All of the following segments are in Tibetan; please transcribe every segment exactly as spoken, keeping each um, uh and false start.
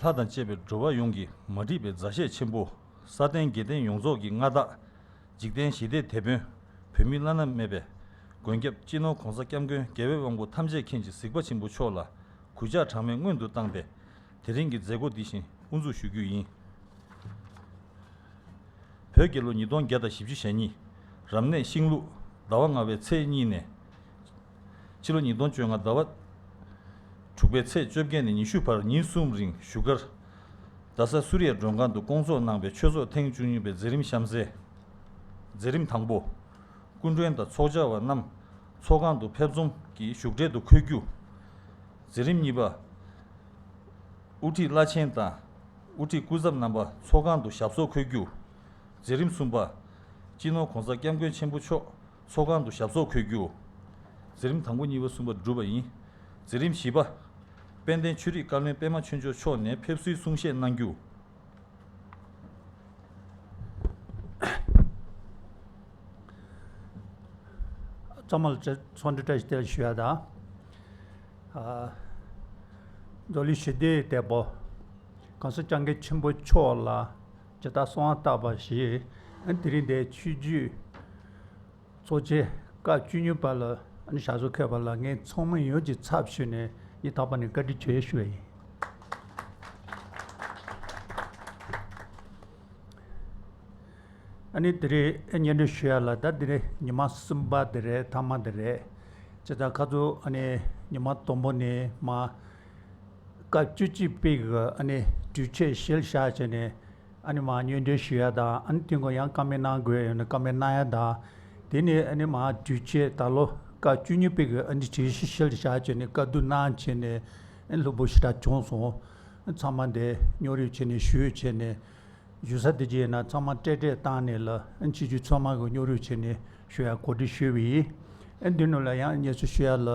ལྷ་དང་བཅས་པའི་འགྲོ་བ་ཡོངས་ཀྱི་མ་འདྲིས་པའི་མཛའ་བཤེས་ཆེན་པོ། ས་སྟེང་དགེ་ལྡན་ཡོངས་རྫོགས་ཀྱི་མངའ་བདག། འཇིག་རྟེན་ཞི་བདེའི་དེད་དཔོན། བོད་མི་བླ་ན་མེད་པའི་མགོན་སྐྱབས་སྤྱི་ནོར་༸གོང་ས་༸སྐྱབས་མགོན་རྒྱལ་བའི་དབང་པོ་ཐམས་ཅད་མཁྱེན་ཅིང་གཟིགས་པ་ཆེན་པོ་མཆོག་ལ་གུས་ཕྱག་གྲངས་མེད་སྔོན་དུ་བཏང་སྟེ། དེ་རིང་གི་མཛད་སྒོ་འདི་བཞིན་དབུ་འཛུགས་ཞུ་རྒྱུ་ཡིན། བོད་རྒྱལ་ལོ་ཉིས་སྟོང་བརྒྱ་དང་བཞི་བཅུ་ཞེ་གཉིས། རབ་གནས་ཤིང་ལུག་ཟླ་བ་ལྔ་པའི་ཚེས་གཉིས་ནས། ཕྱི་ལོ་ཉིས་སྟོང་བཅོ་ལྔ་ཟླ་བ་དྲུག་པའི་ཚེས་བཅོ་བརྒྱད་ནས་ཉི་ཤུ་བར་ཉིན་གསུམ་རིང་བཞུགས་སྒར་རྡ་ས་སུ་རི་ཡ་མགྲོན་ཁང་དུ་སྐོང་ཚོགས་གནང་བའི་ཆོས་ཚོགས་ཐེངས་བཅུ་གཉིས་པའི་མཛད་རིམ་གཤམ་གསལ། མཛད་རིམ་དང་པོ། སྐུ་མགྲོན་དང་ཚོགས་བཅར་བ་རྣམས་ཚོགས་ཁང་དུ་ཕེབས་འཛོམས་ཀྱིས་བཞུགས་གྲལ་དུ་འཁོད་རྒྱུ། མཛད་རིམ་གཉིས་པ། དབུ་ཁྲིད་བླ་ཆེན་དང་དབུ་ཁྲིད་སྐུ་ཚབ་རྣམ་པ་ཚོགས་ཁང་དུ་ཞབས་སོར་འཁོད་རྒྱུ། མཛད་རིམ་གསུམ་པ། སྤྱི་ནོར་༸གོང་ས་༸སྐྱབས་མགོན་ཆེན་པོ་མཆོག་ཚོགས་ཁང་དུ་ཞབས་སོར་འཁོད་རྒྱུ། མཛད་རིམ་དང་པོ་གཉིས་པ་གསུམ་པ་གྲུབ་པ་ཡིན། མཛད་རིམ་བཞི་པ། དཔལ་ལྡན་ཆོས་རིག་བཀའ་བློན་པད་མ་ཆོས་འབྱོར་མཆོག་ནས་ཕེབས་བསུའི་གསུང་བཤད་གནང་རྒྱུ། ཚང་མ་ལ་ཚོགས་འདུ་བཀྲ་ཤིས་བདེ་ལེགས་ཞུ་ཡ་དང་། ཨ། མདོ་ལུགས་ཞི་བདེའི་དེད་དཔོན་༸གོང་ས་༸སྐྱབས་མགོན་ཆེན་པོ་མཆོག་ལ་ཇི་ལྟར་གསོལ་བ་བཏབ་པ་བཞིན། ཨ། དེ་རིང་འདིར་ཆོས་བརྒྱུད་ཚོགས་ཆེན་སྐབས་བཅུ་གཉིས་པ་ལ་ཨ་ནི་ཞབས་སོར་འཁོད་པ་ལ་ངས་ཚང་མ་ཡོངས་ཀྱི་ཚབ་ཞུས་ནས་སྙིང་ཐག་པ་ནས་བཀའ་དྲིན་ཆེ་ཞུ་བ་ཡིན། ཨ་ནི་དེ་རིང་སྙན་སྒྲོན་ཞུ་ཡ་ལ། ད་དེ་རིང་ཉི་མ་གསུམ་པ་དེ་རེད། ཐ་མ་དེ་རེད། བྱས་ཙང་ཁ་སང་ཨ་ནི་ཉི་མ་དང་པོ་ནས་མར་སྐབས་བཅུ་གཅིག་པའི་གི་ཨ་ནི་དུས་ཆེན་གཞི་བཞག་བྱས་ནས་ཨ་ནི་མར་སྙན་སྒྲོན་ཞུ་ཡ་དང་། ཨ་ནི་དེ་སྔོན་ཡང་བཀའ་མོལ་གནང་དགོས་ཡོད་ན་བཀའ་མོལ་གནང་ཡ་དང་། དེ་ནས་ཨ་ནི་མར་དུས་ཆེན་ད་ལོ་སྐབས་བཅུ་གཉིས་པའི་གི་ཨ་ནི་དུས་ཆེན་གཞི་བཞག་བྱས་ནས་བཀའ་བསྡུར་གནང་བྱས་ནས་ཨ་ནི་ལྷུག་པོ་ཞེ་དྲག་བྱུང་སོང་། ཚང་མ་འདིར་མཉམ་རུབ་བྱས་ནས་ཞུས་བྱས་ནས། བཞུགས་ས་དེ་ཅིག་ཡིན་ན་ཚང་མ་སྤྲད་སྤྲད་བཏང་ནས་ལ་ཨ་ནི་ཆོས་བརྒྱུད་ཚང་མ་གི་མཉམ་རུབ་བྱས་ནས་ཞུ་ཡ་གོ་སྒྲིག་ཞུས་པ་ཡིན། ཨ་ནི་འདི་ནང་ལ་ཡང་སྙན་སེང་ཞུ་ཡ་ལ།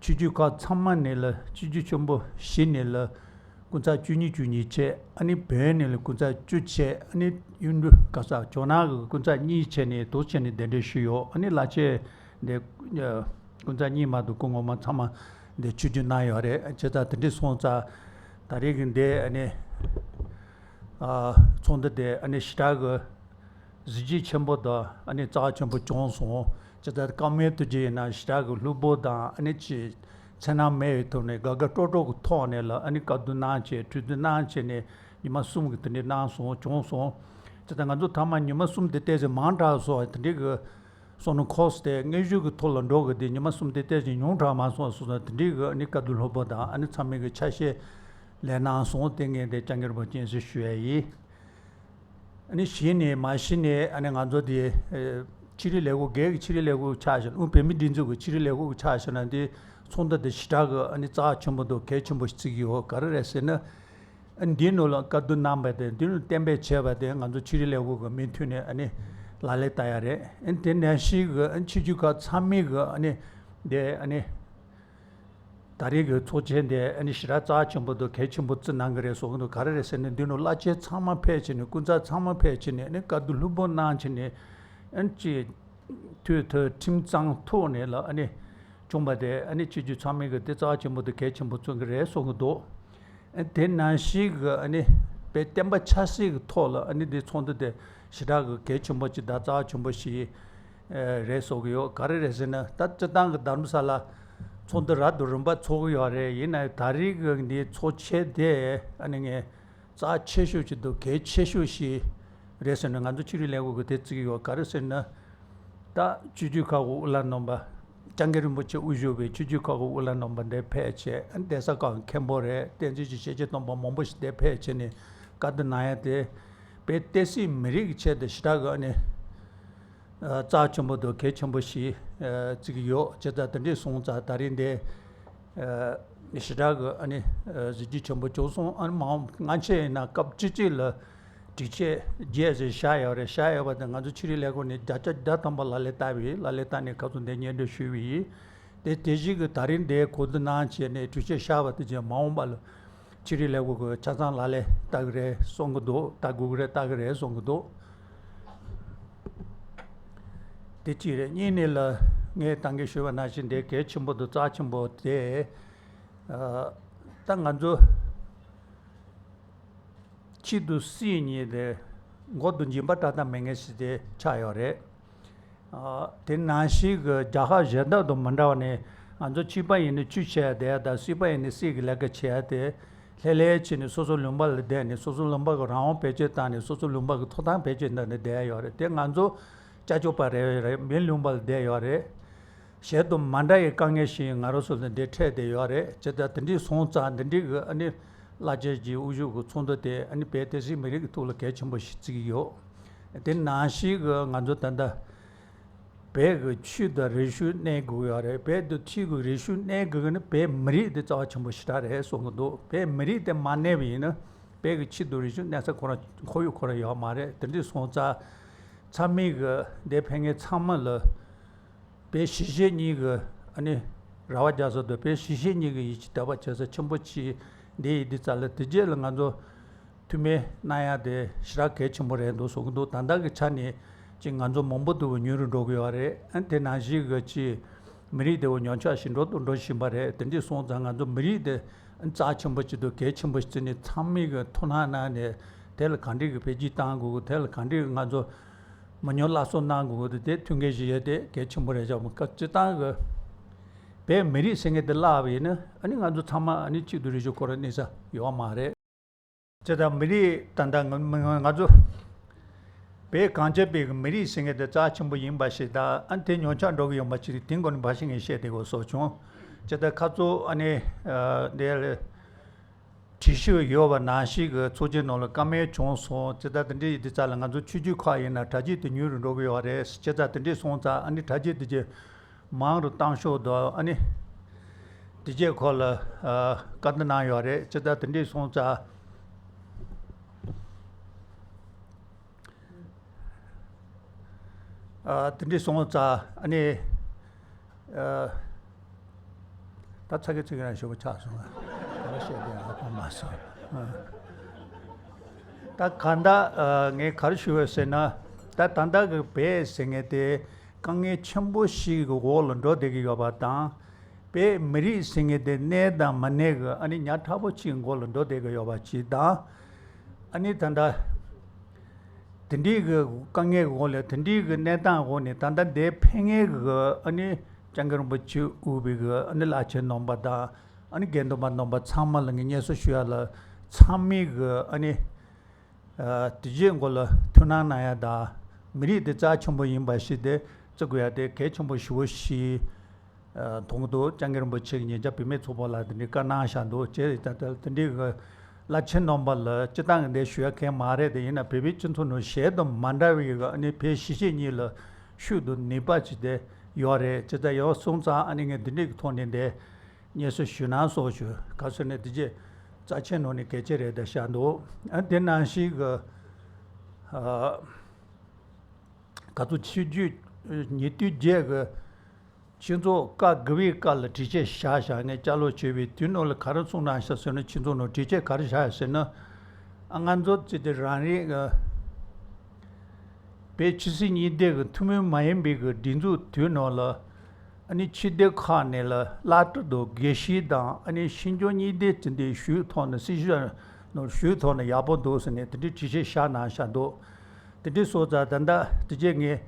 ཆོས་བརྒྱུད་ཁག་ཚང་མ་ནས་ལ་ཆོས་བརྒྱུད་ཆེན་པོ་བཞི་ནས་ལ་སྐུ་ཚབ་བཅུ་གཉིས་བཅུ་གཉིས་བྱས། ཨ་ནི་བོད་ནས་ལ་སྐུ་ཚབ་བཅུ་བྱས། ཨ་ནི་གཡུང་དྲུང་ག་ས་ཇོ་ནང་གི་སྐུ་ཚབ་གཉིས་བྱས་ནས་དུ་བྱས་ནས་གདན་འདྲེན་ཞུས་ཡོད། ཨ་ནི་བླ་ཆེན་འདི་སྐུ་ཚབ་གཉིས་མ་གཏོགས་སྐུ་ངོ་མ་ཚང་མ་འདི་ཆིབས་བསྒྱུར་གནང་ཡོད་རེད། བྱས་ཙང་དེ་འདྲས་སོང་ཙང་ད་རེས་ཀྱི་འདི་ཨ་ནི་ཨ་ཚོགས་འདུ་དེ་ཨ་ནི་ཞེ་དྲག་གི་གཟི་བརྗིད་ཆེན་པོ་དང་ཨ་ནི་རྩ་ཆེན་པོ་བྱུང་སོང་། བྱས་ཙང་བཀའ་མོལ་དུ་བྱས་ན་ཞེ་དྲག་གི་ལྷུག་པོ་དང་ཨ་ནི་ཅིག་འཚེར་སྣང་མེད་པའི་ཐོག་ནས་དགའ་དགའ་སྤྲོ་སྤྲོ་གི་ཐོག་ནས་ལ་ཨ་ནི་བཀའ་བསྡུར་གནང་བྱས་གྲོས་བསྡུར་གནང་བྱས་ནས་ཉི་མ་གསུམ་གྱི་དེ་འདྲས་གནང་སོང་བྱུང་སོང་། བྱས་ཙང་ང་ཚོ་ཐ་མ་ཉི་མ་གསུམ་དེ་ཏོག་ཙམ་མང་དྲགས་སོང་། དེ་འདྲས་གི་བསམ་བློ་འཁོར་སོང་སྟེ། དངོས་གཞི་གི་ཐོག་ལ་འགྲོ་གི་དེ་ཉི་མ་གསུམ་དེ་ཏོག་ཙམ་ཉུང་དྲགས་མ་སོང་སོང་ཙང་། དེ་འདྲས་གི་ཨ་ནི་བཀའ་བསྡུར་ལྷུག་པོ་དང་ཨ་ནི་ཚང་མས་གི་ཆ་ཤས་ལེན་གནང་སོང་། དེ་ངས་དེ་སྐྱབས་མགོན་རིན་པོ་ཆེ་མཉམ་ཞུ་ཞུ་ཡ་ཡིན། ཨ་ནི་གཞི་ནས་མ་གཞི་ནས་ཨ་ནི་ང་ཚོ་དེ་ཨ་ཕྱི་དྲིལ་ལས་ཁུངས་སྒེར་གྱི་ཕྱི་དྲིལ་ལས་ཁུངས་ཆ་བཞག་ན། ཨུ་བོད་མིའི་སྒྲིག་འཛུགས་ཀྱི་ཕྱི་དྲིལ་ལས་ཁུངས་ཀྱི་ཆ་བཞག་ན་དེ་ཚོགས་འདུ་དེ་ཞེ་དྲག་གི་ཨ་ནི་རྩ་ཆེན་པོ་དང་གལ་ཆེན་པོ་ཞིག་བརྩི་གི་ཡོད། ག་རེ་རེད་ཟེར་ན། ཨ་འདིའི་ནང་ལ་བཀའ་བསྡུར་གནང་བ་དེ་འདི་ནང་གཏན་འབེབས་བྱས་པ་དེ་ང་ཚོ་ཕྱི་དྲིལ་ལས་ཁུངས་ཀྱི་མུ་མཐུད་ནས་ཨ་ནི་ལག་ལེན་བསྟར་ཡ་རེད། ཨ་དེ་ནང་བཞིན་གྱི་ཨ་ཆོས་བརྒྱུད་ཁག་ཚང་མས་གི་ཨ་ནི་དེ་ཨ་ནི་ད་རེས་ཀྱི་ཚོགས་ཆེན་དེ་ཨ་ནི་ཞེ་དྲག་རྩ་ཆེན་པོ་དང་གལ་ཆེན་པོ་བརྩི་གནང་གི་རེད་བསམ་གི་འདུག། ག་རེ་རེད་ཟེར་ན་འདི་ནང་བླ་ཆེན་ཚང་མ་ཕེབས་བྱས་ནས་སྐུ་ཚབ་ཚང་མ་ཕེབས་བྱས་ནས་ཨ་ནི་བཀའ་བསྡུར་ལྷུག་པོ་གནང་བྱས་ནས་ཨ་ནི་ཅིག་འཐུས་ཐོག་ཁྲིམས་གཙང་ཐོག་ནས་ལ་ཨ་ནི་བྱུང་བ་དེ་ཨ་ནི་ཆོས་བརྒྱུད་ཚང་མས་གི་དེ་རྩ་ཆེན་པོ་དང་གལ་ཆེན་པོ་བརྩི་གི་རེད་བསམ་གི་འདུག། ཨ་དེ་ནང་བཞིན་གི་ཨ་ནི་དཔེ་བསྟན་པ་ཆབ་སྲིད་ཀྱི་ཐོག་ལ་ཨ་ནི་དེ་ཚོགས་འདུ་དེ་ཞེ་དྲག་གི་གལ་ཆེན་པོ་ཅིག་དང་རྩ་ཆེན་པོ་ཞིག་ཨ་རེད་བསམ་གི་ཡོད། ག་རེ་རེད་ཟེར་ན་ད་སྤྱིར་བཏང་གི་རྡ་རམ་ས་ལ་ཚོགས་འདུ་རབ་དང་རིམ་པ་ཚོགས་གི་ཡོད་རེད། ཡིན་ན་ད་རེས་གི་འདི་ཚོགས་ཆེན་དེ་ཨ་ནི་ངས་རྩ་ཆེ་ཤོས་ཅིག་དང་གལ་ཆེ་ཤོས་ཤིག་རེད་ཟེར་ནས་ང་ཚོ་ཕྱི་དྲིལ་ལས་ཁུངས་ཀྱིས་དེ་བརྩི་གི་ཡོད། ག་རེ་ཟེར་ན། ད་ཆོས་བརྒྱུད་ཁག་གི་དབུ་བླ་རྣམ་པ། སྐྱབས་མགོན་རིན་པོ་ཆེ་དབུ་བཞུགས་པའི་ཆོས་བརྒྱུད་ཁག་གི་དབུ་བླ་རྣམ་པ་འདིར་ཕེབས་བྱས། ཨ་ནི་གདན་ས་ཁག་མཁན་པོ་རེད། བསྟན་འཛིན་གྱི་སྐྱེས་ཆེན་སྟོན་པ་མང་པོ་ཞིག་འདིར་ཕེབས་བྱས་ནས་བཀའ་བསྡུར་གནང་ཡ་དེ་དཔེ་བསྟན་སྲིད་མི་རིགས་ཀྱི་ཆེད་དུ་ཞེ་དྲག་གི་ཨ་ནི་ཨ་རྩ་ཆེན་པོ་དང་གལ་ཆེན་པོ་ཞིག་ཨ་བརྩི་གི་ཡོད། བྱས་ཙང་དེ་འདྲས་སོང་ཙང་ད་རེས་འདི་ཨ་ཞེ་དྲག་གི་ཨ་ནི་ཨ་གཟི་བརྗིད་ཆེན་པོ་བྱུང་སོང་། ཨ་ནི་མང་སྔ་ཕྱི་ཡིན་ན་སྐབས་བཅུ་གཅིག་ལ་སྒྲིག་ཆས་བརྒྱད་ཟེར་བཞག་ཡོད་རེད། བཞག་ཡོད་པ་དེ་ང་ཚོ་ཕྱི་དྲིལ་ལས་ཁུངས་ནས་བརྒྱ་ཆ་བརྒྱ་ཐམ་པ་ལག་ལེན་བསྟར་བའི་ལག་ལེན་བསྟར་ནས་ཁ་ཚོན་དེ་སྙན་སྒྲོན་ཞུས་པ་ཡིན། དེ་དེ་བཞིན་གྱི་ད་རིང་འདིར་གོ་བསྡུར་གནང་བྱས་ནས་གྲོས་ཆོད་བཞག་པ་དེ་བཞིན་མ་འོངས་པ་ལ་ཕྱི་དྲིལ་ལས་ཁུངས་ཀྱིས་ཆ་ཚང་ལག་ལེན་བསྟར་གི་རེད་གསུང་གི་འདུག། བསྟར་དགོས་ཀྱི་རེད། བསྟར་གི་རེད་གསུང་གི་འདུག། དེ་གཅིག་རེད། གཉིས་ནས་ལ་ངས་ད་གིན་ཞུས་པ་ནང་བཞིན་དེ་གལ་ཆེན་པོ་དང་རྩ་ཆེན་པོ་དེ་ཨ་ད་ང་ཚོ་ གཅིག་ཏུ་སྲིད་གཉིས་དེ་མགོ་དང་སྦྱིན་པ་བཀྲག་མདངས་མེད་མཁན་ཞིག་དེ་ཆགས་ཡོད་རེད། ཨ། དེ་ནང་བཞིན་གྱི་རྒྱལ་ཁབ་གཞན་དག་དང་མི་འདྲ་བ་ནི། ང་ཚོ་གཅིག་པ་ཡིན་ན་ཆོས་བྱེད་ཡ་དེ་དང་སྲིད་པ་ཡིན་ན་སྲིད་ཀྱི་ལས་ཀ་བྱེད་ཡ་དེ། ལྷོད་ལྷོད་བྱས་ནས་སོ་སོ་ལུང་པ་ལ་བསྡད་ནས་སོ་སོ་ལུང་པ་གི་རང་དབང་བེད་སྤྱོད་བཏང་ནས་སོ་སོ་ལུང་པ་གི་ཐོབ་ཐང་བེད་སྤྱོད་བཏང་ནས་བསྡད་ཡ་ཡོད་རེད། དེ་ང་ཚོ་ཅ་ཅོག་པ་རེད་རེད། མི་ལུང་པ་ལ་བསྡད་ཡོད་རེད། གཞན་དང་མ་འདྲ་བའི་དཀའ་ངལ་ཞིག་ང་རང་ཚོ་ལ་འདིར་འཕྲད་བསྡད་ཡོད་རེད། བྱས་ཙང་དེ་འདྲའི་སོང་ཙང་འདི་འདྲའི་གི་ཨ་ནི་བླ་ཆེན་གྱི་དབུ་བཞུགས་ཀྱི་ཚོགས་འདུ་དེ་ཨ་ནི་བོད་བསྟན་སྲིད་མི་རིགས་ཀྱི་ཐོག་ལ་གལ་ཆེན་པོ་ཞིག་བརྩི་གི་ཡོད། དེ་ནང་བཞིན་གི་ང་ཚོ་ད་ལྟ་བོད་ཀྱི་ཆོས་དང་རིག་གཞུང་གནས་དགོས་ཡོད་རེད། བོད་དང་ཆོས་ཀྱི་རིག་གཞུང་གནས་དགོས་ཀྱི་ན་བོད་མི་རིགས་དེ་རྩ་བ་ཆེན་པོ་ཞེ་དྲག་རེད་བསམ་གྱི་འདུག་བོད་མི་རིགས་དེ་མ་གནས་པ་ཡིན་ན་བོད་ཀྱི་ཆོས་དང་རིག་གཞུང་གནས་ས་ཁོ་རང་ཁོར་ཡུག་ཁོ་རང་ཡོད་མ་རེད། དེ་འདྲ་སོང་ཙང་ཚང་མས་གི་འདིར་ཕེབས་མཁན་ཚང་མ་ལ་བོད་གཞིས་བྱེས་གཉིས་ཀྱི་ཨ་ནི་རེ་བ་རྒྱག་ས་དང་བོད་གཞིས་བྱེས་གཉིས་ཀྱི་ཡིད་ཆེས་དད་པ་བྱེད་ས་ཆེན་པོ་ཅིག་འདི་ཡིན། དེ་རྩ་ལ་དེ་རྗེས་ལ་ང་ཚོ་མཐུན་མིན་གནང་ཡ་དེ་ཞེ་དྲག་གལ་ཆེན་པོ་རེད་འདུག་བཟོ་གི་འདུག་ད་ལྟ་གི་ཆ་ནས་ཅིག་ང་ཚོ་མང་པོ་འདུག་ཉུང་རུ་འགྲོ་གི་ཡོད་རེད། ཨ་དེ་ནང་བཞིན་གྱི་ཅིག་མི་རིགས་དེ་བ་ཉམས་ཆག་ཞིག་འགྲོ་དང་འགྲོ་བཞིན་པ་རེད། དེ་འདྲ་སོང་ཙང་ང་ཚོ་མི་རིགས་དེ་རྩ་ཆེན་པོ་ཅིག་དང་གལ་ཆེན་པོ་ཞིག་བརྩིས་ནས་ཚང་མས་གི་ཐུགས་སྣང་གནང་ནས་དེ་ལ་གང་འདྲ་གི་འཕེལ་རྒྱས་གཏང་དགོས་གི། དེ་ལ་གང་འདྲ་གི་ང་ཚོ་མི་ཉམས་སླར་གསོ་གནང་དགོས་གི་དེ་མཐུན་རྐྱེན་ཞིག་ཡོད་དེ་གལ་ཆེན་པོ་རེད་བཞག་མ་སྤྱིར་བཏང་གི་བོད་མི་རིགས་ཟེར་མཁན་དེ་བརླག་པ་ཡིན་ན་ཨ་ནི་ང་ཚོ་ཚང་མ་ཨ་ནི་གཅིག་ཏུ་རིག་གཞུང་ཁོ་རང་གནས་ས་ཡོད་མ་རེད། བྱས་ཙང་མི་རིགས་ད་ལྟ་ང་ང་ང་ཚོ་བོད་གངས་ཅན་པའི་མི་རིགས་ཟེར་མཁན་དེ་རྩ་ཆེན་པོ་ཡིན་པ་ཞིག་དང་ཨ་ནི་དེ་ཉམས་ཆག་འགྲོ་གི་ཡོད་པ་ཞིག་དེ་སྒང་ནས་ཕར་ཞིག་ངས་བཤད་བསྡད་དགོས་བཟོ་བྱུང་། བྱས་ཙང་ཁ་སང་ཨ་ནི་ཨ་འདི་ལ་བྲིས་ཞུས་ཡོད་པ་ནང་བཞིན་གྱི་ཚོགས་ཆེན་ནང་ལ་བཀའ་མོལ་བྱུང་སོང་། བྱས་ཙང་དེ་འདྲའི་ཡིན་དུས་ཙ་ལ་ང་ཚོ་ཆོས་བརྒྱུད་ཁག་ཡིན་ན་གྲ་སྒྲིག་དེ་ཉུང་རུ་འགྲོ་གི་ཡོད་རེད། བྱས་ཙང་དེ་འདྲའི་སོང་ཙང་ཨ་ནི་གྲ་སྒྲིག་དེ་རྗེས་མང་རུ་བཏང་ཤོག་དང་ཨ་ནི་དེ་རྗེས་ཁོ་ལ་ཨ་བཀའ་བསྡུར་གནང་ཡོད་རེད། བྱས་ཙང་དེ་འདྲའི་སོང་ཙང་ཨ་དེ་འདྲའི་སོང་ཙང་ཨ་ནི་ཨ་ད་ཚ་གི་ཚིག་རང་ཞུ་བ་ཆགས་སོང་། ག་རེ་བཤད་དེ་ཡང་ཧ་གོ་མ་སོང་། ཨ་ད་གང་ལྟར་ཨ་ངས་ག་རེ་ཞུ་བ་ཟེར་ན། ད་ད་ལྟ་གི་བོད་ཟེར་མཁན་དེ་དཀའ་ངལ་ཆེན་པོ་ཞིག་གི་འོག་ལ་འགྲོ་བསྡད་ཀྱི་ཡོད་པ་དང་། བོད་མི་རིགས་ཟེར་མཁན་དེ་གནས་དང་མ་གནས་ཀྱི་ཨ་ནི་ཉག་ཕྲ་པོ་ཅིག་མགོ་ལ་འགྲོ་བསྡད་ཀྱི་ཡོད་པ་ཅིག་དང་། ཨ་ནི་ད་ལྟ་དེ་འདྲའི་གི་དཀའ་ངལ་གྱི་འོག་ལ་དེ་འདྲའི་གི་གནས་སྟངས་འོག་ནས་ད་ལྟ་འདིར་ཕེབས་མཁན་གྱི་ཨ་ནི་སྐྱབས་མགོན་རིན་པོ་ཆེ་དབུས་པའི་གི་ཨ་ནི་བླ་ཆེན་རྣམ་པ་དང་ཨ་ནི་དགེ་འདུན་པ་རྣམ་པ་ཚང་མ་ལ་ངས་སྙན་སེང་ཞུ་ཡ་ལ་ཚང་མས་གི་ཨ་ནི། ཨ་དེ་རྗེས་མགོ་ལ་ཐུགས་སྣང་གནང་ཡ་དང་། མི་རིགས་དེ་རྩ་ཆེན་པོ་ཡིན་པ་ཞིག་དེ་བརྩི་དགོས་ཡ་དེ་གལ་ཆེན་པོ་ཞེ་པོ་ཞིག་ཨ་མཐོང་གི་འདུག་སྐྱབས་མགོན་རིན་པོ་ཆེ་གིས་ཉེ་ཆར་བུད་མེད་ཚོགས་པ་ལ་དེ་འདྲའི་བཀའ་གནང་བཞག་འདུག་བྱས་ཙང་དེ་དེ་འདྲའི་གི་བླ་ཆེན་རྣམ་པ་ལ་སྤྱིར་བཏང་གི་འདི་ཞུ་ཡ་གང་ཡང་མ་རེད། དེ་ཡིན་ན་བོད་པའི་སྤྱི་ཚོགས་ནང་གཞན་དང་མ་འདྲ་བའི་གི་ཨ་ནི་བོད་གཞིས་བྱེས་གཉིས་ལ་ཤུགས་དང་ནུས་པ་ཅིག་དེ་ཡོད་རེད། བྱས་ཙང་ཡོད་སོང་ཙང་ཨ་ནི་ངས་འདི་འདྲའི་གི་ཐོག་ནས་འདི། སྙན་སེང་ཞུ་གནང་སོགས་ཞུ། ག་ཟེར་ན་དེ་རྗེས་རྩ་ཆེན་ནང་ནས་གལ་ཆེ་རེད་བསྡད་བཞག་འདུག་ཨ་དེ་ནང་བཞིན་གྱི་ཨ་ག་ཚོད་ཆོས་བརྒྱུད་ཉེ་དུས་རྗེས་ཀྱི་ཆོས་ཚོགས་བཀའ་དགུ་པའི་བཀའ་ལ་དྲི་ཆད་བཞག་བཞག་ངས་བསྐྱར་ལོག་བྱས་པའི་དུས་ནང་ལ་ག་རེ་གསུངས་གནང་བཞག་ཟེར་ན། ཆོས་ཚོགས་ནང་དྲི་ཆད་ག་རེ་བཞག་ཟེར་ན། ཨ་ང་ཚོ་ཚེ་འདི་རང་རེ་གི་བོད་ཆོས་སྲིད་གཉིས་ལྡན་གྱི་ཐུན་མོང་མ་ཡིན་པའི་གི་སྒྲིག་འཛུགས་དུས་ནང་ལ། ཨ་ནི་ཆོས་སྡེ་ཁག་ནས་ལ་བླ་སྤྲུལ་དང་དགེ་བཤེས་དང་ཨ་ནི་ཤེས་འབྱོར་གཉིས་ལྡན་ཚུལ་འདི་ཞུས་ཐོག་ནས་སྲིད་གཞུང་ནང་ཞུས་ཐོག་ནས་ཡག་པོ་འདུག་ཟེར་ནས་དེ་འདྲའི་དྲི་ཆད་བཞག་གནང་བཞག་འདུག་དེ་འདྲའི་སོང་ཙང་ད་ལྟ་དེ་རྗེས་ངས་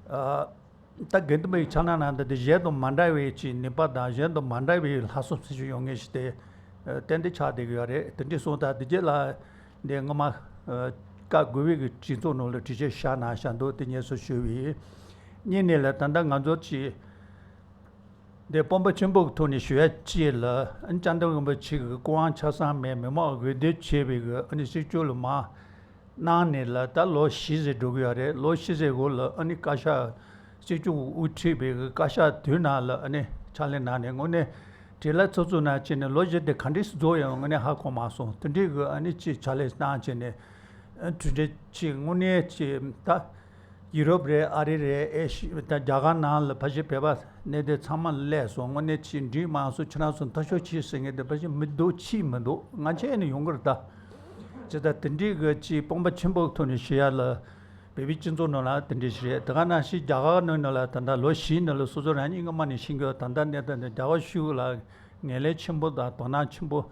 ཨ་ད་དགེ་འདུན་པའི་ཕྱག་ན་ན་ད་དེ་གཞན་དང་མ་འདྲ་བའི་ཅིག་ནུས་པ་དང་གཞན་དང་མ་འདྲ་བའི་ལྷག་བསམ་ཟེར་ཞིག་ཡོང་ངེས་ཤིག་དེ་ཏན་ཏན་ཆགས་བསྡད་ཀྱི་ཡོད་རེད། དེ་འདྲའི་སོང་ཙང་དེ་རྗེས་ལ་འདི་སྔོན་མ་ཨ་བཀའ་དགུ་པའི་གི་སྒྲིག་འཛུགས་ནང་ལ་དྲི་ཆད་བཞག་གནང་བཞག་འདུག་དེ་སྙན་སེང་ཞུ་བའི་གཉིས་ནས་ལ་ད་ལྟ་ང་ཚོ་ཅིག་འདི་སྤོབས་པ་ཆེན་པོ་གི་ཐོག་ནས་ཞུ་ཡ་ཅིག་ལ་ཨ་ནི་བཅོམ་ལྡན་རིན་པོ་ཆེ་གི་སྐུ་དབང་ཆ་ཚང་མེད་མི་མང་འོས་འདེམས་བྱས་པའི་གི་ཨ་ནི་སྲིད་སྐྱོང་ལ་མ་གནང་ནས་ལ་ད་ལོ་བཞི་ཙམ་འགྲོ་གི་ཡོད་རེད། ལོ་བཞི་ཙམ་འགོར་ལ་ཨ་ནི་བཀའ་ཤག་སྲིད་སྐྱོང་དབུ་ཁྲིད་པའི་གི་བཀའ་ཤག་དུས་ནང་ལ་ཨ་ནི་ཕྱག་ལས་གནང་ནས་དངོས་གནས་བྲེལ་བ་ཚ་ཚུགས་ནང་བྱས་ནས་ལོ་བཞི་དེ་ག་འདྲས་སུ་རྫོགས་ཡོང་དངོས་གནས་ཧ་གོ་མ་སོང་། དེ་འདྲའི་གི་ཨ་ནི་ཅིག་ཕྱག་ལས་གནང་བྱས་ནས་ཨ་གྲུབ་འབྲས་ཅིག་དངོས་གནས་ཅིག་ད་ཡུ་རོབ་རེད། ཨ་རི་རེད། ཨེ་ཤི་ད་རྒྱ་གར་ནང་ལ་ཕལ་ཆེར་བོད་པ་གནས་སྡོད་ཚང་མ་སླེབས་སོང་། དངོས་གནས་ཅིག་འགྲིག་མ་སོང་། ཁྱེད་རང་ཚོ་འཐབ་ཕྱོགས་གཅིག་ཟེར་མཁན་དེ་ཕལ་ཆེར་མི་འདུག་ཕྱིས་མི་འདུག་ང་ཆ་ནས་ཡོང་གི་རེད་ད། ཅི་ད་དེ་འདྲའི་གི་ཅིག་དཔུང་པ་ཆེན་པོ་ཐོག་ནས་ཞུ་ཡ་ལ་བོད་པའི་སྤྱི་ཚོགས་ནང་ལ་དེ་འདྲའི་ཞིག་རེད། དེ་ག་ནང་བཞིན་རྒྱ་གར་ནང་ནང་ལ་ད་ལྟ་ལོ་བཞིའི་ནང་ལ་སོ་སོ་རང་ཉིད་སྔོན་མ་ནས་ཤེས་ཀྱི་ཡོད། ད་ལྟ་གནས་སྟངས་དེ་རྒྱ་གར་གཞུང་ལ་ངན་ལན་ཆེན་པོ་དང་དོ་སྣང་ཆེན་པོ་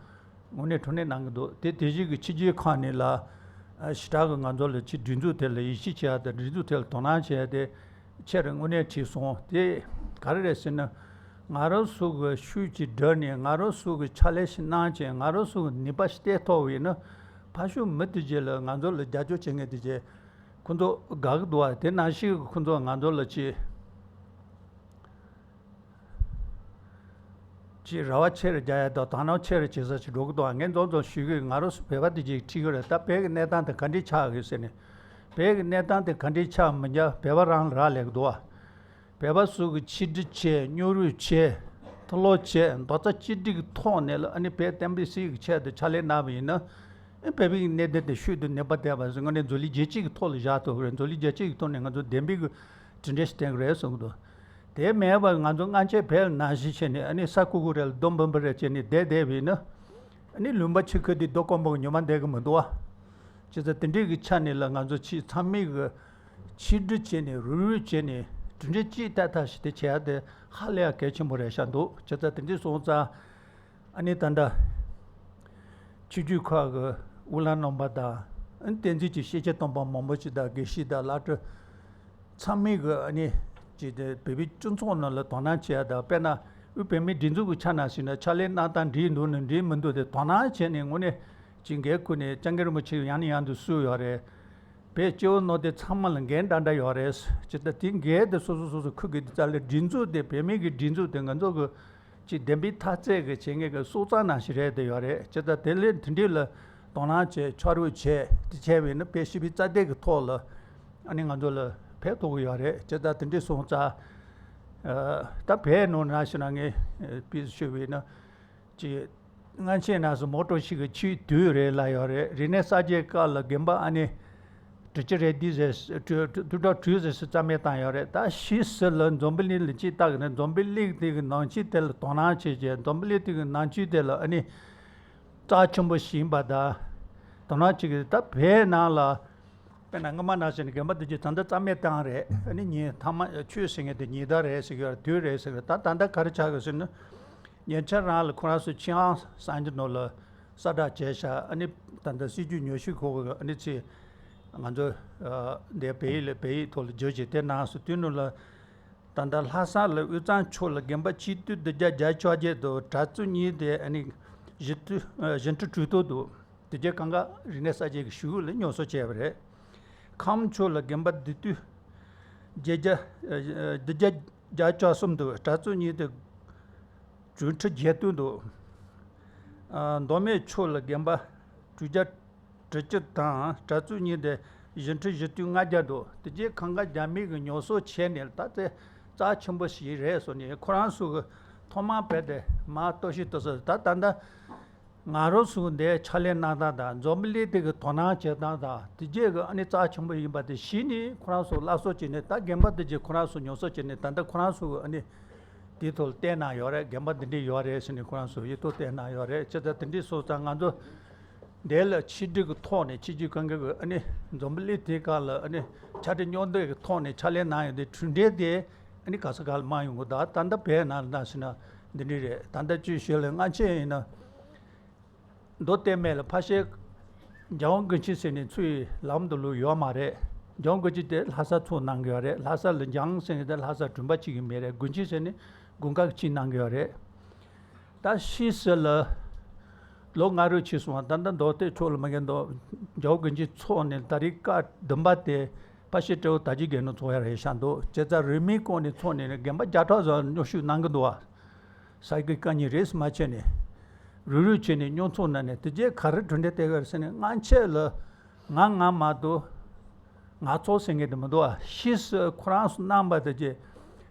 དངོས་གནས་དྲང་གནས་གནང་གི་འདུག་དེ་དེ་བཞིན་གྱི་ཕྱི་རྒྱལ་ཁག་ནས་ལ་ཨ་ཞེ་དྲག་གི་ང་ཚོ་ལ་ཕྱི་སྒྲིག་འཛུགས་དེ་ལ་ཡིད་ཆེས་བྱེད་ཡ་དང་སྒྲིག་འཛུགས་དེ་ལ་དོ་སྣང་བྱེད་ཡ་དེ་ཆེ་རུ་དངོས་གནས་ཁྲིད་སོང་། དེ་ག་རེ་རེད་ཟེར་ན། ང་རང་ཚོ་གི་ཤུགས་ཀྱིས་བསྒྲུབས་ནས་ང་རང་ཚོ་གི་ཕྱག་ལས་ཤིག་གནང་བྱས་ང་རང་ཚོ་གི་ནུས་པ་ཞིག་སྟེར་ཐུབ་པ་ཡིན་ན། ཕར་ཕྱོགས་མི་དེ་རྗེས་ལ་ང་ཚོ་ལ་རྒྱབ་སྐྱོར་བྱེད་མཁན་དེ་རྗེས་ཁོ་ཚོ་དགའ་གི་འདུག་བ། དེ་ནང་བཞིན་ཁོ་ཚོ་ང་ཚོ་ལ་ཅིག་ཅིག་རེ་བ་ཆེ་རུ་རྒྱག་ཡ་དང་དོ་སྣང་ཆེ་རུ་བྱེད་ས་ཞིག་འགྲོ་གི་འདུག་ངས་མཚམས་མཚམས་ཞུ་གི་ཡོད། ང་རང་ཚོ་བོད་པ་དེ་ཅིག་ཁྲིད་གི་རེད། ད་བོད་ཀྱི་གནས་སྟངས་དེ་ག་འདྲས་ཆགས་ཡོད་ཟེར་ནས། བོད་ཀྱི་གནས་སྟངས་དེ་ག་འདྲས་ཆགས་མི་འཇགས་བོད་པ་རང་ལ་རག་ལས་གི་འདུག་བ། བོད་པ་ཚོ་གི་ཆིག་སྒྲིལ་བྱས། མཉམ་རུབ་བྱས། མཐུན་ལོག་བྱས། རྡོག་རྩ་གཅིག་སྒྲིལ་གྱི་ཐོག་ནས་ལ་ཨ་ནི་བོད་བསྟན་པའི་སྲིད་ཀྱི་ཆེད་དུ་ཕྱག་ལས་གནང་བ་ཡིན་ན། ཨ་བོད་པའི་གནད་དོན་དེ་ཤུགས་དང་ནུས་པ་ལྡན་པ་ཟེར་དངོས་གནས་འཛམ་གླིང་རྒྱལ་སྤྱི་གི་ཐོག་ལ་བཞག་ཐུབ་ཀྱི་རེད། འཛམ་གླིང་རྒྱལ་སྤྱི་གི་ཐོག་ནས་ང་ཚོ་བདེན་པའི་གི་གྲུབ་འབྲས་ཤིག་སྟོན་གྱི་རེད་གསུང་གི་འདུག་དེ་མེད་པར་ང་ཚོ་སྔ་ཕྱི་བོད་ལ་ནང་བཞིན་བྱས་ནས་ཨ་ནི་ས་ཁུག་ཁུག་རེ་ལ་རྡོ་འབུམ་འབུམ་རེ་བྱས་ནས་བསྡད་བསྡད་པ་ཡིན་ན། ཨ་ནི་ལུང་པ་ཆུ་ཁ་དེ་རྡོ་སྐམ་པོ་གི་ཉི་མ་འདེགས་གི་མི་འདུག་བ། བྱས་ཙང་དེ་འདྲའི་གི་ཆ་ནས་ལ་ང་ཚོ་ཕྱི་ཚང་མས་གི་ཆིག་སྒྲིལ་བྱས་ནས་རུབ་རུབ་བྱས་ནས་གྲུབ་འབྲས་ཅིག་ཐོབ་ཐབས་ཤིག་དེ་བྱེད་ཡ་དེ་ཧ་ལས་ཡ་གལ་ཆེན་པོ་རེད་ཤག་འདུག་བྱས་ཙང་དེ་འདྲའི་སོང་ཙང་ཨ་ནི་ད་ལྟ་ཆོས་བརྒྱུད་ཁག་གི་དབུ་བླ་རྣམ་པ་དང་ཨ་ནི་བསྟན་འཛིན་གྱི་སྐྱེས་ཆེན་དམ་པ་མང་པོ་ཞིག་དང་དགེ་བཤེས་དང་བླ་སྤྲུལ་ཚང་མས་གི་ཨ་ནི་ཅིག་དེ་བོད་པའི་སྤྱི་ཚོགས་ནང་ལ་དོ་སྣང་བྱེད་ཡ་དང་། དཔེར་ན་དབུས་བོད་མིའི་སྒྲིག་འཛུགས་ཀྱི་ཆ་ནས་ཟེར་ན་ཕྱག་ལས་གནང་སྟངས་འགྲིག་འདུག་ནི་འགྲིག་མི་འདུག་དེ་དོ་སྣང་བྱས་ནས་དངོས་གནས་ཅིག་འགན་ཁུར་ནས་སྐྱབས་མགོན་རིན་པོ་ཆེ་ཡང་ནས་ཡང་དུ་གསོལ་ཡོད་རེད། བོད་སྤྱི་བོ་ནོར་དེ་ཚང་མ་ལ་འགན་འདྲ་འདྲ་ཡོད་རེད། ཇི་ལྟར་དེ་འགན་དེ་སོ་སོ་སོ་སོ་ཁུར་དགོས་དེ་རྩ་ལས་སྒྲིག་འཛུགས་དེ་བོད་མིའི་གི་སྒྲིག་འཛུགས་དེ་ང་ཚོ་གི་ཅིག་བདེན་པའི་འཐབ་རྩོད་གི་བྱེད་མཁན་གི་སྲོག་རྩ་ནང་བཞིན་རེད་དེ་ཡོད་རེད། ཇི་ལྟར་དེ་ལས་དེ་འདྲས་ལ་དོ་སྣང་བྱས་ཕྱག་རོགས་བྱས་དེ་བྱས་པས་ན་བོད་སྤྱི་པའི་རྩ་དོན་གི་ཐོག་ལ་ཨ་ནི་ང་ཚོ་ལ་ཕན་ཐོགས་གི་ཡོད་རེད། ཇི་ལྟར་དེ་འདྲས་སོང་ཙང་ད་བོད་ནང་ནང་བཞིན་ན་ངས་དཔེ་ཞུས་པས་ན། ཅིག་སྔ་ཕྱི་ནང་སུ་མོ་ཊ་ཞིག་གི་ཆུའི་དུས་རེད་ལ་ཡོད་རེད། རིག་གནས་གསར་བརྗེའི་སྐབས་ལ་དགོན་པ་ཨ་ནི་དྲུག་ཅུ་རེ་བདུན་ཟེར་དྲུག་དྲུག་དྲུག་ཟེར་སུ་རྩ་མེད་བཏང་ཡོད་རེད། ད་ཕྱིས་སུ་ལ་འཛམ་བུ་གླིང་ལ་ཅིག་བལྟ་གི་ན་འཛམ་བུ་གླིང་དེ་གི་ནང་ཆོས་དེ་ལ་དོ་སྣང་བྱེད་ཀྱི་འཛམ་བུ་གླིང་དེ་གི་ནང་ཆོས་དེ་ལ་ཨ་ནི་རྩ་ཆེན་པོ་ཞིག་ཡིན་པ་དང་དོ་སྣང་བྱེད་ཀྱི་ད་བོད་ནང་ལ། དཔེར་ན་སྔོན་མ་ནང་བཞིན་དགོན་པ་དེ་ཚོ་ད་ལྟ་རྩ་མེད་བཏང་རེད། ཨ་ནི་ཉིན་ཐ་མ་ཆོས་ཟེར་མཁན་དེ་ཉིན་ཟླ་རེད་ཟེར་གི་ཡོད་རེད། དུས་རེད་ཟེར་གི་ད་ད་ལྟ་ག་རེ་ཆགས་གི་ཟེར་ན། ཉེ་ཆར་རང་ལ་ཁོ་རང་ཚོ་ཆིང་ཨང་སན་ཅི་ནོ་ལ་གསལ་བསྒྲགས་བྱས་ཤག་ཨ་ནི་ད་ལྟ་སྲིད་ཇུས་ཉོ་ཤུལ་ཁོ་གི་ཨ་ནི་ཚེ་ང་ཚོ་འདས་བལ་ཡུལ་ལ་བལ་ཡུལ་ཐོག་ལ་བསྒྱུར་བྱས་དེ་ནང་སུ་དུས་ནོ་ལ། ད་ལྟ་ལྷ་ས་ལ་དབུས་གཙང་ཕྱོགས་ལ་དགོན་པ་ཆིག་སྟོང་བདུན་བརྒྱ་བརྒྱད་ཅུ་གྱ་བརྒྱད་དང་གྲྭ་བཙུན་གཉིས་དེ་ཨ་ནི་བཞི་སྟོང་བཞི་ཁྲི་དྲུག་སྟོང་འདུག་དེ་རྗེས་གང་ག་རིག་གནས་གསར་བརྗེ་གི་གཞུག་ལ་ཉོ་ཚོང་བྱས་པ་རེད། ཁམས་ཕྱོགས་ལ་དགོན་པ་བདུན་སྟོང་བརྒྱད་བརྒྱ་བདུན་བརྒྱ་བརྒྱད་ཅུ་གྱ་གསུམ་འདུག་གྲྭ་བཙུན་གཉིས་དེ་དྲུག་ཁྲི་བརྒྱད་སྟོང་འདུག་མདོ་སྨད་ཕྱོགས་ལ་དགོན་པ་དྲུག་བརྒྱ་དྲུག་ཅུ་དང་གྲྭ་བཙུན་གཉིས་དེ་བཞི་ཁྲི་བཞི་སྟོང་ལྔ་བརྒྱ་འདུག་དེ་རྗེས་གང་ག་རྒྱ་མི་གི་ཉོ་ཚོང་བྱས་ནས་ད་ལྟ་རྩ་ཆེན་པོ་ཞིག་རེད་གསུངས་ནས་ཁོ་རང་ཚོ་གི་ཐོག་མར་བས་ཏེ་མར་གཏོར་བཤིག་གཏོར་ས་ད་ད་ལྟ་ང་རང་ཚོ་འདིར་ཕྱག་ལས་གནང་སྟངས་དང་འཛམ་བུ་གླིང་དེ་གི་དོ་སྣང་བྱེད་སྟངས་དང་དེ་རྗེས་གི་ཨ་ནི་རྩ་ཆེན་པོ་ཡིན་པ་དེ་གཞི་ནས་ཁོ་རང་ཚོ་སླར་གསོ་བྱས་ནས་ད་དགོན་པ་དེ་རྗེས་ཁོ་རང་ཚོ་ཉོ་ཚོང་བྱས་ནས་ད་ལྟ་ཁོ་རང་ཚོ་གི་ཨ་ནི་དེའི་ཐོག་ལ་བལྟས་གནང་ཡོད་རེད། དགོན་པ་འདི་འདྲས་ཡོད་རེད་ཟེར་ནས་ཁོ་རང་ཚོ་ཡིག་ཐོག་བལྟས་གནང་ཡོད་རེད། བྱས་ཙང་དེ་འདྲས་སོང་ཙང་ང་ཚོ་འདི་ལ་ཆིག་སྒྲིལ་གྱི་ཐོག་ནས་ཆིག་སྒྲིལ་གང་གི་ཨ་ནི་འཛམ་བུ་གླིང་དེ་ག་ལ་ཨ་ནི་ཕྱག་སྦྲེལ་མཉམ་འདེགས་ཀྱི་ཐོག་ནས་ཕྱག་ལས་གནང་ཡོད་དེ་གྲུབ་འབྲས་དེ་ཨ་ནི་ག་ས་ག་ལ་མ་ཡོང་གི་ད་ད་ལྟ་བོད་ནང་ལ་ན་ཟེར་ན་འདི་འདྲས་རེད། ད་ལྟ་བཅུ་བཞི་ལ་སྔ་ཕྱི་ཡིན་ན། མདོ་སྟོད་སྨད་ལ་ཕལ་ཆེར་རྒྱལ་དབང་དགུང་ཆེན་ཟེར་ནས་ཚུར་ལམ་དུ་ལུས་ཡོད་མ་རེད། རྒྱལ་དབང་དགུང་ཆེན་དེ་ལྷ་ས་ཚོགས་གནང་གི་ཡོད་རེད། ལྷ་ས་ལ་འཇང་ཟེར་ནས་དེ་ལྷ་ས་དྲུང་པ་གཅིག་གི་མིང་རེད། དགུང་ཆེན་ཟེར་ནས་དགུན་ཁ་གཅིག་གནང་གི་ཡོད་རེད། ད་ཕྱིས་སུ་ལ་ལོ་ལྔ་རེ་ཕྱིན་སོང་བ་ད་ལྟ་མདོ་སྟོད་ཕྱོགས་ལ་མ་གན་དོ་རྒྱལ་དབང་དགུང་ཆེན་ཚོགས་ནས་ད་རེས་སྐབས་བདུན་པ་དེ་ཕལ་ཆེར་སྤྲེའུ་དར་རྒྱས་དགེ་ནོར་ཚོགས་ཡ་རེད་ཤག་འདུག་བྱས་ཙང་རིས་མེད་སྐོར་ནས་ཚོགས་ནས་རྒན་པ་བརྒྱ་ཕྲག་ཙམ་མཉམ་ཞུགས་གནང་གི་འདུག་བ། ས་དགེ་བཀའ་རྙིང་རེས་མ་བྱས་ནས་རུག་རུག་བྱས་ནས་མཉམ་ཚོགས་གནང་ནས་དེ་རྗེས་ག་རེ་གྲུབ་འབྲས་སྟེར་གི་རེད་ཟེར་ནས་སྔ་ཕྱི་ལ་ང་ང་མ་གཏོགས་ང་ཚོ་ཟེར་མཁན་དེ་མི་འདུག་བ། ཕྱིས་སུ་ཁོ་རང་ཚོ་གནང་པ་དེ་རྗེས་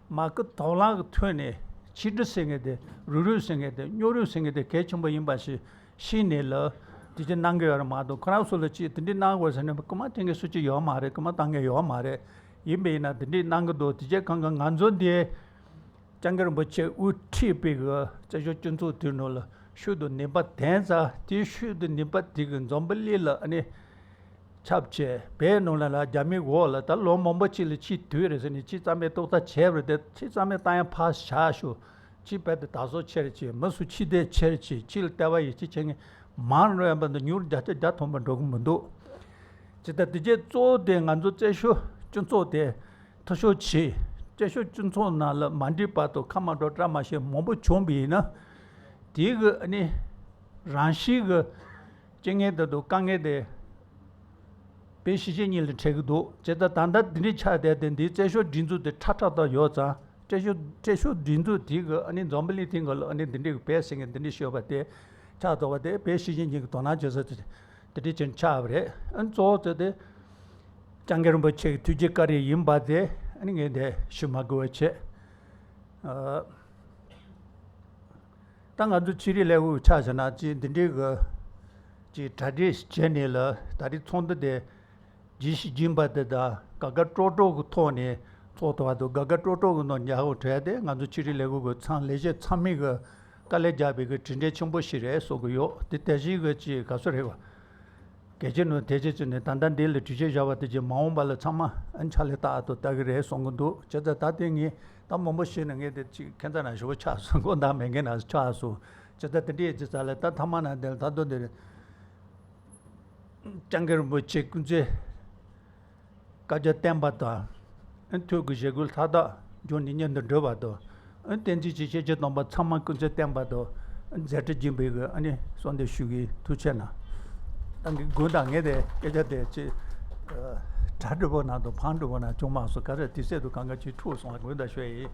མ་སྐུལ་དོགས་ལན་གྱི་ཐོག་ནས་ཆིག་སྒྲིལ་ཟེར་མཁན་དེ་རུག་རུག་ཟེར་མཁན་དེ་མཉམ་རུབ་ཟེར་མཁན་དེ་གལ་ཆེན་པོ་ཡིན་པ་ཞིག་ཤེས་ནས་ལ་དེ་རྗེས་གནང་གི་ཡོད་རེད་མ་གཏོགས་ཁོ་རང་ཚོ་ལ་ཅིག་དེ་འདྲས་གནང་དགོས་ཟེར་ནས་སྐུལ་མ་བཏང་མཁན་སུ་གཅིག་ཡོད་མ་རེད། སྐུལ་མ་བཏང་མཁན་ཡོད་མ་རེད། ཡིན་པ་ཡིན་ན་དེ་འདྲས་གནང་གི་འདུག་དེ་རྗེས་གང་ག་ང་ཚོ་འདི་སྐྱབས་མགོན་རིན་པོ་ཆེ་དབུ་ཁྲིད་པའི་གི་བཙན་བྱོལ་སྤྱི་ཚོགས་དེ་ནང་ལ་ཤུགས་དང་ནུས་པ་ལྡན་ཙང་དེའི་ཤུགས་དང་ནུས་པ་དེ་གི་འཛམ་བུ་གླིང་ལ་ཨ་ནི་ཁྱབ་བྱས་བོད་ནང་ལ་ལ་རྒྱ་མིའི་འོག་ལ་ད་ལོ་མང་པོ་ཅིག་ལ་ཕྱིའི་དུས་རེད་ཟེར་ནས་ཕྱི་རྩ་མེད་ཏོག་ཙམ་བྱས་པ་རེད་དེ་ཕྱི་རྩ་མེད་བཏང་ཡ་ཕར་བཞག་ཤོག་ཕྱི་བོད་དེ་དར་སྲོལ་ཆེར་གྱིས་མི་སུ་ཕྱི་བལྟས་ཆེར་གྱིས་ཕྱི་ལ་ལྟ་བ་ཡིད་ཆེས་བྱེད་མཁན་ མང་རུ་ཡོང་བ་དང་ཉུང་རུ་བརྒྱ་ཆ་བརྒྱ་ཐོན་པ་འགྲོ་གི་མི་འདུག་ཇི་ལྟར་དེ་རྗེས་གཙོ་བོ་དེ་ང་ཚོ་བཙན་བྱོལ་སྤྱི་ཚོགས་དེ་འཐུས་ཤོར་བྱས། བཙན་བྱོལ་སྤྱི་ཚོགས་ནང་ལ་མ་འགྲིག་བར་དུ་ཁ་མ་འགྲོ་བཀྲ་མ་ཤིས་མང་པོ་བྱུང་བ་ཡིན་ན། དེའི་གི་ཨ་ནི་རང་བཞིན་གི་རྐྱེན་ངན་དེ་དང་དཀའ་ངལ་དེ་བོད་གཞིས་བྱེས་གཉིས་ལ་འཕྲད་ཀྱི་འདུག་ཇི་ལྟར་ད་ལྟ་འདི་འདྲའི་ཆགས་བསྡད་དེ། འདིའི་བཙན་བྱོལ་སྒྲིག་འཛུགས་དེ་ཁྲ་ཁྲ་དང་ཡོད་ཙང་། བཙན་བྱོལ་བཙན་བྱོལ་སྒྲིག་འཛུགས་དེ་གི་ཨ་ནི་འཛམ་བུ་གླིང་སྟེང་གི་ལ་ཨ་ནི་འདི་འདྲའི་གི་བེད་ཟེར་མཁན་འདི་འདྲའི་ཤོད་པ་དེ་ཆགས་ཐུབ་པ་དེ་བོད་གཞིས་བྱེས་གཉིས་ཀྱི་དོ་སྣང་བྱེད་ས་དེ་འདི་འདྲའི་ཅན་ཆགས་པ་རེད། ཨ་ནི་གཙོ་བོ་དེ་དེ་སྐྱབས་མགོན་རིན་པོ་ཆེ་གི་ཐུགས་རྗེ་བཀའ་དྲིན་ཡིན་པ་དེ་ཨ་ནི་ངས་འདི་ཞུ་མ་དགོས་པ་བྱས། ཨ། ད་ང་ཚོ་ཕྱི་རིགས་ལས་ཁུངས་ཆ་བཞག་ན་ཅིག་འདི་འདྲའི་གི་ཅིག་གྲ་སྒྲིག་བྱས་ནས་ལ་ད་རེས་ཚོགས་འདུ་དེ་ཇི་ཞིག་སྦྱིན་པ་དེ་དང་དགའ་དགའ་སྤྲོ་སྤྲོ་གི་ཐོག་ནས་ཚོགས་ཐུབ་པ་དང་། དགའ་དགའ་སྤྲོ་སྤྲོ་གི་ནང་ཉར་འོ་བྲལ་ཏེ་ང་ཚོ་ཕྱི་རིགས་ལས་ཁུངས་ཀྱི་ཚང་ལས་བྱེད་ཚང་མས་གི་དཀའ་ལས་རྒྱག་པའི་གི་གྲུབ་འབྲས་ཆེན་པོ་ཞིག་རེད་བསམ་གི་ཡོད། དེ་དེ་བཞིན་གི་ཅིག་ག་ཚོད་རེད་བ། གལ་ཆེ་ནོ་དེ་ཆེ་ཆེ་ནས་ད་ལྟ་འདི་ལ་གྲོས་ཆོད་བཞག་པ་དེ་ཅིག་མ་འོངས་པ་ལ་ཚང་མ་ཨ་ནི་ཕྱག་ལས་ཏག་ཏག་ལྟ་གི་རེད་བསམ་གི་འདུག་བྱས་ཙང་ད་དེ་ངས་ད་མང་པོ་ཞུས་ན་ངས་དེ་ཅིག་ཁྱད་མཚར་ན་ཞུ་བ་ཆགས་སོང་། མགོ་འདང་མེད་མཁན་ན་ཆགས་སོང་། བྱས་ཙང་དེ་འདྲའི་ཅིག་ཙ་ལ་ད་ཐ་མ་ན་དེ་ལ་ད་དུང་དེ་རེད། སྐྱབས་མགོན་རིན་པོ་ཆེ་སྐུ་ཚེ་བསྐལ་བརྒྱར་བརྟན་པ་དང་། ཐུགས་ཀྱི་བཞེད་དགོངས་མཐའ་དག་འབྱོར་ནས་མཉམ་དུ་འགྲོ་བ་དང་། བསྟན་འཛིན་གྱི་ཤེས་བྱའི་སྟོན་པ་ཚང་མ་སྐུ་ཚེ་བརྟན་པ་དང་། མཛད་འཕྲིན་རྒྱས་པའི་གི་ཨ་ནི་གསོལ་འདེབས་ཞུ་གི་ཐུགས་ཆེ་གནང་། ད་གི་དགོངས་དག་ངས་དེ་སྐད་ཆ་དེ་ཅིག་གྲ་སྒྲིག་པོ་ནང་དུ་ཕང་སྒྲིག་པོ་ནང་བྱུང་མ་སོང་། ག་རེ་དུས་ཚོད་དུ་གང་ག་ཅིག་འཁྲུག་སོང་བ་དགོངས་དག་ཞུ་ཡ་ཡིན།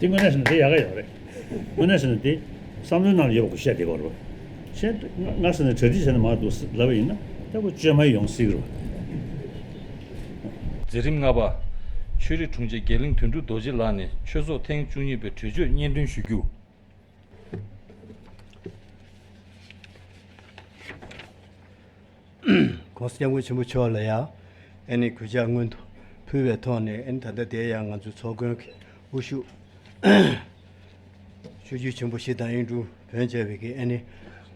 དེ་དངོས་གནས་བྱས་ན་དེ་ཡག་ག་ཡོད་རེད། དངོས་གནས་བྱས་ན་དེ་བསམ་བློའི་ནང་ལ་ཡོད་པ་ཁོ་བཤད་བསྡད་པ་རེད། བཤད་ང་ང་ཟེར་ནས་གྲ་སྒྲིག་བྱས་ནས་མར་འདུག་ལབ་པ་ཡིན་ན་ད་ཁོ་བཅོས་མ་ཡོང་སྲིད་རེད། མཛད་རིམ་ལྔ་པ། ཆོས་རིག་དྲུང་ཆེ་རྒྱས་གླིང་དོན་གྲུབ་རྡོ་རྗེ་ལགས་ནས་ཆོས་ཚོགས་ཐེངས་བཅུ་གཉིས་པའི་གྲོས་ཆོད་སྙན་སྒྲོན་ཞུ་རྒྱུ། ༸གོང་ས་༸སྐྱབས་མགོན་ཆེན་པོ་མཆོག་ལ་ཡང་ཨ་ནི་གུས་ཕྱག་སྔོན་དུ་ཕུལ་བའི་ཐོག་ནས། ཨ་ནི་ད་ལྟ་དེ་ཡང་ང་ཚོའི་ཚོགས་མགོན་གྱི་དབུ་བཞུགས་ཆོས་བརྒྱུད་ཆེན་པོ་བཞི་དང་གཡུང་དྲུང་བོན་བཅས་པའི་གི་ཨ་ནི་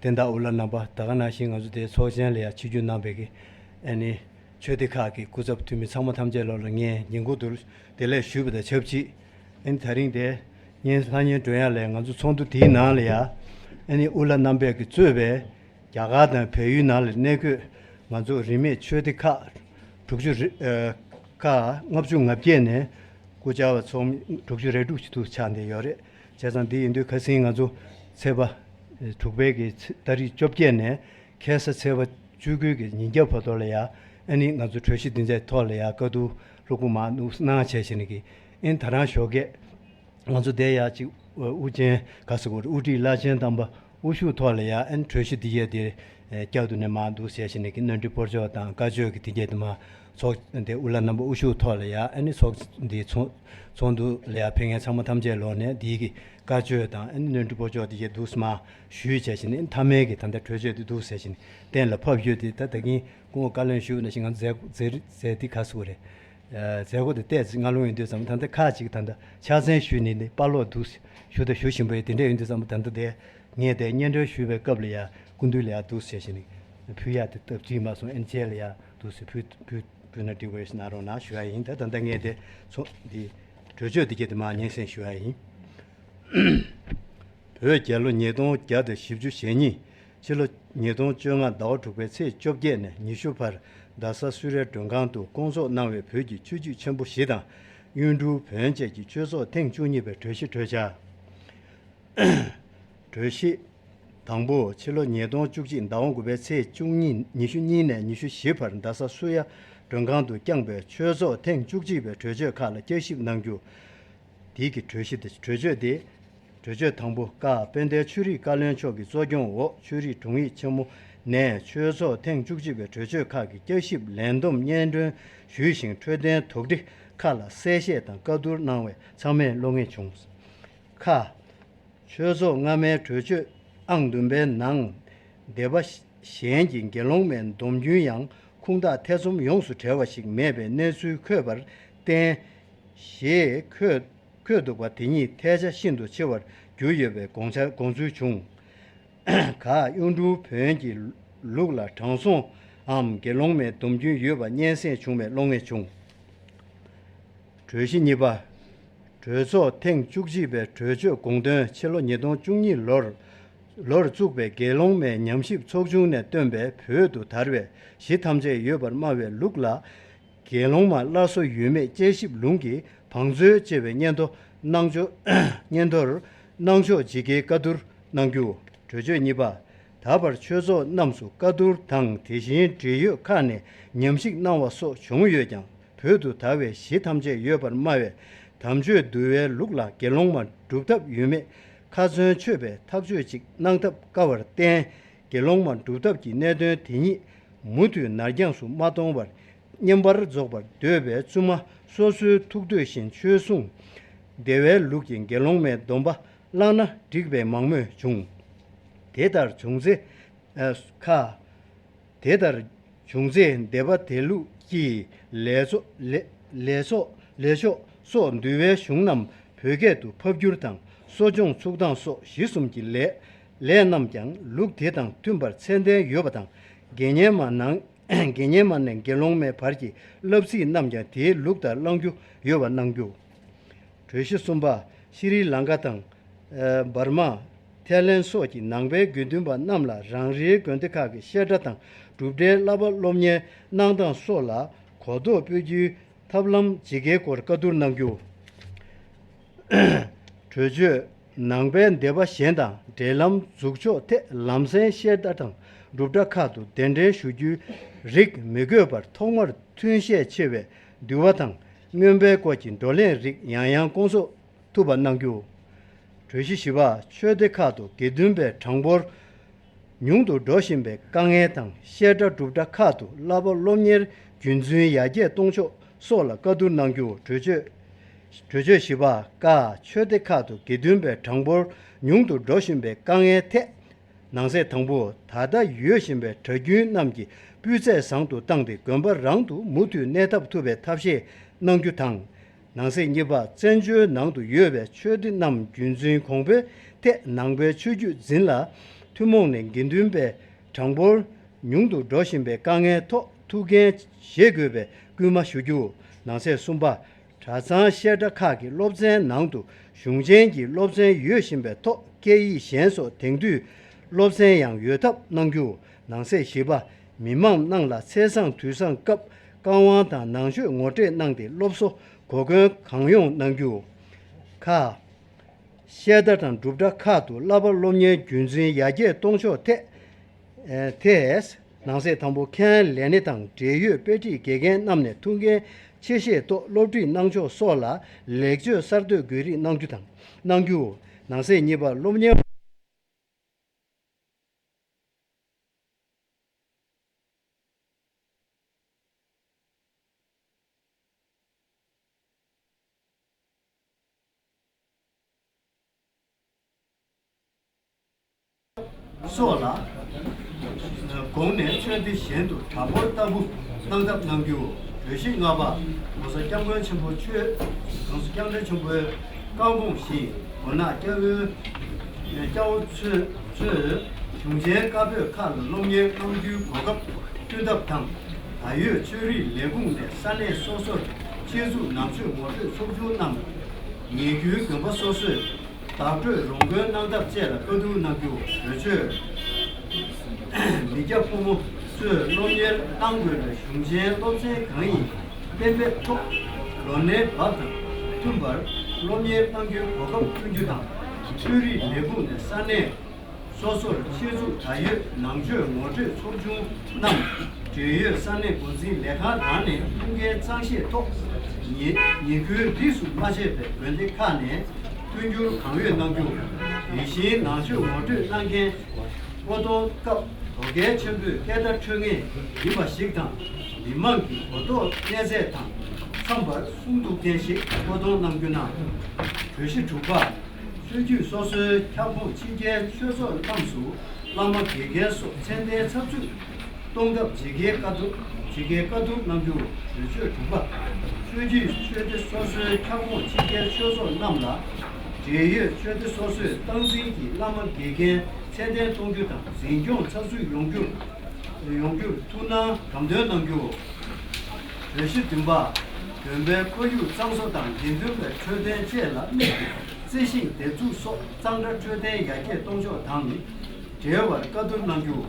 བསྟན་བདག་དབུ་བླ་རྣམ་པ། ད་ག་ནང་བཞིན་ང་ཚོ་དེའི་ཚོགས་ཆེན་ལ་ཡང་ཆིབས་བསྒྱུར་གནང་བའི་གི་ཨ་ནི་ཆོས་སྡེ་ཁག་གི་སྐུ་ཚབ་འཐུས་མི་ཚང་མ་ཐམས་ཅད་ལོག་ལ་ངས་ཉིན་གུང་དུ་བདེ་ལེགས་ཞུས་པ་དང་ཆབས་ཅིག་ཨ་ནི་ད་རིང་དེ་ཉིན་ལྷ་ཉིན་སྒྲོན་ཡ་ལས་ང་ཚོ་ཚོགས་འདུ་དེའི་ནང་ལ་ཡང་ཨ་ནི་དབུ་བླ་རྣམ་པས་ཀྱིས་གཙོས་པའི་རྒྱ་གར་དང་བལ་ཡུལ་ནང་ལ་གནས་འཁོད་ང་ཚོ་རིས་མེད་ཆོས་སྡེ་ཁག་དྲུག་ཅུ་རེ་ཨ་ཁག་ལྔ་བཅུ་ང་བརྒྱད་ནས་སྐུ་བཅར་བ་ཚོགས་མི་དྲུག་ཅུ་རེ་དྲུག་ཅིག་ཐུག་ཆགས་བསྡད་ཡོད་རེད། བྱས་ཙང་འདི་ཡིན་དུས་ཁ་སང་ང་ཚོ་ཚེས་པ་དྲུག་པའི་གི་ཚེ་ཏ་རིག་བཅོ་བརྒྱད་ནས་ཁ་སང་ཚེས་པ་བཅུ་དགུའི་གི་ཉིན་རྒྱབ་བར་དུ་ལ་ཡ་ཨ་ནི་ང་ཚོ་གྲོས་གཞི་འདི་འདྲའི་ཐོག་ལ་ཡ་བཀའ་བསྡུར་ལྷུག་པོ་མང་པོ་གནང་བྱས་བྱས་ནས་གི་ཨ་ནི་ད་རང་ཞོགས་ཀས་ང་ཚོ་དེ་ཡ་ཅིག་དབུ་ཅན་ག་ཟེར་དགོས་རེད། དབུ་ཁྲིད་བླ་ཆེན་དམ་པ་དབུ་བཞུགས་ཐོག་ལ་ཡ་ཨ་ནི་གྲོས་གཞི་འདི་གས་དེ་བསྐྱར་དུ་ནས་མར་འདུག་ཟེར་བྱས་ནས་ཀྱི་གནང་གྲོས་སྤོར་ཆོག་དང་བཀའ་ཆོས་ཀྱི་དེ་གས་དེ་མར་ཚོགས་འདི་དབུ་བླ་རྣམ་པ་དབུ་བཞུགས་ཐོག་ལ་ཡ་ཨ་ནི་ཚོགས་འདི་ཚོགས་ཚོགས་འདུ་ལ་ཡ་ཕེབས་མཁན་ཚང་མ་ཐམས་ཅད་ལོག་ནས་འདི་གི་བཀའ་ཆོས་དང་ཨ་ནི་གནང་གྲོས་སྤོར་ཆོག་དེ་གས་འདུག་སེ་མར་ཞུས་བྱས་བྱས་ནས་མཐའ་མའི་གི་ད་ལྟ་གྲོས་ཆོད་དེ་འདུག་ཟེར་བྱས་ནས་གཏན་ལ་ཕབ་ཡོད་དེ། ད་ད་གིན་སྐུ་ངོ་བཀའ་བློན་ཞུས་པ་ནང་བཞིན་ང་མཛད་མཛད་མཛད་འདི་ག་ཟེར་དགོས་རེད། མཛད་སྒོ་དེ་ཏོག་ཙམ་སྔ་ལོང་ཡིན་དུས་ཙམ་ད་ལྟ་ཁག་ཅིག་ད་ལྟ་ཕྱག་མཚན་ཞུས་ནས་ནི་དཔའ་ལོག་འདུག་ཞུ་དང་ཞུ་བཞིན་པའི་དེ་འདྲ་ཡིན་དུས་ཙམ་ད་ལྟ་དེ་ངས་དེ་སྙན་སྒྲོན་ཞུས་པའི་སྐབས་ལ་ཡ་སྐུ་མདུན་ལ་ཡ་འདུག་ཟེར་བྱས་ནས་ཕུལ་ཡ་དེ་སྟབས་བྱས་མ་སོང་། ཨ་ནི་རྗེས་ལ་ཡ་འདུག་ཟེར་ཕུལ་ཕུལ་ཕུལ་ན་འགྲིག་པ་ཡོད་ཟེར་གནང་རོགས་གནང་ཞུ་ཡ་ཡིན། ད་ད་ལྟ་ངས་དེ་ཚོ་འདི་གྲོས་ཆོད་འདི་གས་དེ་མར་སྙན་སེང་ཞུ་ཡ་ཡིན། བོད་རྒྱལ་ལོ་ཉིས་སྟོང་བརྒྱ་དང་བཞི་བཅུ་ཞེ་གཉིས། ཕྱི་ལོ་ཉིས་སྟོང་བཅོ་ལྔ་ཟླ་བ་དྲུག་པའི་ཚེས་བཅོ་བརྒྱད་ནས་ཉི་ཤུ་བར་རྡ་ས་སུ་རའི་མགྲོན་ཁང་དུ་བསྐོང་ཚོགས་གནང་བའི་བོད་ཀྱི་ཆོས་བརྒྱུད་ཆེན་པོ་བཞི་དང་གཡུང་དྲུང་བོན་བཅས་ཀྱི་ཆོས་ཚོགས་ཐེངས་བཅུ་གཉིས་པའི་གྲོས་གཞི་གྲོས་འཆར། གྲོས་གཞི། དང་པོ། ཕྱི་ལོ་ཉིས་སྟོང་བཅུ་གཅིག་ཟླ་བ་དགུ་པའི་ཚེས་བཅུ་གཉིས་ཉི་ཤུ་གཉིས་ནས་ཉི་ཤུ་བཞི་བར་རྡ་ས་སུ་ར་མགྲོན་ཁང་དུ་བསྐྱངས་པའི་ཆོས་ཚོགས་ཐེངས་བཅུ་གཅིག་པའི་གྲོས་ཆོད་ཁག་ལ་བསྐྱར་ཞིབ་གནང་རྒྱུ། དེའི་གི་གྲོས་གཞི་དེ་གྲོས་ཆོད་དེ། གྲོས་ཆོད་དང་པོ། ཀ་དཔལ་ལྡན་ཆོས་རིག་བཀའ་བློན་མཆོག་གི་གཙོ་སྐྱོང་འོག་ཆོས་རིག་དྲུང་ཡིག་ཆེན་མོ་ནས་ཆོས་ཚོགས་ཐེངས་བཅུ་གཅིག་པའི་གྲོས་ཆོད་ཁག་གི་བསྐྱར་ཞིབ་ལན་འདེབས་སྙན་སྒྲོན་ཞུས་ཤིང་འཕྲོད་བསྟེན་དོགས་འདྲི་ཁག་ལ་གསལ་བཤད་དང་བཀའ་བསྡུར་གནང་བས་ཚང་མས་བློ་ངེས་བྱུང་། ཁ། ཆོས་ཚོགས་སྔ་མའི་གྲོས་ཆོད་ཨང་བདུན་པའི་ནང་སྡེ་པ་གཞན་གྱི་དགེ་སློང་མའི་སྡོམ་རྒྱུན་ཡང་ཁུངས་དག་ཐེ་ཚོམ་ཡོངས་སུ་བྲལ་བ་ཞིག་མེད་པའི་གནས་ཚུལ་འཁོད་པར་བརྟེན། ཞེས་འཁོད་འཁོད་འདུག་པ་དེ་ཉིད་ཐལ་ཆ་ཤིན་ཏུ་ཆེ་བར་གྱུར་ཡོད་པའི་དགོངས་འཆར་དགོངས་ཚུལ་བྱུང་། ག་གཡུང་དྲུང་བོན་གྱི་ལུགས་ལ་དྲང་སྲོང་འམ་དགེ་སློང་མའི་སྡོམ་རྒྱུན་ཡོད་པ་སྙན་སེང་བྱུང་བས་བློ་ངེས་བྱུང་། གྲོས་གཞི་གཉིས་པ། གྲོས་ཚོགས་ཐེངས་བཅུ་གཅིག་པའི་གྲོས་ཆོད་དགོངས་དོན་ཕྱི་ལོ་ཉིས་སྟོང་བཅུ་གཉིས་ལོར་ ལོར་བཙུགས་པའི་དགེ་སློང་མའི་ཉམས་ཞིབ་ཚོགས་ཆུང་ནས་བཏོན་པའི་བོད་དུ་དར་བའི་གཞི་ཐམས་ཅད་ཡོད་པར་སྨྲ་བའི་ལུགས་ལ། དགེ་སློང་མ་སླར་གསོ་ཡོད་མེད་དཔྱད་ཞིབ་ལུང་གིས་བང་མཛོད་ཅེས་པའི་སྙན་ཐོ་གནང་ཆོག་སྙན་ཐོར་གནང་ཆོག་ཇི་དགེའི་བཀའ་བསྡུར་གནང་རྒྱུ། གྲོས་ཆོད་གཉིས་པ། ད་བར་ཆོས་ཚོགས་རྣམས་སུ་བཀའ་བསྡུར་དང་དེ་བཞིན་འབྲེལ་ཡོད་ཁག་ནས་ཉམས་ཞིབ་གནང་བ་སོགས་བྱུང་ཡོད་ཀྱང་། བོད་དུ་དར་བའི་གཞི་ཐམས་ཅད་ཡོད་པར་སྨྲ་བའི་དམ་ཆོས་འདུལ་བའི་ལུགས་ལ་དགེ་སློང་མ་སྒྲུབ་ཐབས་ཡོད་མེད་ཁ་ཚོན་ཆོད་པའི་ཐག་གཅོད་ཅིག་གནང་ཐབས་དཀའ་བར་བརྟེན། དགེ་སློང་མ་སྒྲུབ་ཐབས་ཀྱི་གནད་དོན་དེ་ཉིད་མུ་མཐུད་ནར་འགྱངས་སུ་མ་གཏོང་བར། བསྙེན་པར་རྫོགས་པར་འདོད་པའི་བཙུན་མ་སོ་སོའི་ཐུགས་འདོད་བཞིན་ཆོས་སྲུང་བདེ་བའི་ལུགས་ཀྱི་དགེ་སློང་མའི་སྡོམ་པ་བླངས་ན་འགྲིག་པའི་མང་མོས་བྱུང་། དེ་ལྟར་བྱུང་ཚེ། ཨ། ཁ། དེ་ལྟར་བྱུང་ཚེ་སྡེ་པ་དེ་ལུགས་ཀྱི་ལས་ཚོགས་ལས་ལས་ཚོགས་ལས་ཆོག་སོགས་འདུལ་བའི་གཞུང་རྣམས་བོད་སྐད་དུ་ཕབ་བསྒྱུར་དང་གསོ་སྦྱོང་ཚུགས་སྟངས་སོགས་གཞི་གསུམ་གྱི་ལས་ལས་རྣམས་ཀྱང་ལུགས་དེ་དང་མཐུན་པར་ཚད་ལྡན་ཡོད་པ་དང་། དགེ་བསྙེན་མ་ནང་དགེ་བསྙེན་མ་ནས་དགེ་སློང་མའི་བར་གྱི་བསླབ་ཚིགས་རྣམས་ཀྱང་དེའི་ལུགས་ལྟར་བླང་རྒྱུ་ཡོད་པ་གནང་རྒྱུ། གྲོས་གཞི་གསུམ་པ། ཤྲི་ལངྐ་དང་། ཨ། འབར་མ། ཐའི་ལེན་སོགས་ཀྱི་ནང་པའི་དགེ་འདུན་པ་རྣམས་ལ་རང་རེའི་དགོན་སྡེ་ཁག་གི་བཤད་གྲྭ་དང་སྒྲུབ་གྲྭའི་བསླབ་པ་སློབ་གཉེར་གནང་སྟངས་སོགས་ལ་གོ་རྟོགས་སྤེལ་རྒྱུའི་ཐབས་ལམ་ཇི་དགེའི་སྐོར་བཀའ་བསྡུར་གནང་རྒྱུ། གྲོས་ཆོད། ནང་པའི་སྡེ་པ་གཞན་དང་འབྲེལ་ལམ་འཛུགས་ཕྱོགས་ཐད་ལམ་སེང་བཤད་གྲྭ་དང་སྒྲུབ་གྲྭ་ཁག་ཏུ་གདན་འདྲེན་ཞུ་རྒྱུའི་རིགས་མི་དགོས་པར་ཐོག་མར་ཐུན་ཤས་ཆེ་བའི་འདུལ་བ་དང་། མངོན་པའི་སྐོར་གྱི་བགྲོ་གླེང་རིགས་ཡང་ཡང་སྐོང་ཚོགས་ཐུབ་པ་གནང་རྒྱུ། གྲོས་གཞི་བཞི་པ། ཆོས་སྡེ་ཁག་ཏུ་དགེ་འདུན་པའི་གྲངས་འབོར་ཉུང་དུ་འགྲོ་བཞིན་པའི་དཀའ་ངལ་དང་། བཤད་གྲྭ་སྒྲུབ་གྲྭ་ཁག་ཏུ་བསླབ་པ་སློབ་གཉེར་རྒྱུན་འཛིན་ཡར་རྒྱས་གཏོང་ཕྱོགས་སོགས་ལ་བཀའ་བསྡུར་གནང་རྒྱུ། གྲོས་ཆོད། གྲོས་ཆོད་བཞི་པ། ཀ། ཆོས་སྡེ་ཁག་ཏུ་དགེ་འདུན་པའི་གྲངས་འབོར་ཉུང་དུ་འགྲོ་བཞིན་པའི་དཀའ་ངལ་ཐད། ནང་གསེས་དང་པོ། ད་ལྟ་ཡོད་བཞིན་པའི་གྲྭ་རྒྱུན་རྣམས་ཀྱི་སྤུས་ཚད་བཟང་དུ་བཏང་སྟེ་དགོན་པ་རང་དུ་མུ་མཐུད་གནས་ཐབས་ཐུབ་པའི་ཐབས་ཤེས་གནང་རྒྱུ་དང་། ནང་གསེས་གཉིས་པ། བཙན་བྱོལ་ནང་དུ་ཡོད་པའི་ཆོས་སྡེ་རྣམས་རྒྱུན་འཛིན་གོང་འཕེལ་ཐད་ནང་པའི་ཆོས་བརྒྱུད་འཛིན་ལ་ཐུན་མོང་ནས་དགེ་འདུན་པའི་གྲངས་འབོར་ཉུང་དུ་འགྲོ་བཞིན་པའི་དཀའ་ངལ་ཐོག་ཐུགས་འགན་བཞེས་དགོས་པའི་སྐུལ་མ་ཞུ་རྒྱུ། ནང་གསེས་གསུམ་པ། གྲྭ་ཚང་བཤད་གྲྭ་ཁག་གི་སློབ་ཚན་ནང་དུ་གཞུང་ཆེན་གྱི་སློབ་ཚན་ཡོད་བཞིན་པའི་ཐོག་སྐད་ཡིག་གཞན་སོགས་དེང་དུས་སློབ་ཚན་ཡང་ཡོད་ཐབས་གནང་རྒྱུ། ནང་གསེས་བཞི་པ། མི་མང་རྣམས་ལ་ཚེས་བཟང་དུས་བཟང་སྐབས་བཀའ་དབང་དང་ནང་ཆོས་ངོ་སྤྲོད་གནང་སྟེ་སློབ་གསོ་གོ་སྐོན་གང་ཡོང་གནང་རྒྱུ། ཁ། བཤད་གྲྭ་དང་སྒྲུབ་གྲྭ་ཁག་ཏུ་བསླབ་པ་སློབ་གཉེར་རྒྱུན་འཛིན་ཡར་རྒྱས་གཏོང་ཕྱོགས་ཐད། ཨེ། ཐད། ནང་གསེས་དང་པོ། ཁྱད་ལས་སྣེ་དང་འབྲེལ་ཡོད་དཔེ་ཁྲིད་དགེ་རྒན་རྣམས་ནས་ཐུགས་འགན་ཆེ་བཞེས་ཐོག་སློབ་ཁྲིད་གནང་ཕྱོགས་སོགས་ལ་ལེགས་བཅོས་གསར་གཏོད་དགོས་རིགས་གནང་རྒྱུ་དང་གནང་རྒྱུ། ནང་གསེས་གཉིས་པ། སློབ་གཉེར། སོགས་ལ་དགོངས་ནས་ཆོས་སྡེ་གཞན་དུ་གྲྭ་སྐོར་ལྟ་བུ་གནང་ཐབས་གནང་རྒྱུ། གྲོས་གཞི་ལྔ་པ།༸གོང་ས་༸སྐྱབས་མགོན་ཆེན་པོ་མཆོག་༸གོང་ས་༸སྐྱབས་མགོན་ཆེན་པོའི་བཀའ་དགོངས་བཞིན་མགོ་ནག་སྐྱ་བོའི་སྐྱ་བོ་ཚོས་ཚོས་གཞུང་ཆེན་བཀའ་པོད་ཁག་ལ་སློབ་གཉེར་གནང་རྒྱུའི་གོ་སྐབས་བསྐྲུན་ཐབས་དང་། ད་ཡོད་ཆོས་རིག་ལས་ཁུངས་ནས་ས་གནས་སོ་སོར་ཆེད་འཛུགས་ནང་ཆོས་ངོ་སྤྲོད་ཚོགས་ཆུང་གནང་། ཉེ་ཁུལ་དགོན་པ་སོ་སོས་བདག་སྤྲོད་རོགས་མགོན་གནང་ཐབས་བཅས་ལ་བཀའ་བསྡུར་གནང་རྒྱུ། གྲོས་ཆོད། མི་སྐྱ་ཕོ་མོ་ཚོས་སློབ་གཉེར་གནང་དགོས་པའི་གཞུང་ཆེན་སློབ་ཚན་གང་ཡིན་གཏན་འབེབས་ཐོག་ལོ་ནའི་བབ་དང་མཐུན་པར་སློབ་གཉེར་གནང་རྒྱུའི་གོ་སྐབས་བསྐྲུན་རྒྱུ་དང་། ཆོས་རིག་ལས་ཁུངས་ནས་ས་གནས་སོ་སོར་ཆེད་འཛུགས་ད་ཡོད་ནང་ཆོས་ངོ་སྤྲོད་ཚོགས་ཆུང་རྣམས་འབྲེལ་ཡོད་ས་གནས་འགོ་འཛིན་ལས་ཁང་རང་ནས་ཐུགས་འགན་གཙང་བཞེས་ཐོག་ཉེ་ཉེ་ཁུལ་རིས་སུ་མ་ཆད་པའི་དགོན་སྡེ་ཁག་ནས་མཐུན་འགྱུར་གང་ཡོད་གནང་རྒྱུ། དེ་བཞིན་ནང་ཆོས་ངོ་སྤྲོད་གནང་མཁན་སྐུ་གཏོང་སྐབས་དོ་གལ་ཆེན་པོས་སྐད་བརྡ་འཕྲོད་ངེས་ཡིན་པ་ཞིག་དང་། མི་མང་གི་གོ་རྟོགས་གནས་ཚད་དང་འཚམས་པར་གསུང་ཐུབ་མཁན་ཞིག་སྐུ་གཏོང་གནང་རྒྱུ་གནང་། གྲོས་གཞི་དྲུག་པ། ཆོས་བརྒྱུད་སོ་སོའི་ཁྱབ་ཁོངས་ཕྱི་རྒྱལ་ཆོས་ཚོགས་རྣམས་སུ་བླ་མ་དགེ་རྒན་སོགས་མཚན་ལྡན་ཚགས་ཚུད་གཏོང་ཐབས་ཇི་དགེའི་བཀའ་བསྡུར་ཇི་དགེའི་བཀའ་བསྡུར་གནང་རྒྱུ། གྲོས་ཆོད་དྲུག་པ། ཆོས་བརྒྱུད་ཆོས་སྡེ་སོ་སོའི་ཁྱབ་ཁོངས་ཕྱི་རྒྱལ་ཆོས་ཚོགས་རྣམས་ལ་འབྲེལ་ཡོད་ཆོས་སྡེ་སོ་སོས་སྟངས་འཛིན་གྱིས་བླ་མ་དགེ་རྒན་ཚད་ལྡན་གཏོང་རྒྱུ་དང་འཛིན་སྐྱོང་ཚགས་ཚུད་ཡོང་རྒྱུར་ཡོང་རྒྱུར་ཐུགས་སྣང་དམ་དོན་གནང་རྒྱུ། གྲོས་གཞི་བདུན་པ། དགོན་པའི་ཁོར་ཡུག་གཙང་བཟོ་དང་དགེ་འདུན་པའི་འཕྲོད་བསྟེན་བཅས་ལ་དམིགས་ཏེ་རྩི་ཤིང་འདེབས་འཛུགས་སོགས་གཙང་སྦྲ་འཕྲོད་བསྟེན་ཡར་རྒྱས་གཏོང་ཕྱོགས་དང་། འབྲེལ་བར་བཀའ་བསྡུར་གནང་རྒྱུ།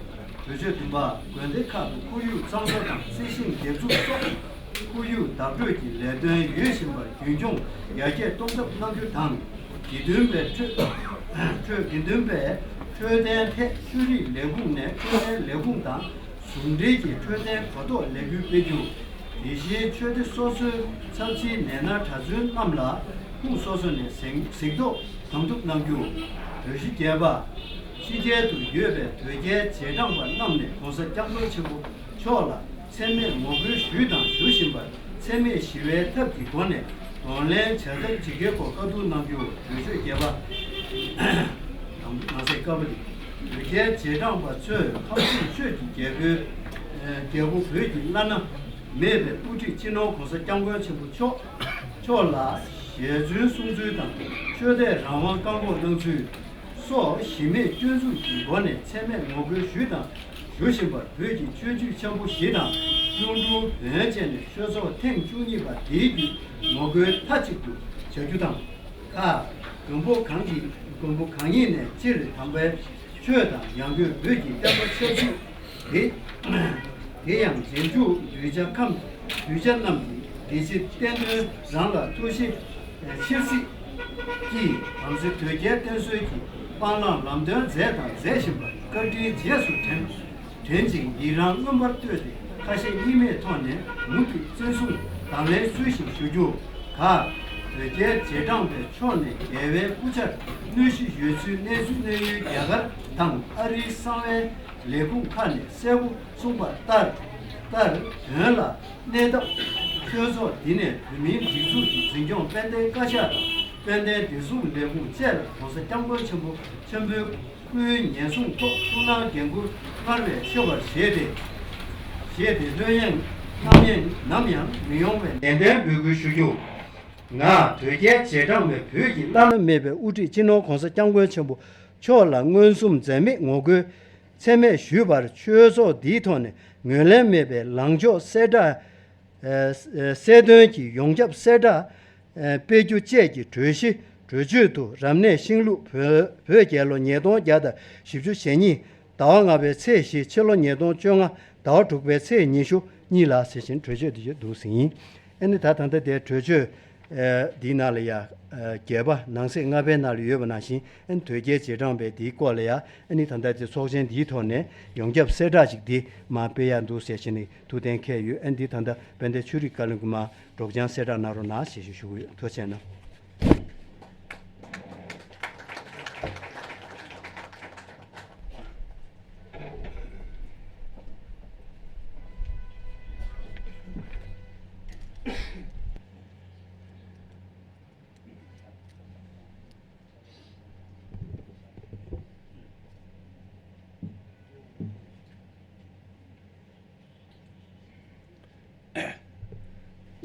གྲོས་ཆོད་བདུན་པ། དགོན་སྡེ་ཁག་ཏུ་ཁོར་ཡུག་གཙང་བཟོ་དང་རྩི་ཤིང་འདེབས་འཛུགས་སོགས་ཁོར་ཡུག་བདག་སྤྲོད་ཀྱི་ལས་དོན་ཡོད་བཞིན་པར་རྒྱུན་འཁྱོངས་ཡར་རྒྱས་གཏོང་ཐབས་གནང་རྒྱུ་དང་། དགེ་འདུན་པའི་འཕྲོད་འཕྲོད་དགེ་འདུན་པའི་འཕྲོད་བསྟེན་ཐད་ཆོས་རིག་ལས་ཁུངས་ནས་འཕྲོད་བསྟེན་ལས་ཁུངས་དང་ཟུང་འབྲེལ་གྱིས་འཕྲོད་བསྟེན་གོ་རྟོགས་ལས་འགུལ་སྤེལ་རྒྱུ། དེ་བཞིན་ཆོས་སྡེ་སོ་སོའི་ཚབ་ཕྱིའི་ནད་མནར་གྲྭ་བཙུན་རྣམས་ལ་ཁུངས་སོ་སོ་ནས་གཟིགས་གཟིགས་རྟོག་གང་ཐུབ་གནང་རྒྱུ། གྲོས་གཞི་བརྒྱད་པ། ཕྱི་རྒྱལ་དུ་ཡོད་པའི་དོལ་རྒྱལ་རྗེས་འབྲང་པ་རྣམས་ནས་༸གོང་ས་༸སྐྱབས་མགོན་ཆེན་པོ་མཆོག་ལ་མཚན་སྨད་ངོ་རྒོལ་ཞུས་དང་ཞུ་བཞིན་པར་མཚན་སྨད་ཞི་བའི་ཐབས་ཀྱི་སྒོ་ནས་གདོང་ལེན་བྱ་ཐབས་ཇི་དགེའི་སྐོར་བཀའ་བསྡུར་གནང་རྒྱུ། གྲོས་ཆོད་བརྒྱད་པ། ནང་གསེས་ཀ་པ་ལི། དོལ་རྒྱལ་རྗེས་འབྲང་པ་ཚོས་ཁམས་གསུམ་ཆོས་ཀྱི་རྒྱལ་པོའི་རྒྱལ་པོ་བོད་ཀྱི་བླ་ན་མེད་པའི་དབུ་ཁྲིད་སྤྱི་ནོར་༸གོང་ས་༸སྐྱབས་མགོན་ཆེན་པོ་མཆོག་མཆོག་ལ་ཞལ་རྫུན་གསུང་ཚུལ་དང་ཆོས་དད་རང་དབང་བཀག་འགོག་གནང་ཚུལ། སོགས་གཞི་མེད་སྐྱོན་འཛུགས་ཀྱི་སྒོ་ནས་མཚན་སྨད་ངོ་རྒོལ་ཞུས་དང་ཞུ་བཞིན་པར་བོད་ཀྱི་ཆོས་བརྒྱུད་ཆེན་པོ་བཞི་དང་གཡུང་དྲུང་བོན་བཅས་ནས་ཆོས་ཚོགས་ཐེངས་བཅུ་གཉིས་པ་འདིའི་བརྒྱུད་ངོ་རྒོལ་མཐའ་གཅིག་ཏུ་བྱ་རྒྱུ་དང་། ཁ། མགོན་པོ་གང་གིས་མགོན་པོ་གང་ཉིད་ནས་སྤྱིར་དམ་པའི་ཆོས་དང་ཡང་སྒོས་བོད་ཀྱི་བསྟན་པ་ཆབ་སྲིད་དེ། དེ་ཡང་རྗེས་འཇུག་གདུལ་བྱ་ཁམས་གདུལ་བྱ་རྣམས་ཀྱི་བདེ་སྐྱིད་བསྟན་དོན་རང་ལ་ཐུགས་ཞེན་ཆེར་བསྐྱེད་ཀྱིས་དམ་ཚིག་དོལ་རྒྱལ་བསྟེན་གསོལ་གྱི་སྤང་བླང་ལམ་སྟོན་མཛད་དང་མཛད་བཞིན་པར་བཀའ་དྲིན་རྗེས་སུ་དྲན་དྲན་ཅིང་ཡི་རང་མངོན་པར་བསྟོད་དེ་ཁ་ཞེ་གཉིས་མེད་ཐོག་ནས་མུ་མཐུད་བརྩི་སྲུང་དང་ལེན་ཚུལ་བཞིན་ཞུ་རྒྱུ། ག། དོལ་རྒྱལ་རྗེས་འབྲང་པའི་ཕྱོགས་ནས་རྒྱལ་བའི་སྐུ་ཕྱྭར་གནོད་གཞི་ཡོད་ཚུལ་གནས་ཚུལ་གནས་ཡུལ་རྒྱ་གར་དང་ཨ་རིའི་གསང་བའི་ལས་ཁུངས་ཁག་ནས་གསལ་པོ་གསུངས་པ་ལྟར། ལྟར་བོན་ལ་གནས་སྟབས་ཆོས་ཚོགས་འདི་ནས་བོད་མིའི་སྒྲིག་འཛུགས་ཀྱི་འཛིན་སྐྱོང་དཔལ་ལྡན་བཀའ་ཤག་དང་དཔལ་ལྡན་བདེ་སྲུང་ལས་ཁུངས་བཅས་ལ་༸གོང་ས་༸སྐྱབས་མགོན་ཆེན་པོ་ཆེན་པོའི་སྐུའི་ཉེན་སྲུང་ཐོག་ཐུགས་སྣང་འགན་འཁུར་སྔར་བས་ཆེ་བར་བཞེས་ཏེ། བཞེས་ཏེ་ལྷོད་གཡེང་རྣམ་གཡེང་ནམ་ཡང་མི་ཡོང་བའི་ནན་ཏན་འབོད་སྐུལ་ཞུ་རྒྱུ། ང་དོལ་རྒྱལ་རྗེས་འབྲང་བའི་བོད་ཀྱི་བླ་ན་མེད་པའི་དབུ་ཁྲིད་སྤྱི་ནོར་༸གོང་ས་༸སྐྱབས་མགོན་ཆེན་པོ་མཆོག་ལ་མངོན་སུམ་འཛེམ་མེད་ངོ་རྒོལ་མཚན་སྨད་ཞུས་པར་ཆོས་ཚོགས་འདིའི་ཐོག་ནས་ངོས་ལེན་མེད་པའི་ལངས་ཕྱོགས་གསལ་བསྒྲགས། ཨ། གསལ་སྟོན་གྱིས་ཡོངས་ཁྱབ་གསལ་བསྒྲགས་སྤེལ་རྒྱུ་བཅས་ཀྱི་གྲོས་གཞི་གྲོས་ཆོད་དུ་རབ་གནས་ཤིང་ལུག་བོད་བོད་རྒྱལ་ལོ་ཉིས་སྟོང་བརྒྱ་དང་བཞི་བཅུ་ཞེ་གཉིས་ཟླ་བ་ལྔ་པའི་ཚེས་བཞི་ཕྱི་ལོ་ཉིས་སྟོང་བཅོ་ལྔ་ཟླ་བ་དྲུག་པའི་ཚེས་ཉི་ཤུ་གཉིས་ལ་ཟེར་བཞིན་གྲོས་ཆོད་འདི་ཡོད་འདུག་ཟིན། ཨ་ནི་ད་ད་ལྟ་དེ་གྲོས་ཆོད་འདིའི་ནང་ལ་ཡ་བརྒྱད་པ་ནང་གསེས་ལྔ་པའི་ནང་ལ་ཡོད་པ་ནང་བཞིན། ཨ་ནི་དོལ་རྒྱལ་རྗེས་འབྲང་པའི་འདིའི་སྐོར་ལ་ཡ་ཨ་ནི་ད་ལྟ་དེ་ཚོགས་ཆེན་འདིའི་ཐོག་ནས་ཡོངས་ཁྱབ་གསལ་བསྒྲགས་ཤིག་འདི་མར་སྤེལ་ཡ་འདུག་ཟེར་བཞིན་ནས་ཐུགས་གཏན་འཁེལ་ཡོད། ཨ་ནི་འདི་ད་ལྟ་དཔལ་ལྡན་ཆོས་རིག་བཀའ་བློན་གྱིས་མར་སྒྲོག་སྦྱང་གསལ་བསྒྲགས་གནང་རོགས་གནང་ཞེས་ཞུ་གི་ཡོད། ཐུགས་རྗེ་གནང་།